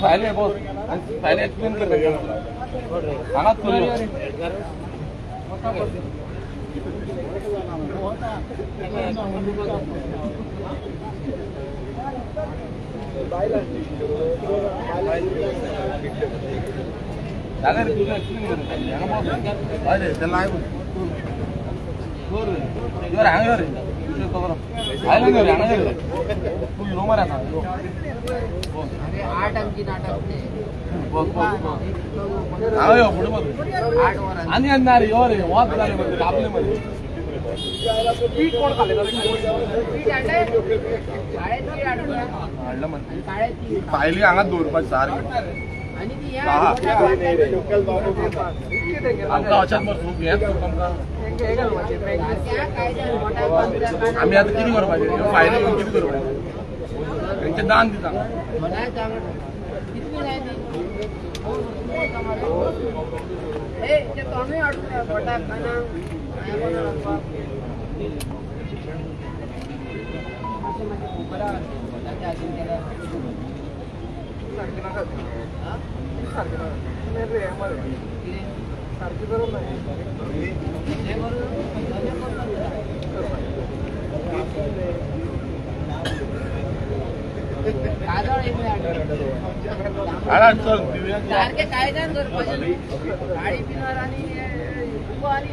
Speaker 4: फायल बॉस, फायल एक्सप्लेन कर हांगाच करूया.
Speaker 5: आनी ना रे यो रे वाद जाले मरे कापले मरे पीठ कोण खाले
Speaker 1: हाडलं मरे फायली हांगाच दवरपाची सारकी. आमकां अशेंच मरे सूप हेंच सूप आमकां. आमी आतां कितें करपाचें? फायली घेवन कितें करपाचें? तेंचें दान दिता.
Speaker 5: सारखे कायद्यान करपाचें गाडी पिनार आनी उबो आनी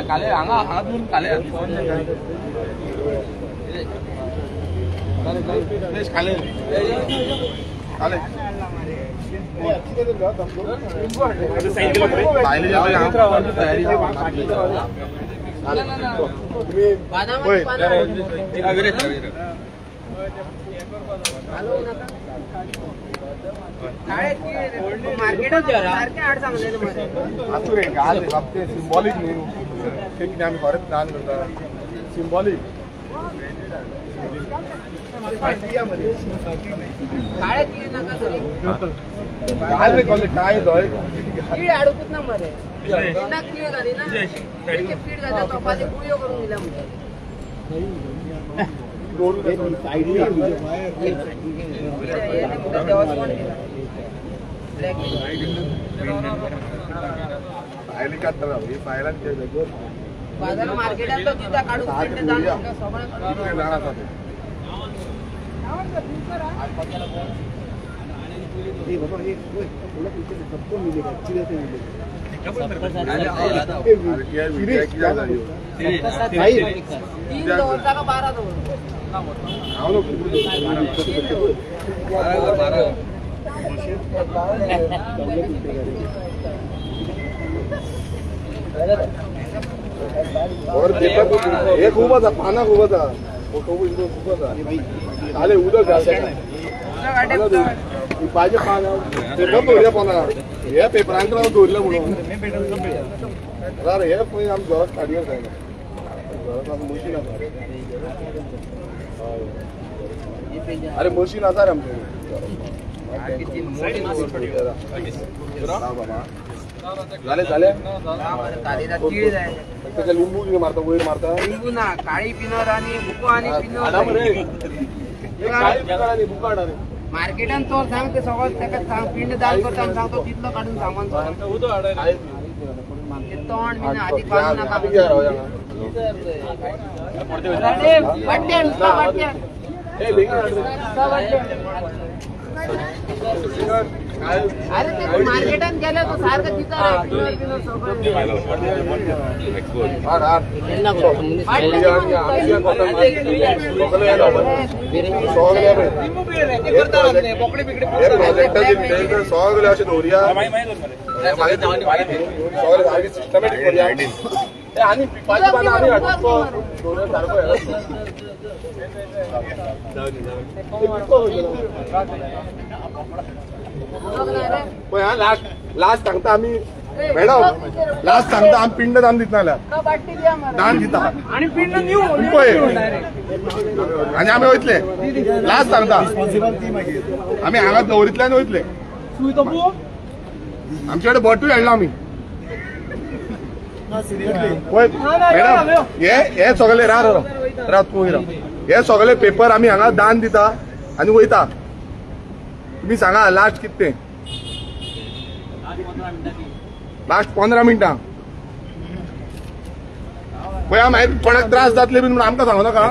Speaker 4: काले हांगा हांगा दूर काले
Speaker 1: काले काले सिंबॉलिक न्ही ते कितें आमी खरेंच दान करता सिंबॉलिक. काय रे कॉलेज काय धंय
Speaker 5: कीड हाडूकूच ना मरे पिंडाक कीड घाली ना पीठ घातल्या तोपाची गुळयो करून दिल्या म्हणटा.
Speaker 1: फायली काडटा ही फायलान
Speaker 5: बाजार मार्केटात तो दिता काडून
Speaker 1: जाण आसा ते.
Speaker 6: सबको मिलेगा अच्छी तरह से मिलेगा.
Speaker 5: तीन दवरता का 12 दवरता
Speaker 1: और पेपर हे खूब आसा पानां खूब आसा खूब आसा आले उदक घाल पाजे पानां पेपर दवरया पानां हे पेपरांक लागून दवरलें म्हणून हे पळय आमी झेरॉक्स काडया जायना झेरॉक्स आमकां मशीन आसा. अरे मशीन आसा रे आमचें. बाबा जालें जालें तेका लिंबू कितें मारता वयर मारता
Speaker 5: लिंबू ना काळी पिनर आनी बुको आनी पिनर
Speaker 1: काळी पिनर आनी बुको हाडा रे
Speaker 5: मार्केटान चोर सांग ते सगळं तेका सांग पिंड दान करता म्हूण सांगतो तितलो काडून सामान तोंड बीन आदी काडूं नाका वाट्यान वाट्यान अरे ते मार्केटान गेले तो सारखं दिता रे पिनर सगळं.
Speaker 1: सगळे अशें दवरया सगळे सिस्टमॅटीक करुया आनी पिपाची पानां आनी हाडून सारको पळय हा लास्ट लास्ट सांगता आमी मॅडम लास्ट सांगता आमी पिंड दान दितना जाल्यार दान दिता
Speaker 5: आनी पिंड न्यू
Speaker 1: पळय आनी आमी वयतले लास्ट सांगता आमी हांगा दवरितल्यान वयतले. आमचे कडेन भटूय हाडला आमी. पळय मॅडम हे हे सगळे राव राव राव तूं राव हे सगळे पेपर आमी हांगा दान दिता आनी वयता. तुम्ही सांगा लास्ट कितें तें. लास्ट 15 मिनटां पळय मागीर कोणाक त्रास जातले बीन म्हणून आमकां सांगू नाका.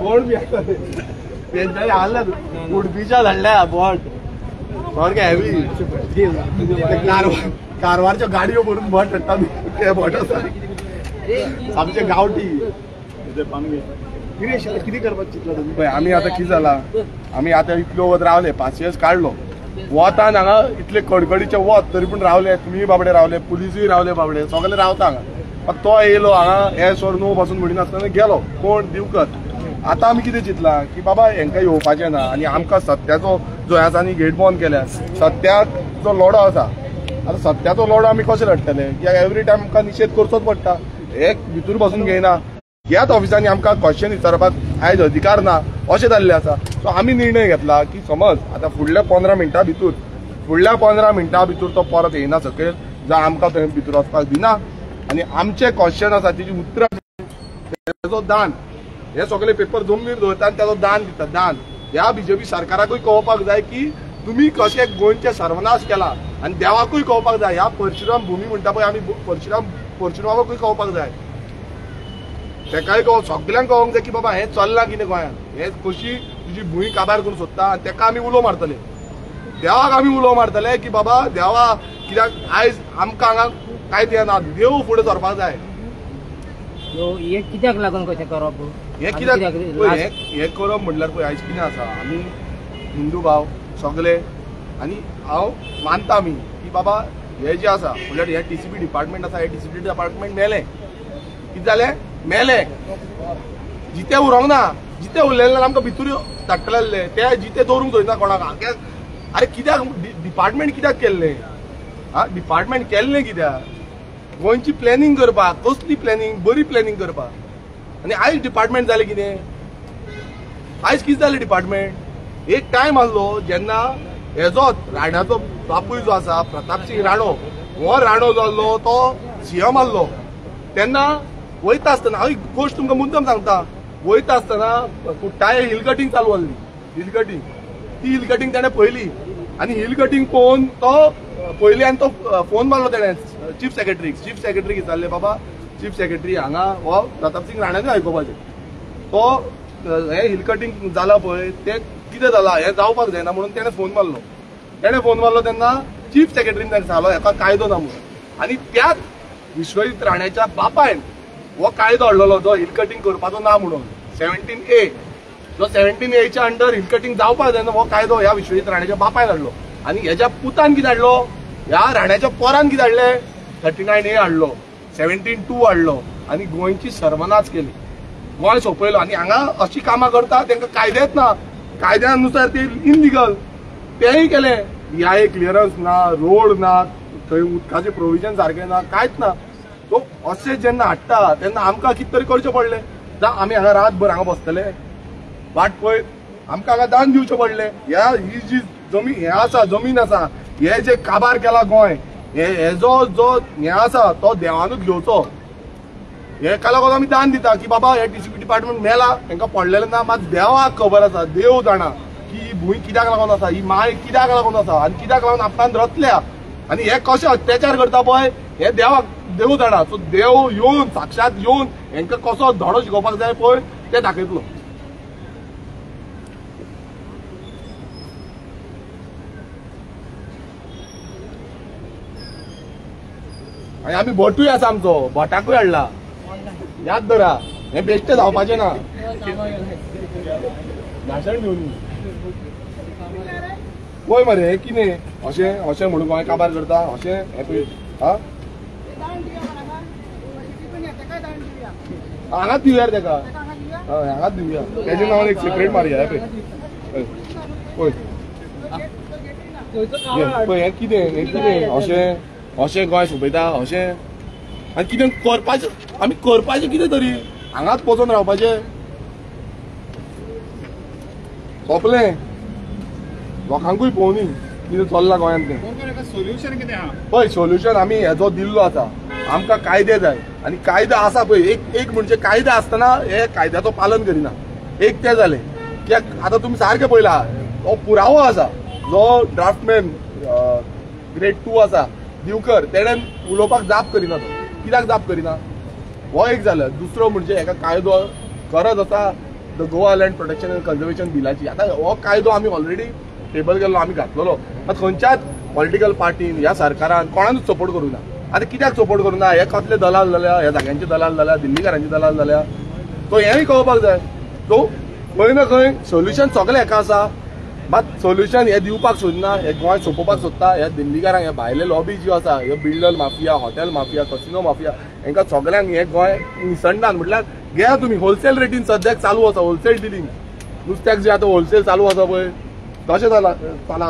Speaker 1: कोण बी आसा तेंच्यानी हाडला उडपीच्या धाडल्या बोट सारकें हेवी कारवारच्यो गाडयो भरून भट हाडटा ते भट आसा आमचे गांवठी.
Speaker 6: कितें करपाक चिंतला तुमी?
Speaker 1: पळय आमी आतां कितें जालां आमी आतां इतलो वत रावले पासियेंस काडलो वतान हांगा इतले कडकडीचें वत तरी पूण रावले तुमी बाबडे रावले पुलिसूय रावले बाबडे सगळे रावता हांगा. तो येयलो हांगा येस ऑर नो पासून म्हणिनासतना गेलो. कोण? दिवकर. आतां आमी कितें चिंतलां की बाबा हेंकां येवपाचें ना आनी आमकां सत्याचो जो आसा आनी गेट बंद केल्या, सत्याचो लढो आसा. आतां सत्याचो लढो आमी कशें लढटले? कित्याक एवरी टायम आमकां निशेध करचोच पडटा. हे भितूर बसून घेयना. ह्याच ऑफिसांनी आमकां क्वेश्चन विचारपाक आयज अधिकार ना अशें जाल्लें आसा. सो आमी निर्णय घेतला की समज आतां फुडल्या 15 मिनटां भितर, फुडल्या 15 मिनटां भितर तो परत येयना सकयल, जाल्यार आमकां थंय भितर वचपाक दिना आनी आमचे क्वेश्चन आसा तेजी उतरां, तेजो दान, हे सगळे पेपर जमनीर दवरता आनी तेजो दान दिता. दान ह्या बीजेपी सरकाराकूय कळोवपाक जाय की तुमी कशें गोंयचें सर्वनाश केला आनी देवाकूय कळोवपाक जाय. ह्या परशुराम भूमी म्हणटा पळय आमी, परशुरामाकूय कळोवपाक जाय, तेकाय सगल्यांक कळोवंक जाय की बाबा हें चल्लां कितें गोंयांत, हें कशी तुजी भूंय काबार करूंक सोदता. आनी तेका आमी उलो मारतले, देवाक आमी उलो मारतले की बाबा देवा, कित्याक आयज आमकां हांगा कांयच येना, देव फुडें सरपाक जाय.
Speaker 10: हें कित्याक लागून कशें करप?
Speaker 1: हें कित्याक हें करप म्हणल्यार पळय आयज कितें आसा, आमी हिंदू भाव सगले आनी हांव मानता आमी की बाबा हे जे आसा म्हणल्यार हे टीसीपी डिपार्टमेंट आसा, हे टीसीपी डिपार्टमेंट मेलें. कितें जालें? मेलें. जिते उरोंक ना, जिते उरलेले ना आमकां भितूर धाडटले, ते जिते दवरूंक सोदिना कोणाक. अरे कित्याक डिपार्टमेंट कित्याक केल्लें? आं, डिपार्टमेंट केल्लें कित्याक? गोंयची प्लॅनिंग करपाक. कसली प्लॅनिंग? बरी प्लॅनिंग करपाक. आनी आयज डिपार्टमेंट जालें कितें? आयज कितें जालें डिपार्टमेंट? एक टायम आसलो जेन्ना हेजो राण्याचो बापूय जो आसा प्रतापसिंग राणो, हो राणो जो आसलो तो सीएम आसलो तेन्ना वयता आसतना, हांव एक गोश्ट तुमकां मुद्दम सांगता, वयता आसतना कुट्टाळे हिल कटिंग चालू आसली. हिल कटिंग, ती हिल कटिंग ताणें पळयली आनी हिल कटिंग पळोवन तो पळयली आनी तो फोन मारलो ताणें चीफ सेक्रेटरीक. चीफ सेक्रेटरीक विचारलें, बाबा चीफ सेक्रेटरी हांगा हो प्रतापसिंग राण्यानूय आयकुपाचें, तो हें हिल कटिंग जालां पळय तें कितें जालां, हें जावपाक जायना म्हणून ताणें फोन मारलो. ताणें फोन मारलो तेन्ना चीफ सेक्रेटरीन ताणें सांगलो हेका कायदो ना म्हणून. आनी त्याच विश्वजीत राण्याच्या बापायन हो कायदो हाडलेलो जो हिल कटिंग करपाचो ना म्हणून, 17A, जो 17Aच्या अंडर हिल कटिंग जावपाक जायना हो कायदो ह्या विश्वजीत राण्याच्या बापायन हाडलो. आनी हेज्या पुतान कितें हाडलो, ह्या राण्याच्या पोरान कितें हाडलें, 39A हाडलो, 17(2) हाडलो आनी गोंयची सर्वनाश केली, गोंय सोंपयलो. आनी हांगा अशी कामां करता तांकां कायदेच ना, कायद्यानुसार ते इनलिगल तेंय केलें. EIA clearance ना, रोड ना, थंय उदकाचें प्रोविजन सारकें ना, कांयच ना. सो अशें जेन्ना हाडटा तेन्ना आमकां कितें तरी करचें पडलें. जावं आमी हांगा रातभर हांगा बसतले वाट पळयत, आमकां हांगा दान दिवचें पडलें. ह्या ही जी जमीन हें आसा, जमीन आसा, हे जे काबार केला गोंय, हेजो जो हें आसा तो देवानूच घेवचो. हेका लागून आमी दान दिता की बाबा हे टीसीपी डिपार्टमेंट मेला, हेंकां पडलेलें ना, मात देवाक खबर आसा, देव जाणा की ही भूंय कित्याक लागून आसा, ही माय कित्याक लागून आसा आनी कित्याक लागून आपणान रचल्या आनी हे कशे अत्याचार करता पळय हे देवाक देव जाणा. सो देव येवन साक्षात येवन हेंकां कसो धडो शिकोवपाक जाय पळय ते दाखयतलो. आनी आमी भटूय आसा आमचो, भटाकूय हाडला, याद धरा, हें बेश्टें जावपाचें ना. भाशण घेवन पळय मरे हें कितें अशें अशें म्हणून गोंय काबार करता अशें हें पळय. हा हांगाच दिवया रे तेका, हय हांगाच दिवया, तेजें नांवान एक सेपरेट मारया. हें पळय पळय पळय हें कितें, हें कितें अशें अशें गोंय सोंपयता अशें. आनी कितें करपाचें आमी, करपाचें कितें तरी हांगाच वचोन रावपाचें सोंपलें. लोकांकूय पळोवनी कितें चल्लां गोंयांत तें.
Speaker 7: सोल्युशन कितें आहा
Speaker 1: पळय, सोल्युशन आमी हेजो दिल्लो आसा, आमकां कायदे जाय आनी कायदो आसा पळय. एक एक म्हणजे कायदो आसतना हे कायद्याचो पालन करिना, एक तें जालें. कित्याक आतां तुमी सारकें पळयला, हो पुरावो आसा जो ड्राफ्टमॅन ग्रेड 2 आसा दिवकर, तेणें उलोवपाक जाप करिना. तो कित्याक जाप करिना हो एक जालें. दुसरो म्हणजे हेका कायदो गरज आसा the Goa land protection and conservation बिलाची. आतां हो कायदो आमी ऑलरेडी टेबल केल्लो, आमी घातलेलो, मात खंयच्याच पॉलिटिकल पार्टीन ह्या सरकारान कोणानूच सपोर्ट करूं ना. आतां कित्याक सपोर्ट करूं ना? हे कसले दलाल जाल्या, ह्या जाग्यांचे दलाल जाल्या, दिल्लीकारांचे दलाल जाल्या, तो हेंय कळपाक जाय. सो खंय ना खंय सोल्युशन सगळें हेका आसा. मात सोल्युशन हे दिवपाक सोदना, हे गोंय सोंपोवपाक सोदता. ह्या दिल्लीकारांक, ह्या भायले लॉबी ज्यो आसा, ह्यो builder mafia, hotel mafia, casino mafia, हांकां सगळ्यांक हे गोंय निसणटान. म्हटल्यार घेया तुमी होलसेल रेटीन सद्याक चालू आसा होलसेल डिलींग. नुस्त्याक जे आतां होलसेल चालू आसा पळय तशें जाला चला.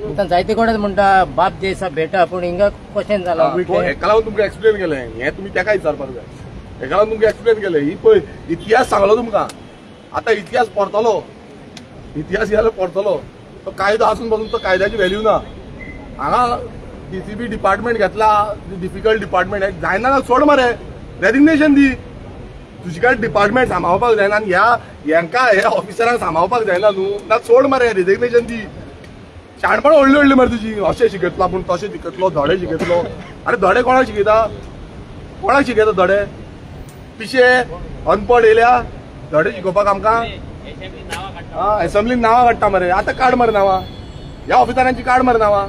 Speaker 10: आतां जायते कडेन म्हणटा बाप जैसा बेटा, पूण हिंगा कशें जाला
Speaker 1: हेका लागून तुमकां एक्सप्लेन केलें. हें तुमी तेका विचारपाक जाय. हेका लागून तुमकां एक्सप्लेन केलें. ही पळय इतिहास सांगलो तुमकां. आतां इतिहास परतलो, इतिहास गेलो परतलो. तो कायदो आसून पसून तो कायद्याची व्हॅल्यू ना. हांगा डीसीबी डिपार्टमेंट घेतला, डिफिकल्ट डिपार्टमेंट जायना ना सोड मरे, रेजिग्नेशन दी. तुजे कडेन डिपार्टमेंट सांबाळपाक जायना आनी ह्या हेंकां ह्या ऑफिसरांक सांबाळपाक जायना न्हू, ना सोड मरे, रेजिग्नेशन दी. शाणपण व्हडली व्हडली मरे तुजी, अशें शिकयतलो आपूण तशें शिकयतलो, धडे शिकयतलो. अरे धडे कोणाक शिकयता? कोणाक शिकयता धडे? पिशे अनपड येयल्या धडे शिकोवपाक आमकां? एसेंब्लीन नांवां काडटा मरे. आतां काड मरे नांवां, ह्या ऑफिसरांची काड मरे नांवां.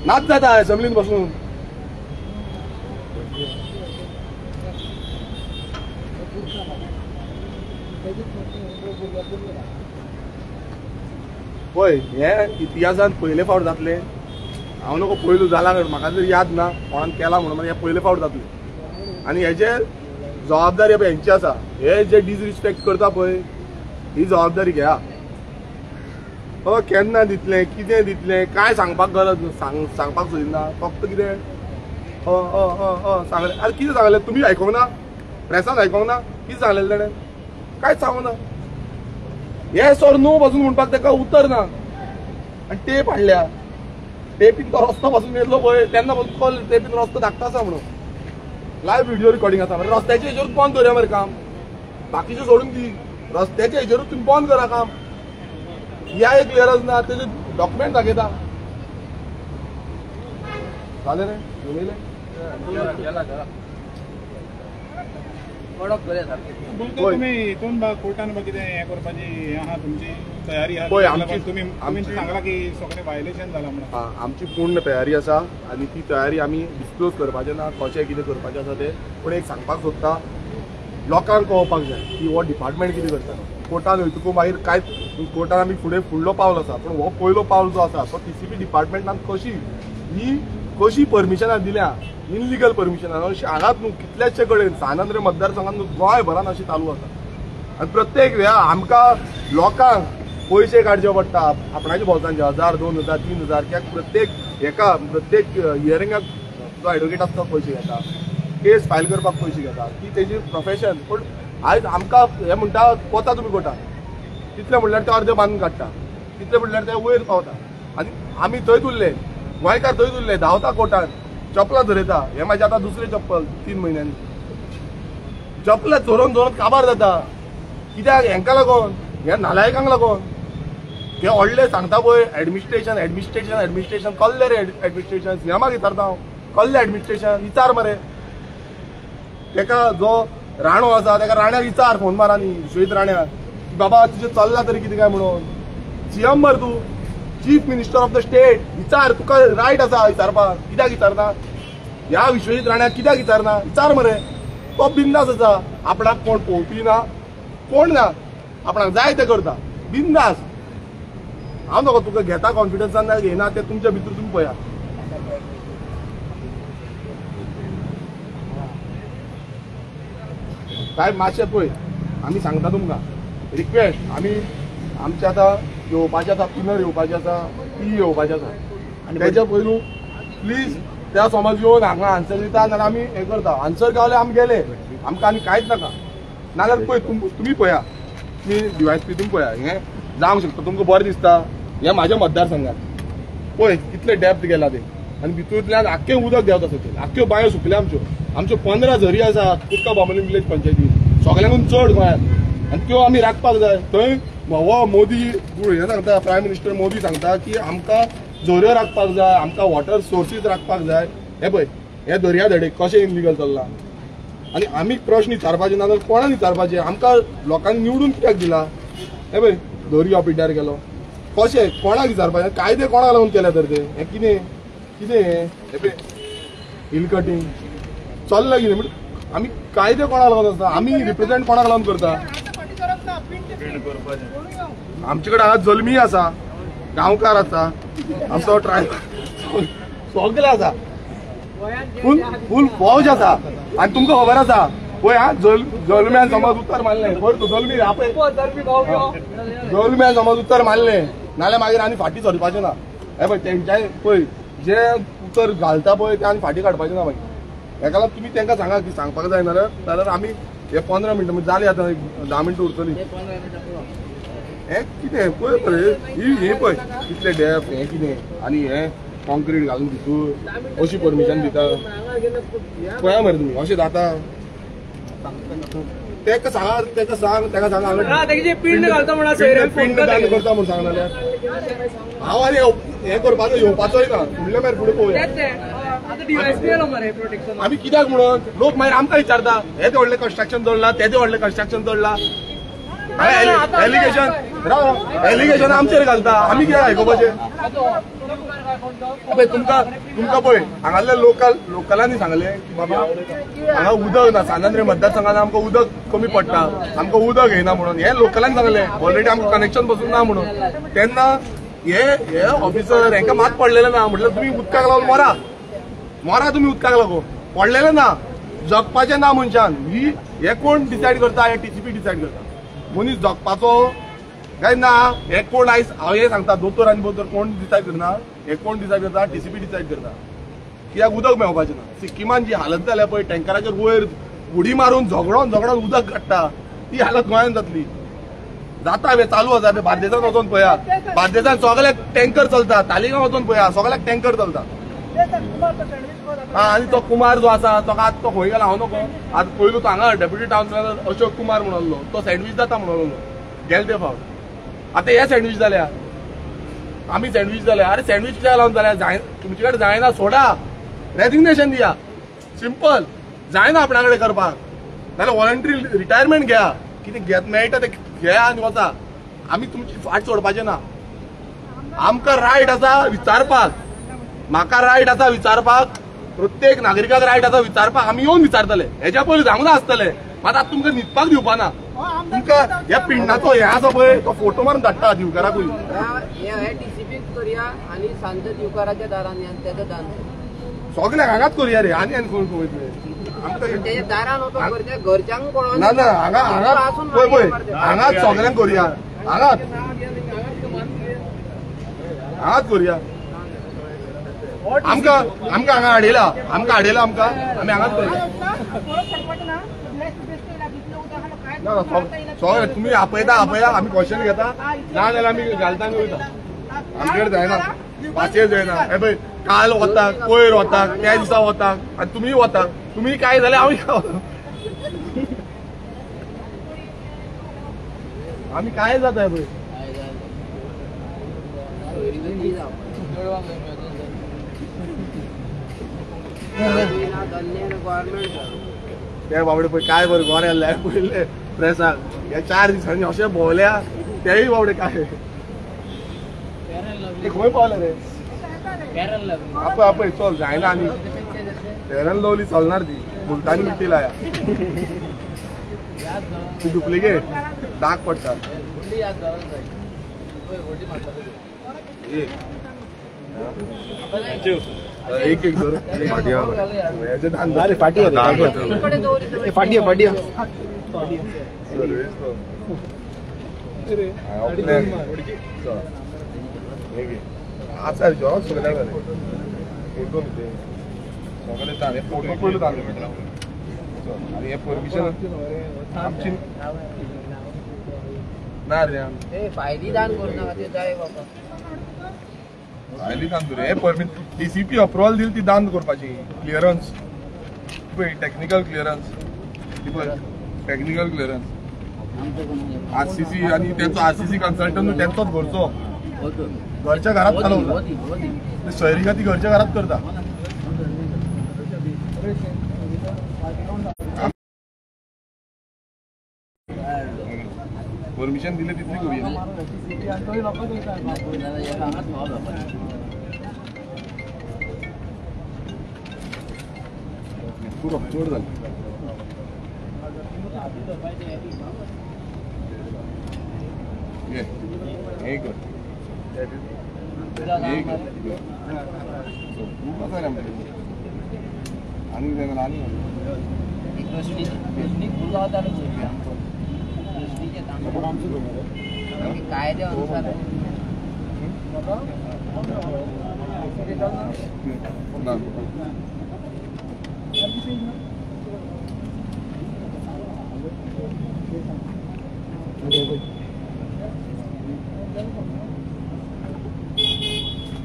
Speaker 1: नाच जाता एसेंब्लीन बसून. पळय हे इतिहासान पयले फावट जातले. हांव नको पयलू जाला म्हाका जर याद ना कोणान केला म्हणून, हे पयले फावट जातले. आनी हेजे जबाबदारी पळय हेंची आसा. हे जे डिसरिस्पेक्ट करता पळय ही जबाबदारी घेया. बाबा केन्ना दितलें, कितें दितलें, कांय सांगपाक गरज सांगपाक सोदिना. फक्त कितें सांगलें. अरे कितें सांगलें तुमी आयकोंक ना, प्रेसान आयकोंक ना, कितें सांगलें तेणें? कांयच सांगूं ना. येस ऑर नो पासून म्हणपाक ताका उतर ना. आनी टेप हाडल्या, टेपीन तो रस्तो पासून येतलो पळय तेन्ना पासून कॉल टेपीन रस्तो धाकटो आसा म्हणून. लायव्ह व्हिडिओ रिकॉर्डिंग आसा. रस्त्याच्या हेजेरूच बंद दवरया मरे काम, बाकीचें सोडून दी. रस्त्याच्या हेजेरूच तुमी बंद करा काम. ह्या एक क्लियरन्स ना, तेजे डॉक्युमेंट दाखयता. जालें रे, उलयलें.
Speaker 7: तुमी हितून कोर्टान कितें हें करपाची आहा तुमची तयारी आहा? तुमी सांगला की सगळें व्हायलेशन जालां म्हणून.
Speaker 1: आमची पूर्ण तयारी आसा आनी ती तयारी आमी डिस्क्लोज करपाचें ना, कशें कितें करपाचें आसा तें. पूण एक सांगपाक सोदता, लोकांक कळोवपाक जाय की हो डिपार्टमेंट कितें करता. कोर्टान वयतकूच मागीर कांय कोर्टान आमी फुडें फुडलो पावल आसा, पूण हो पयलो पावल जो आसा तो टीसीबी डिपार्टमेंटान कशी ही कशी परमिशनां दिल्या, इनलिगल परमिशनां अशें हांगाच न्हू कितल्याशे कडेन सान आंद्रे मतदारसंघात न्हू गोंयभरान अशें चालू आसा. आनी प्रत्येक वेळा आमकां लोकांक पयशे काडचे पडटा आपणाच्या बोल्सांचे, 1000, 2000, 3000. कित्याक प्रत्येक हेका प्रत्येक हियरिंगाक जो एडवोकेट आसता पयशे घेता, केस फायल करपाक पयशे घेता, ती तेजी प्रोफेशन. पूण आयज आमकां हें म्हणटा वता तुमी कोर्टान, तितले म्हणल्यार ते अर्दे बांदून काडटा, तितले म्हणल्यार ते वयर पावता. आनी आमी थंयच उरले, गोंयकार थंयच उरले, धांवता कोर्टान, चपलां झरयता. हें म्हाजें आतां दुसरें चप्पल 3 म्हयन्यांनी चपलां झरोवन झरोवन काबार जाता. कित्याक? हेंकां लागून, ह्या नालायकांक लागून. हे व्हडले सांगता पळय एडमिनिस्ट्रेशन एडमिनिस्ट्रेशन एडमिनिस्ट्रेशन, कल्ले रे एडमिनिस्ट्रेशन. सिनेमाक विचारता हांव, कल्ले एडमिनिस्ट्रेशन विचार मरे तेका. जो राणो आसा तेका राण्याक विचार फोन मार आनी विश्वजीत राण्याक की बाबा तुजें चल्लां तरी कितें काय म्हणून. सीएम मरे तूं, chief minister of the state, विचार, तुका रायट आसा विचारपाक. कित्याक विचारना ह्या विश्वजीत राण्याक? कित्याक विचारना? विचार मरे. तो बिंदास आसा, आपणाक कोण पळोवपी ना, कोण ना, आपणाक जाय तें करता बिंदास. हांव नको तुका घेता कॉन्फिडन्सान ना घेयना तें तुमच्या भितर तुमी पळया. साहेब मातशें पळय, आमी सांगता तुमकां रिक्वेस्ट, आमी आमचे आतां येवपाचें आसा, पिनर येवपाचें आसा, पी येवपाचें आसा, आनी तेच्या पयलू प्लीज त्या समज येवन हांगा आन्सर दिता नाल्यार आमी हें करता. आन्सर गावले आमी गेले, आमकां आनी कांयच नाका. नाल्यार पळय तुमी पळया, तुमी डीवायएसपी तुमी पळया, हें जावंक शकता तुमकां बरें दिसता. हें म्हाज्या मतदारसंघात पळय कितले डेप्थ गेला ते, आनी भितूंतल्यान आख्खें उदक देंवता सकयल, आख्ख्यो बांयो सुकल्या आमच्यो. आमच्यो 15 झरी आसा कुडका बांबोलीम विलेज पंचायतीन, सगळ्यांकून चड गोंयांत, आनी त्यो आमी राखपाक जाय. थंय हो मोदी हें सांगता, प्रायम मिनिस्टर मोदी सांगता की आमकां झऱ्यो राखपाक जाय, आमकां वॉटर सोर्सीस राखपाक जाय. हें पळय हें दर्या धडेक कशें इनलिगल चल्लां. आनी आमी प्रश्न विचारपाचे ना जाल्यार कोणाक विचारपाचे? आमकां लोकांनी निवडून कित्याक दिला? हें पळय दर्या पिड्ड्यार गेलो, कशें कोणाक विचारपाचें? कायदे कोणाक लागून केल्या तर ते? हें कितें कितें हें? हें पळय हिल कटींग चल्लां कितें? म्हणजे आमी कायदे कोणाक लागून आसता, आमी रिप्रेझेंट कोणाक लागून करता? आमचे कडेन हांगा जल्मी आसा, गांवकार आसा, आमचो ट्रायब सगळे आसा, फूल फूल फौज आसा. आनी तुमकां खबर आसा पळय हा, जल्म्यान समज उतर मारलें पळय, तूं जल्मी आपय जल्म्यान समज उतर मारलें नाल्यार मागीर आनी फाटीं सरपाचें ना. हे पळय तेंच्या पळय जे उतर घालता पळय ते आनी फाटीं काडपाचें ना मागीर. हेका लागून तुमी तेंकां सांगा की सांगपाक जायना जाल्यार आमी हे 15 मिनटां जाली आतां 10 मिनटां उरतली. हें कितें पळय पळय ही पळय कितले डेप हें कितें आनी हें कॉन्क्रीट घालून भितर अशी परमिशन दिता पळया मरे तुमी अशें जाता. तेका सांगा, तेका सांग, तेका सांग
Speaker 5: पिंड घालता म्हणून
Speaker 1: पिंड दान करता म्हणून सांग जाल्यार हांव आनी हें करपाचो येवपाचोय ना फुडले मागीर फुडें पळोवया. आमी कित्याक म्हणून लोक मागीर आमकां विचारता हें व्हडलें कन्स्ट्रक्शन जडलां, तेजें व्हडलें कन्स्ट्रक्शन जडलां, एलिगेशन एलिगेशन आमचेर घालता. आमी कित्याक आयकुपाचें? पळय तुमकां तुमकां पळय हांगासले लोकल लोकलांनी सांगलें की बाबा हांगा उदक ना, सांत मतदारसंघान आमकां उदक कमी पडटा, आमकां उदक येना म्हणून हें लोकलांनी सांगलें. ऑलरेडी आमकां कनेक्शन पसून ना म्हणून. तेन्ना हे हे ऑफिसर हेंकां मात पडलेलें ना, म्हटल्यार तुमी उदकाक लागून मरा मरा, तुमी उदकाक लागून पडलेलें ना, जगपाचें ना मनशान. ही हे कोण डिसायड करता? हे टीसीपी डिसायड करता मनीस जगपाचो काय ना. हे कोण आयज हांव हें सांगता, दोतोर आनी बोतोर कोण डिसायड करना, हे कोण डिसायड करता? टीसीपी डिसायड करता. कित्याक उदक मेळपाचें ना. सिक्किमान जी हालत जाल्या पळय, टँकराचेर वयर उडी मारून झगडोन झगडोन उदक काडटा, ती हालत गोंयांत जातली. जाता हे चालू आसा. बार्देसान वचोन पळया, बार्देसान सगळ्याक टँकर चलता, तालिगांव वचोन पळया सगळ्याक टँकर चलता. हा, आनी तो कुमार जो आसा तो आतां तो खंय गेला हांव नको. आतां पयलू तो हांगा deputy town planner Ashok Kumar म्हणलो, तो सँडवीच जाता म्हणलो गेले ते फावट. आतां हे सँडवीच जाल्या, आमी सँडवीच जाल्या. अरे सँडवीच कित्याक लावन जाल्या? जाय तुमचे कडेन जायना सोडा, रेजिग्नेशन दिया, सिंपल. जायना आपणा कडेन करपाक नाल्यार वॉलंटरी रिटायरमेंट घ्या, कितें घेत मेळटा तें घेया आनी वचा. आमी तुमची फाट सोडपाचें ना. आमकां रायट आसा विचारपाक, म्हाका रायट आसा विचारपाक, प्रत्येक नागरिकाक रायट आसा विचारपाक. आमी येवन विचारतले, हेज्या पयलीं सांगून आसतले. मात आतां तुमकां न्हिदपाक दिवपा ना. तुमकां ह्या पिंडाचो हें आसा पळय तो फोटो मारून धाडटा दिवकाराकूय. सगळ्यांक हांगाच करुया रे, आनी आनी कोण वयतले ना ना हांगा हांगा पळय पळय हांगाच सगळ्यांक करुया, हांगाच हांगाच करुया. आमकां आमकां हांगा हाडयला, आमकां हाडयला, आमकां आमी हांगाच करुया. ना सगळें तुमी आपयता आपया, आमी क्वेश्चन घेता, ना जाल्यार आमी घालता आनी वयता. आमचे कडेन जायना, पासियेंस जायना. हे पळय काल वता, पयर वता, त्या दिसा वता, आनी तुमीय वता. तुमी काय जाल्यार हांव आमी काय जाता पळय. ते बाबडे पळय काय बरें गोरे आसले पयले प्रेसाक ह्या 4 दिसांनी अशें भोंवल्या, तेय बाबडे काय ते खंय पावले रे? आपय आपय चल जायना आनी फेरन लवली चलणार ती मुलतानी मिट्टी लाया ती डुप्लिकेट दाग पडटा. एक एक धर
Speaker 6: फाटी फाटी फाटी
Speaker 1: आसा जॉब सगळे जाले फोटो सगळे ताणे फोटो पयलो ताणे आनी हे परमिशन आमची ना रे.
Speaker 10: फायली दान करूं नाका ते जाय बाबा,
Speaker 1: फायली दान करूं. हे परमिशन डीसीपी अप्रुवल दिली ती दान करपाची, क्लियरन्स पळय, टेक्निकल क्लियरन्स ती पळय, टेक्निकल क्लियरन्स आरसीसी आनी तेंचो आरसीसी कन्सल्टंट तेंचोच घरचो, घरच्या घरात चालवता, शहरी गती घरच्या घरात करता. परमिशन दिले तितली करूया. चड जालें.
Speaker 10: कायद्यानुसार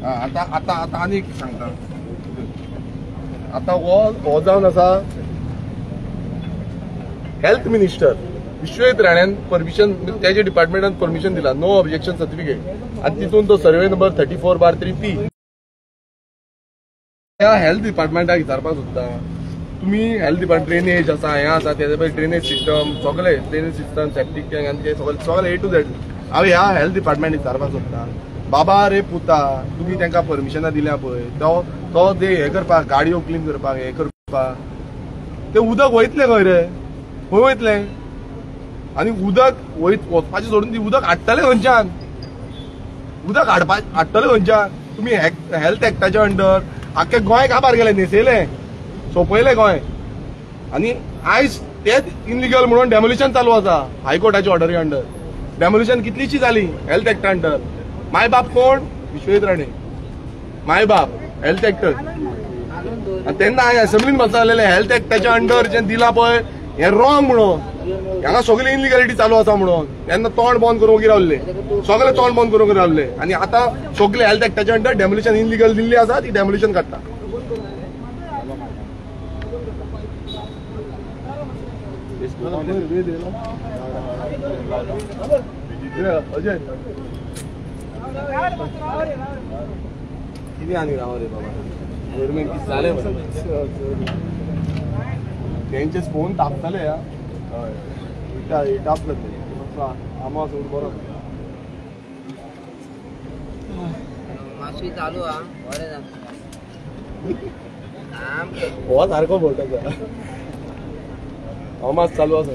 Speaker 1: आता आता आता आनी सांगता आता हो जावन आसा हेल्थ मिनिस्टर विश्वजीत राण्यान परमिशन त्याच्या डिपार्टमेंटान परमिशन दिला नो ऑब्जेक्शन सर्टिफिकेट आनी तितून तो सर्वे नंबर 34/3P ह्या हेल्थ डिपार्टमेंटाक विचारपाक सोदता तुमी हेल्थ डिपार्टमेंट ड्रेनेज आसा हें आसा तेजे पळय ड्रेनेज सिस्टम सगळे ड्रेनेज सिस्टम सेप्टीक टँक आनी ते सगळे सगळे ए टू झेड हांव ह्या हेल्थ डिपार्टमेंट विचारपाक सोदता बाबा रे पुता तुमी तांकां परमिशनां दिल्या पळय तो तो ते हें करपाक गाडयो क्लीन करपाक हें करपाक ते उदक वयतलें खंय रे खंय वयतलें आनी उदक वचपाचें सोडून ती उदक हाडटले खंयच्यान उदक हाडटले खंयच्यान तुमी हेल्थ एक्टाच्या अंडर आख्खे गोंय काबार गेलें न्हेसयलें सोंपयलें गोंय आनी आयज तेच इनलिगल म्हणून डेमोलिशन चालू आसा हायकोर्टाच्या ऑर्डरी अंडर डेमोलिशन कितलीशी जाली हेल्थ एक्टा अंडर my बाप कोण विश्वजीत राणे my बाप हेल्थ एक्टर तेन्ना हांवें असेंब्लीन बसलेले हेल्थ एक्टाच्या अंडर जें दिलां पळय हें रॉंग म्हणून हांगा सगळी इनलिगलिटी चालू आसा म्हणून तेन्ना तोंड बंद करून वगी रावले सगळे तोंड बंद करून रावले आनी आतां सगळे हेल्थ एक्टाच्या अंडर डेमोलिशन इनलिगल दिल्ली आसा ती डेमोलिशन काडटा. अजय कितें आनी राव रे बाबा गव्हर्मेंट कितें जालें मरे तेंचे फोन तापताले हय तापले आमो सोड बरो
Speaker 10: मातशी चालू आहा बरें जाता
Speaker 1: हो सारको बोट आसा अमास चालू आसा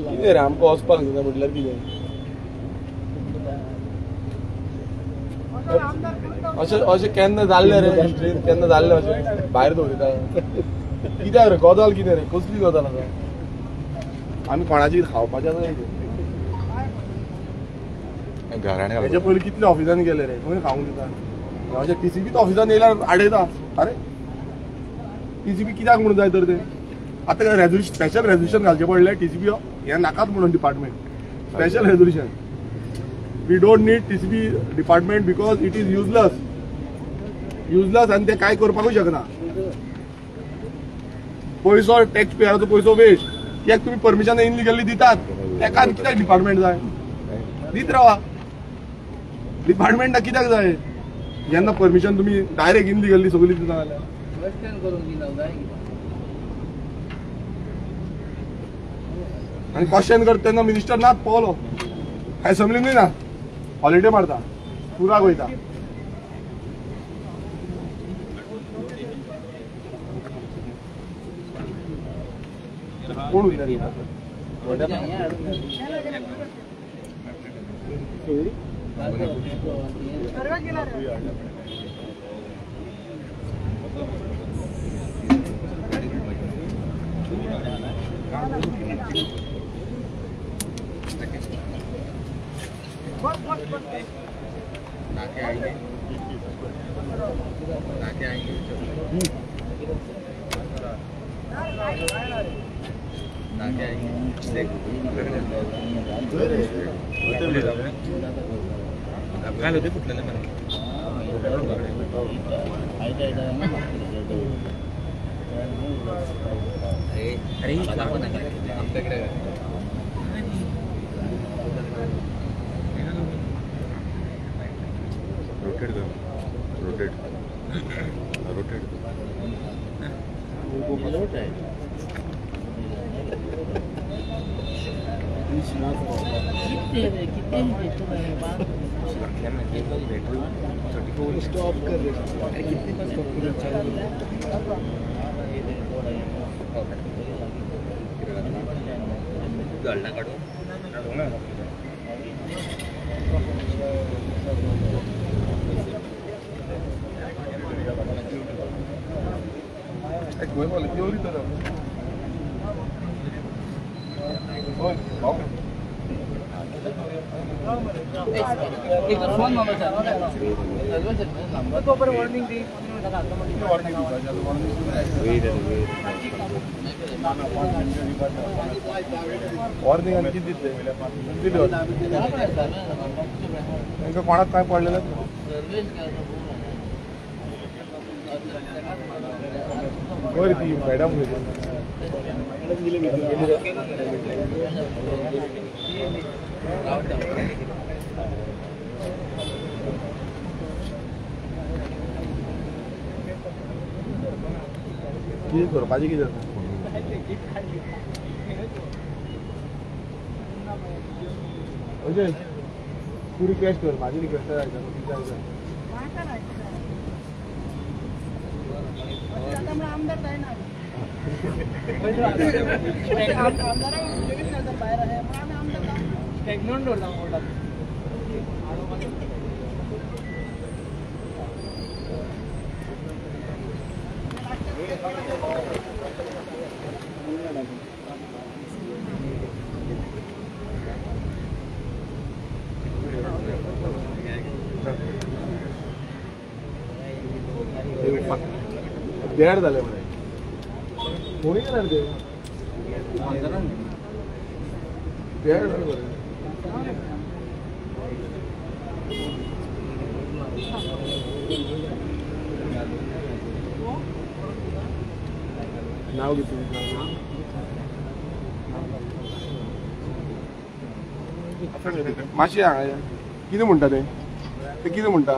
Speaker 1: कितें रे आमकां वचपाक दिना म्हटल्यार कितें अशें अशें केन्ना जाल्लें रे हिस्ट्रीन केन्ना जाल्लें अशें भायर दवरिता कित्याक रे गजाल कितें रे कसली गजाल आसा आमी कोणाची खावपाचें आसा हेजे पयलीं कितले ऑफिसांनी गेले रे खंय खावंक दिता अशें टीसीबीच ऑफिसान येयल्यार आडयता अरे टीसीबी कित्याक म्हणून जाय तर ते आतां रेजोल्युशन स्पेशल रेजोल्युशन घालचें पडलें टीसीबी हें नाकाच म्हणून department special resolution we don't need TCB department because it is useless useless आनी ते कांय करपाकूय शकना पयसो टॅक्स पेयराचो पयसो वेस्ट कित्याक तुमी परमिशन इनलिगली दितात तेका कित्याक डिपार्टमेंट जाय दीत रावा डिपार्टमेंटाक कित्याक जाय जेन्ना परमिशन तुमी डायरेक्ट इनलिगली सगळी दिता जाल्यार आनी क्वेश्चन करता तेन्ना मिनिस्टर नात पावलो असेंब्लीनूय ना हॉलिडे मारता पुराक वयता कोण वयता
Speaker 8: रोटेट करो, रोटेट रोटेट
Speaker 6: स्टॉप कर रे.
Speaker 10: फोन नंबर तो वॉर्निंग दी.
Speaker 1: वॉर्निंग आनी कितें दितले तांकां कोणाक कांय पडलेलें बरी ती मॅडम कितें करपाचें कितें जाता अजय तूं रिक्वेस्ट कर म्हाजी रिक्वेस्ट आयकना कितें आयकना
Speaker 3: आमदार जायना
Speaker 1: देड जाले मरे कोणी गेला ते देड जाले बरे. नाव कितें मातशें हांगा कितें म्हणटा ते ते कितें म्हणटा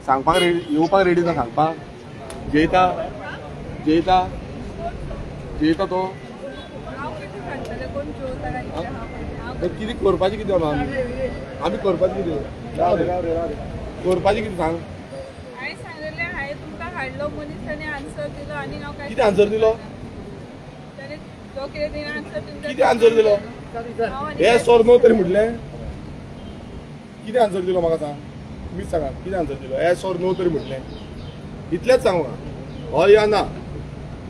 Speaker 1: सांगपाक रेडी येवपाक रेडी ना सांगपाक. जेयता जेयता जेयता तो कितें करपाचें कितें आमी आमी करपाचें कितें करपाचें कितें सांग. कितें आन्सर दिलो कितें आन्सर दिलो येस ऑर नो तरी म्हटलें कितें आन्सर दिलो म्हाका सांग तुमीच सांगा कितें आन्सर दिलो येस ऑर नो तरी म्हटलें इतलेंच सांगू हय या ना.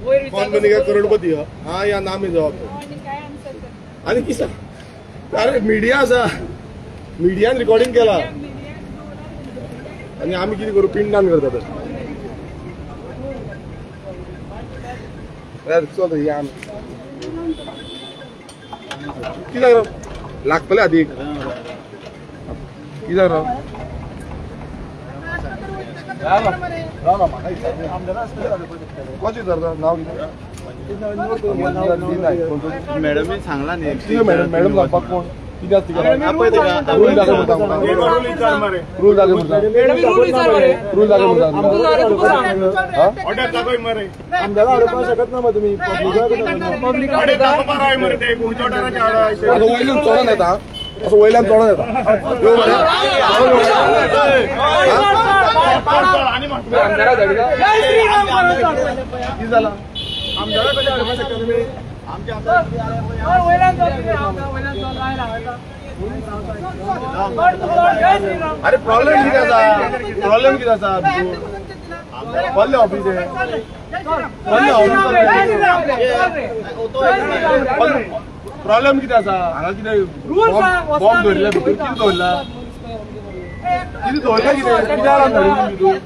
Speaker 1: कोण बनेगा करोडपती हा या ना मी जबाब आनी कितें अरे मिडिया आसा मिडियान रिकॉर्डिंग केला आनी आमी कितें करूं पिंडान करता तर चल या आमी कित्याक लागतले हातीक कित्याक राव कशें विचारता नांव कितें
Speaker 8: मॅडमीन सांगला न्ही
Speaker 1: मॅडम मॅडम सांगपाक कोण कितें आसा तिका रूल दाखय म्हणटा रूल दाखय म्हणटा रूल दाखय म्हणटा वयल्यान चोडोन येता असो वयल्यान चोडोन येता कितें जाला आमदारा कशें हाडपाक शकता तुमी अरे प्रॉब्लेम कितें आसा प्रॉब्लेम कितें आसा कसलें ऑफीस हें कसलें ऑफीस प्रॉब्लेम कितें आसा हांगा कितें बॉम्ब दवरिल्ले भितर कितें दवरला कितें दवरल्या कितें कित्याक लागून भितर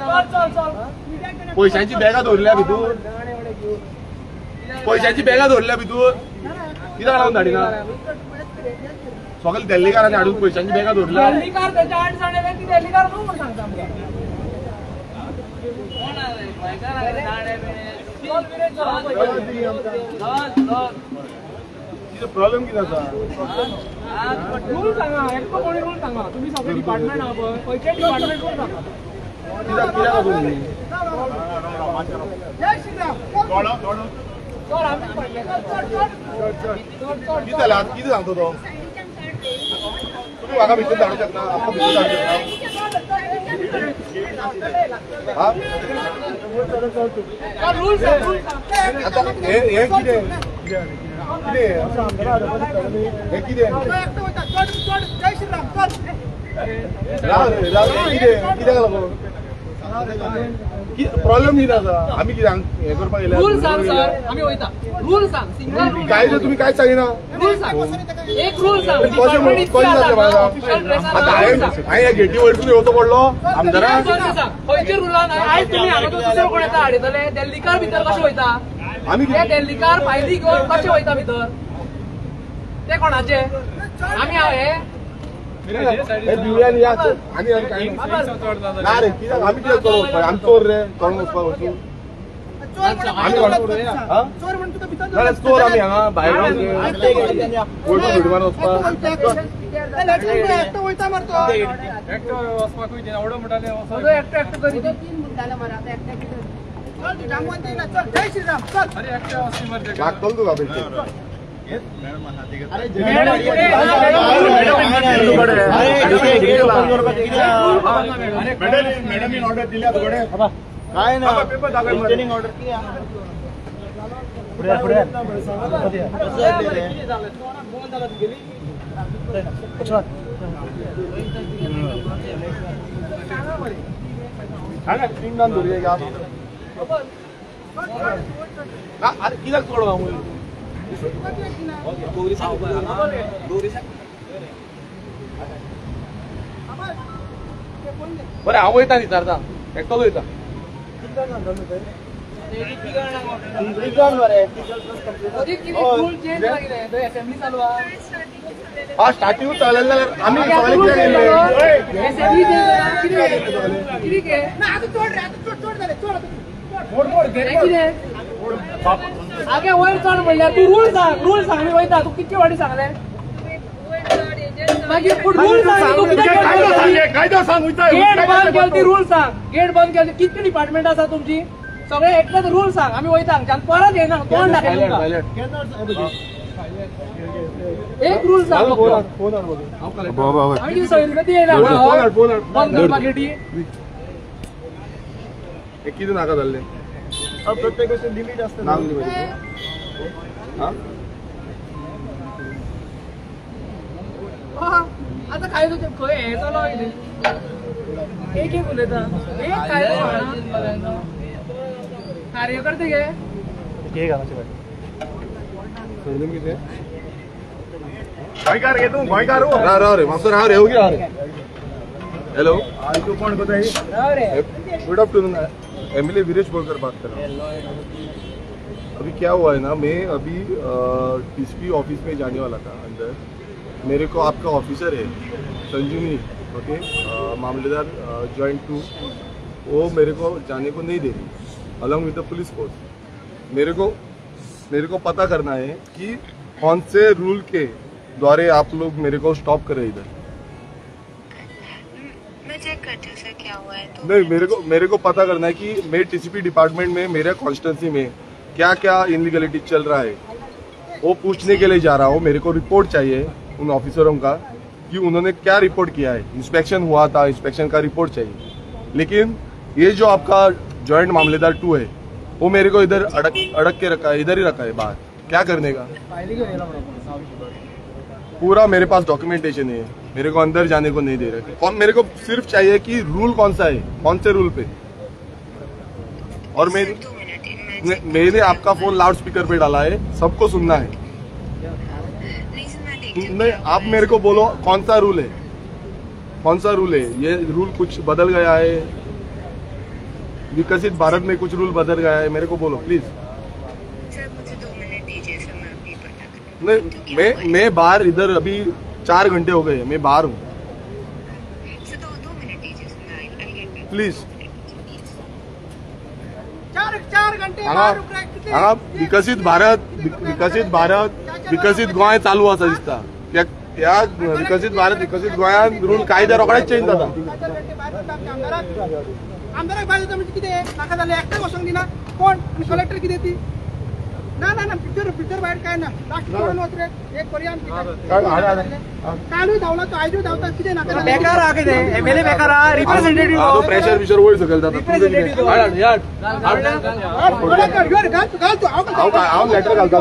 Speaker 1: पयशांची बॅगां दवरल्या भितर पयशांची बॅगां दवरल्या भितर कित्याक लागून धाडिना सगळे दिल्लीकारांनी हाडून पयशांची बॅगां दवरल्या.
Speaker 5: दिल्लीकार ताच्या 8 जाण येयले ती दिल्लीकार न्हू म्हूण सांगता आमकां.
Speaker 1: प्रॉब्लेम कितें आसा
Speaker 5: रूल सांगा एकटो कोणी रूल सांगा तुमी सगळे डिपार्टमेंट आहा पळय खंयचे डिपार्टमेंट रूल सांगा
Speaker 1: कित्याक कित्याक आसा तुमी कितें जालें कितें सांगता तो तुम्ही म्हाका भितर धाडूंक शकना, आमकां भितर धाडूंक शकना. आतां हें कितें कितें हें कितें कितें कित्याक लागून प्रॉब्लेम कितें आसा? आमी कितें हें करपाक येयल्या?
Speaker 5: रूल सांग सर, आमी वयता. रूल सांग, सिंगल रूल.
Speaker 1: कांय तुमी कांयच सांगिना.
Speaker 5: रूल सांग, एक रूल सांग.
Speaker 1: कशें कशें जातलें म्हाका? आतां हांवें ह्या गेटी वयरसून येवचो पडलो आमदाराक?
Speaker 5: खंयच्या रुलान आयज तुमी हांगा दुसरो कोण येता हाडयतले? दिल्लीकार भितर कशें वयता?
Speaker 1: आमी
Speaker 5: ते दिल्लीकार फायली घेवन कशें वयता भितर? ते कोणाचे? आमी हे
Speaker 1: दिवया न्ही आनी कांय ना रे. कित्याक आमी कित्याक चोर वचपाक? आमी चोर रे? चोरून वचपाक वचूं आमी? चोर आमी हांगा भायर वयता भिडमान वचपाक. लागतलो तुका बेश्टें. मॅडमीन ऑर्डर दिल्या तुकडे
Speaker 8: काय ना?
Speaker 1: पेपर दाखय.
Speaker 8: ऑर्डर कितें?
Speaker 1: तीन जाण धरया. अरे कित्याक चड हांव? बरें हांव वयता विचारता, एकटोच वयता. हा स्टार्टिंग चाललें जाल्यार आमी सगळे कित्याक येयले?
Speaker 5: आगे वयर चड म्हणल्यार तूं रूल सांग, रूल सांग. आमी वयता. तूं कितके फावटी सांगलें? मागीर रूल सांग. तूं कित्याक
Speaker 1: कायदो सांग?
Speaker 5: गेट बंद केली ती रूल सांग. गेट बंद केली. कितकी डिपार्टमेंट आसा तुमची? सगळे एकलेच रूल सांग. आमी वयता हांगच्यान, परत येना. कोण दाखयता तुमकां? एक रूल सांग. आमी कितें सैरगती येयला बंद करपाक गेटी?
Speaker 1: कितें नाका जाल्लें?
Speaker 8: प्रत्येक गोष्ट लिमिट असतं.
Speaker 5: आता काय तुझे खंय हे चलो कितें एक एक उलयता. एक कायदो कार्यकर्ते गे
Speaker 1: कितें गोंयकार गे तूं? गोंयकार राव रे मातसो राव रे. ओगी राव रे. हॅलो तूं कोण कोता? Good afternoon. MLA Viresh Borkar बात कर रहा हूँ. अभी क्या हुआ है ना, मैं अभी डीसीपी ऑफिस में जाने वाला था अंदर. मेरे को आपका ऑफिसर है संजीवनी, ओके, मामलेदार जॉइंट टू, वो मेरे को जाने को नहीं दे रही along with the police force. मेरे को पता करना है कि कौन से रूल के द्वारे आप लोग मेरे को स्टॉप कर रहे इधर.
Speaker 11: मैं चेक करती हूँ सर क्या हुआ है. तो
Speaker 1: नहीं, मेरे को पता करना है कि मेरे टीसीपी डिपार्टमेंट में, मेरे कॉन्स्टिट्यूंसी में क्या क्या इनलीगलिटी चल रहा है, वो पूछने के लिए जा रहा हूँ. मेरे को रिपोर्ट चाहिए उन ऑफिसरों का कि उन्होंने क्या रिपोर्ट किया है. इंस्पेक्शन हुआ था, इंस्पेक्शन का रिपोर्ट चाहिए. लेकिन ये जो आपका जॉइंट मामलेदार 2 है, वो मेरे को इधर अड़क अड़क के रखा है, इधर ही रखा है बाहर. क्या करने का? पूरा मेरे पास डॉक्यूमेंटेशन है, मेरे को अंदर जाने को नहीं दे रहे. कौन मेरे को सिर्फ चाहिए कि रूल कौन सा है, कौन से रूल पे. और मैंने आपका फोन लाउड स्पीकर पे डाला है, सबको सुनना है. नहीं, आप मेरे को बोलो कौन सा रूल है, कौन सा रूल है. ये रूल कुछ बदल गया है, विकसित भारत में कुछ रूल बदल गया है, मेरे को बोलो प्लीज.
Speaker 11: सर मुझे 2 मिनट दीजिए सर, मैं अभी पता कर.
Speaker 1: नहीं, मैं बाहर इधर अभी 4 घंटे हो गए, मैं बाहर हूँ.
Speaker 11: सर 2 मिनट दीजिए सर,
Speaker 1: प्लीज.
Speaker 6: 4 घंटे
Speaker 1: हांगा विकसित भारत, विकसित भारत, विकसित गोंय चालू आसा दिसता. ह्या विकसित भारत, विकसित गोंयांत रूल कायदे रोखडेच चेंज जाता.
Speaker 6: आमदाराक भायर वता म्हणजे कितें नाका जालें, एकटें वचोंक दिना कोण? आनी कलेक्टर कितें ती?
Speaker 12: ना ना ना पिक्चर पिक्चर भायर काय ना लास्ट करून वच रे एक करूया कालूय धांवला तो आयजूय धांवता कितें नाका
Speaker 5: बेकार आहा कितें एमएलए बेकार आहा रिप्रेझेंटेटिव्ह
Speaker 1: प्रेशर बिशर वयर सकयल जाता हांव लेटर घालता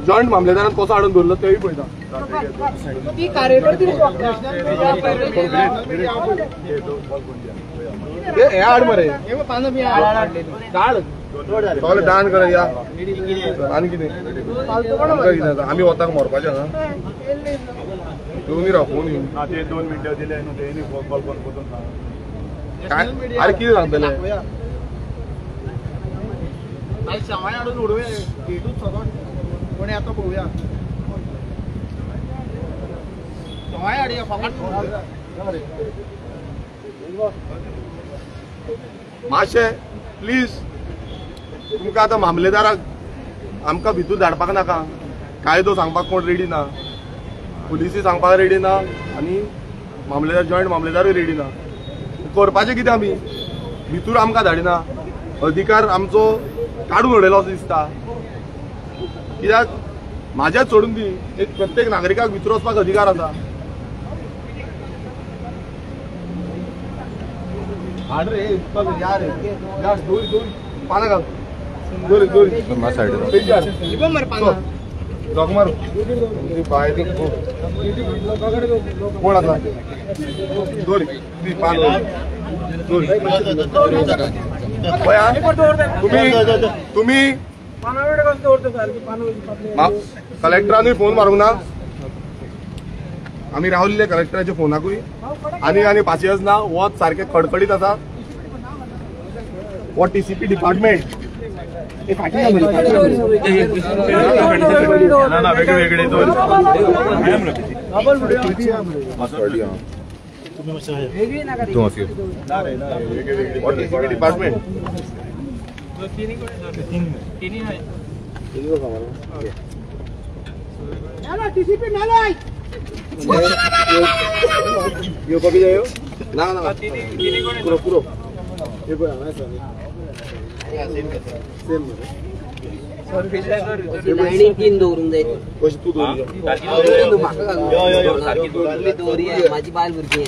Speaker 1: जॉयंट मामलेदारान कसो हाडून दवरलो तेय पळयता.
Speaker 5: ती कार्यकर्ते
Speaker 1: हे हाड मरे काड सगळें दान कर या आनी कितें आमी वताक मरपाचें हांगा येवनी राव फोन येवन
Speaker 7: ते 2 मिनटां दिले न्हू तेणी कॉल करून वचून
Speaker 1: काय अरे कितें सांगतले
Speaker 8: सामान हाडून उडोवया गेटूच सगळो कोणी आता पळोवया सवाय हाडया फकत.
Speaker 1: मातशें प्लीज तुमकां आतां मामलेदाराक आमकां भितूर धाडपाक नाका. कायदो सांगपाक कोण रेडी ना, पुलिसूय सांगपाक रेडी ना आनी मामलेदार जॉयंट मामलेदारूय रेडी ना. करपाचें कितें आमी भितूर आमकां धाडिना, अधिकार आमचो काडून उडयलो असो दिसता. कित्याक म्हाज्याच सोडून दी एक प्रत्येक नागरिकाक भितर वचपाक अधिकार आसा. हाड रे या रे दोरी दोरी पानां घाल दोरी दोरी जोक मार बाय कोण आसा दोरी पान दोरी तुम्ही कलेक्टरानूय फोन मारूंक ना, आमी रावल्ले कलेक्टराच्या फोनाकूय आनी आनी पासियेंस ना. वत सारकें कडकडीत आसा. हो टीसीपी डिपार्टमेंट टीसीपी डिपार्टमेंट ना ना पुरो पुरो
Speaker 10: तीन दवरूंक जाय
Speaker 1: तूं
Speaker 10: दोरी म्हाजी बायल भुरगीं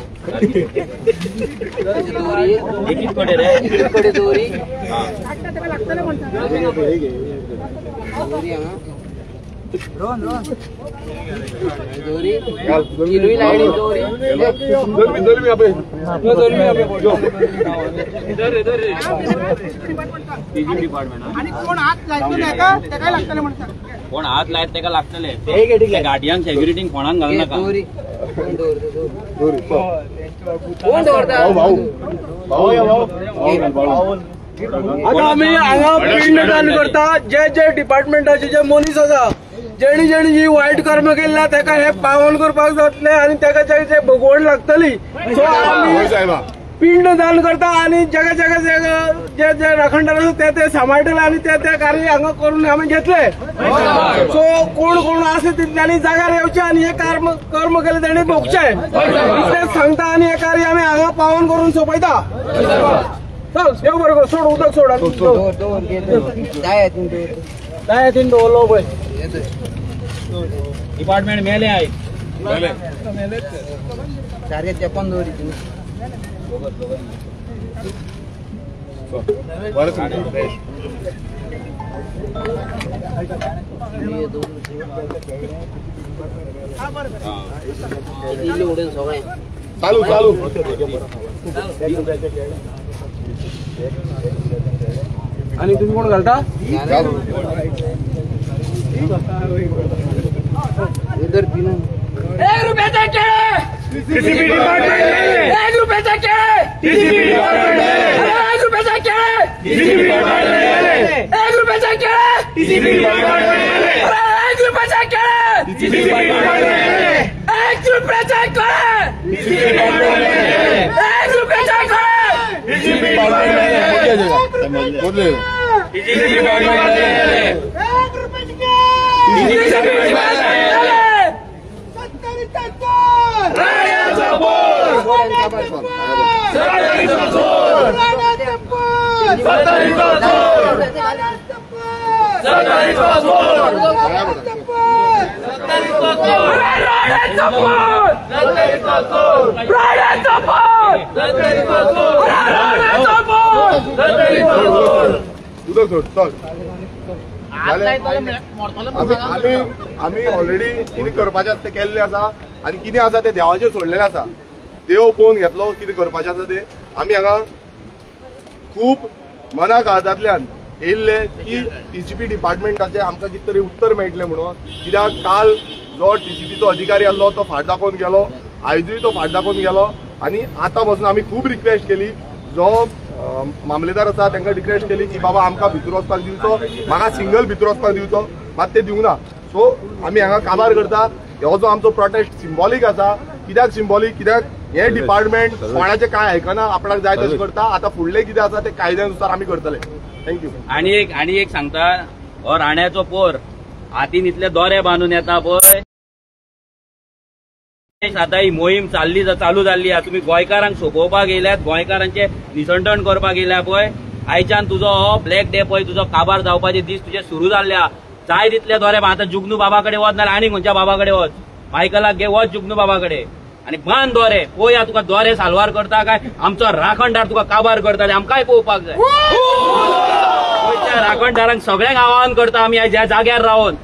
Speaker 10: दोरी कडेन दोरी दोरी हांगा दोरी तिनूय लायनी दोरी
Speaker 12: कोण हात लायतलो तेका तेकाय लागतले म्हणटा.
Speaker 2: कोण हात लायत तेका लागतले. गाडयांक सेक्युरिटीक कोणाक घालू नाका.
Speaker 10: कोण दवरता
Speaker 5: आता आमी हांगा पिंड दान करता. जे जे डिपार्टमेंटाचे जे मनीस आसा जेणी जेणी जी वायट कर्म केल्ला तेका हे पावन करपाक जातले आनी तेका जे भोगवण लागतली. सो आमी पिंड दान करता आनी जगा जगा जे जे राखणदार आसा ते ते सांबाळटले आनी ते ते कार्य हांगा करून आमी घेतले. सो कोण कोण आसा तितल्यांनी जाग्यार येवचे आनी हे कर्म केले तेणी भोगचे इतलेंच सांगता आनी हे कार्य आमी हांगा पावन करून सोंपयता. चल देव बरें कर. सोड उदक सोड दाया तीन दवरलो पळय.
Speaker 2: डिपार्टमेंट मेले आयज
Speaker 10: सारकें तेंपोन दवरी उडून सगळें
Speaker 1: चालू चालू.
Speaker 5: आनी तुमी कोण घालता? एक रुपयाचा केळे टीसीपी डिपार्टमेंट, एक रुपयाचा केळे टीसीपी डिपार्टमेंट, एक रुपयाचा केळे टीसीपी डिपार्टमेंट, एक रुपयाचा केळे टीसीपी डिपार्टमेंट, एक रुपयाचा केळे टीसीपी डिपार्टमेंट, एक रुपयाचा केळे टीसीपी डिपार्टमेंट, एक रुपयाचा केळे
Speaker 1: टीसीपी डिपार्टमेंट, टीसीपी डिपार्टमेंट,
Speaker 12: एक रुपयाचा केळे
Speaker 5: टीसीपी डिपार्टमेंट.
Speaker 1: रायाचा बोल, सत्तारीचा चोर, सत्तारीचा चोर, उदक सोड चल. आमी ऑलरेडी कितें करपाचें आसा तें केल्लें आसा आनी कितें आसा तें देवाचेर सोडलेलें आसा. देव पळोवन घेतलो कितें करपाचें आसा तें. आमी हांगा खूब मना काळजांतल्यान येयल्ले की टीसीपी डिपार्टमेंटाचें आमकां कितें तरी उत्तर मेळटलें म्हणून. कित्याक काल जो टीसीपीचो अधिकारी आसलो तो फाट दाखोवन गेलो, आयजूय तो फाट दाखोवन गेलो. आनी आतां पासून आमी खूब रिक्वेस्ट केली, जो मामलेदार आसा तांकां रिक्वेस्ट केली की बाबा आमकां भितर वचपाक दिवचो, म्हाका सिंगल भितर वचपाक दिवचो, मात ते दिवना. सो आमी हांगा काबार करता. हो जो आमचो प्रोटेस्ट सिम्बॉलीक आसा. कित्याक सिम्बॉलीक? कित्याक हे डिपार्टमेंट कोणाचें कांय आयकना, आपणाक जाय तशें करता. आतां फुडलें कितें आसा तें कायद्यानुसार आमी करतले. Thank you.
Speaker 2: आनी एक सांगता, हो राण्याचो पोर हातीन इतले दोरे बांदून येता पळय. आतां ही मोहीम चालू जाल्ली आसा. तुमी गोंयकारांक सोंपोवपाक येयल्यात, गोंयकारांचें निसंटण करपाक येयल्या पळय. आयच्यान तुजो हो ब्लॅक डे पळय, तुजो काबार जावपाचे दीस तुजे सुरू जाल्ले आहा. जाय तितले दोरे आतां जुगनू बाबा कडेन वच, नाल्यार आनी खंयच्या बाबा कडेन वच, मायकलाक घे वच जुगनू बाबा कडेन आनी बांद दोरे. पळोवया तुका दोरे साल्वार करता काय आमचो राखणदार तुका काबार करता ते आमकांय पळोवपाक जाय. गोंयच्या राखणदारांक सगळ्यांक आवाहन करता आमी ह्या जाग्यार रावन,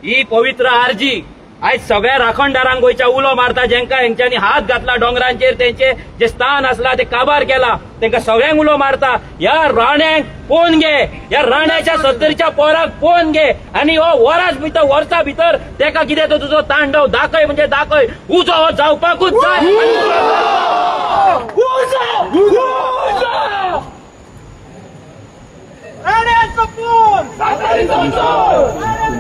Speaker 2: ही पवित्र आरजी आयज सगळ्या राखणदारांक गोंयच्या उलो मारता. जेंका हेंच्यांनी हात घातला दोंगरांचेर, तेंचे जे स्थान आसला ते काबार केला, तेंका सगळ्यांक उलो मारता. ह्या राण्यांक पोवन घे, ह्या राण्याच्या सत्तरीच्या पोराक पोवन घे आनी हो वरास भितर वर्सा भितर तेका कितें तो तुजो तांडव दाखय म्हणजे दाखय. उजो हो जावपाकूच जाय.
Speaker 12: राण्याचो पोर, सत्तरीचो चोर.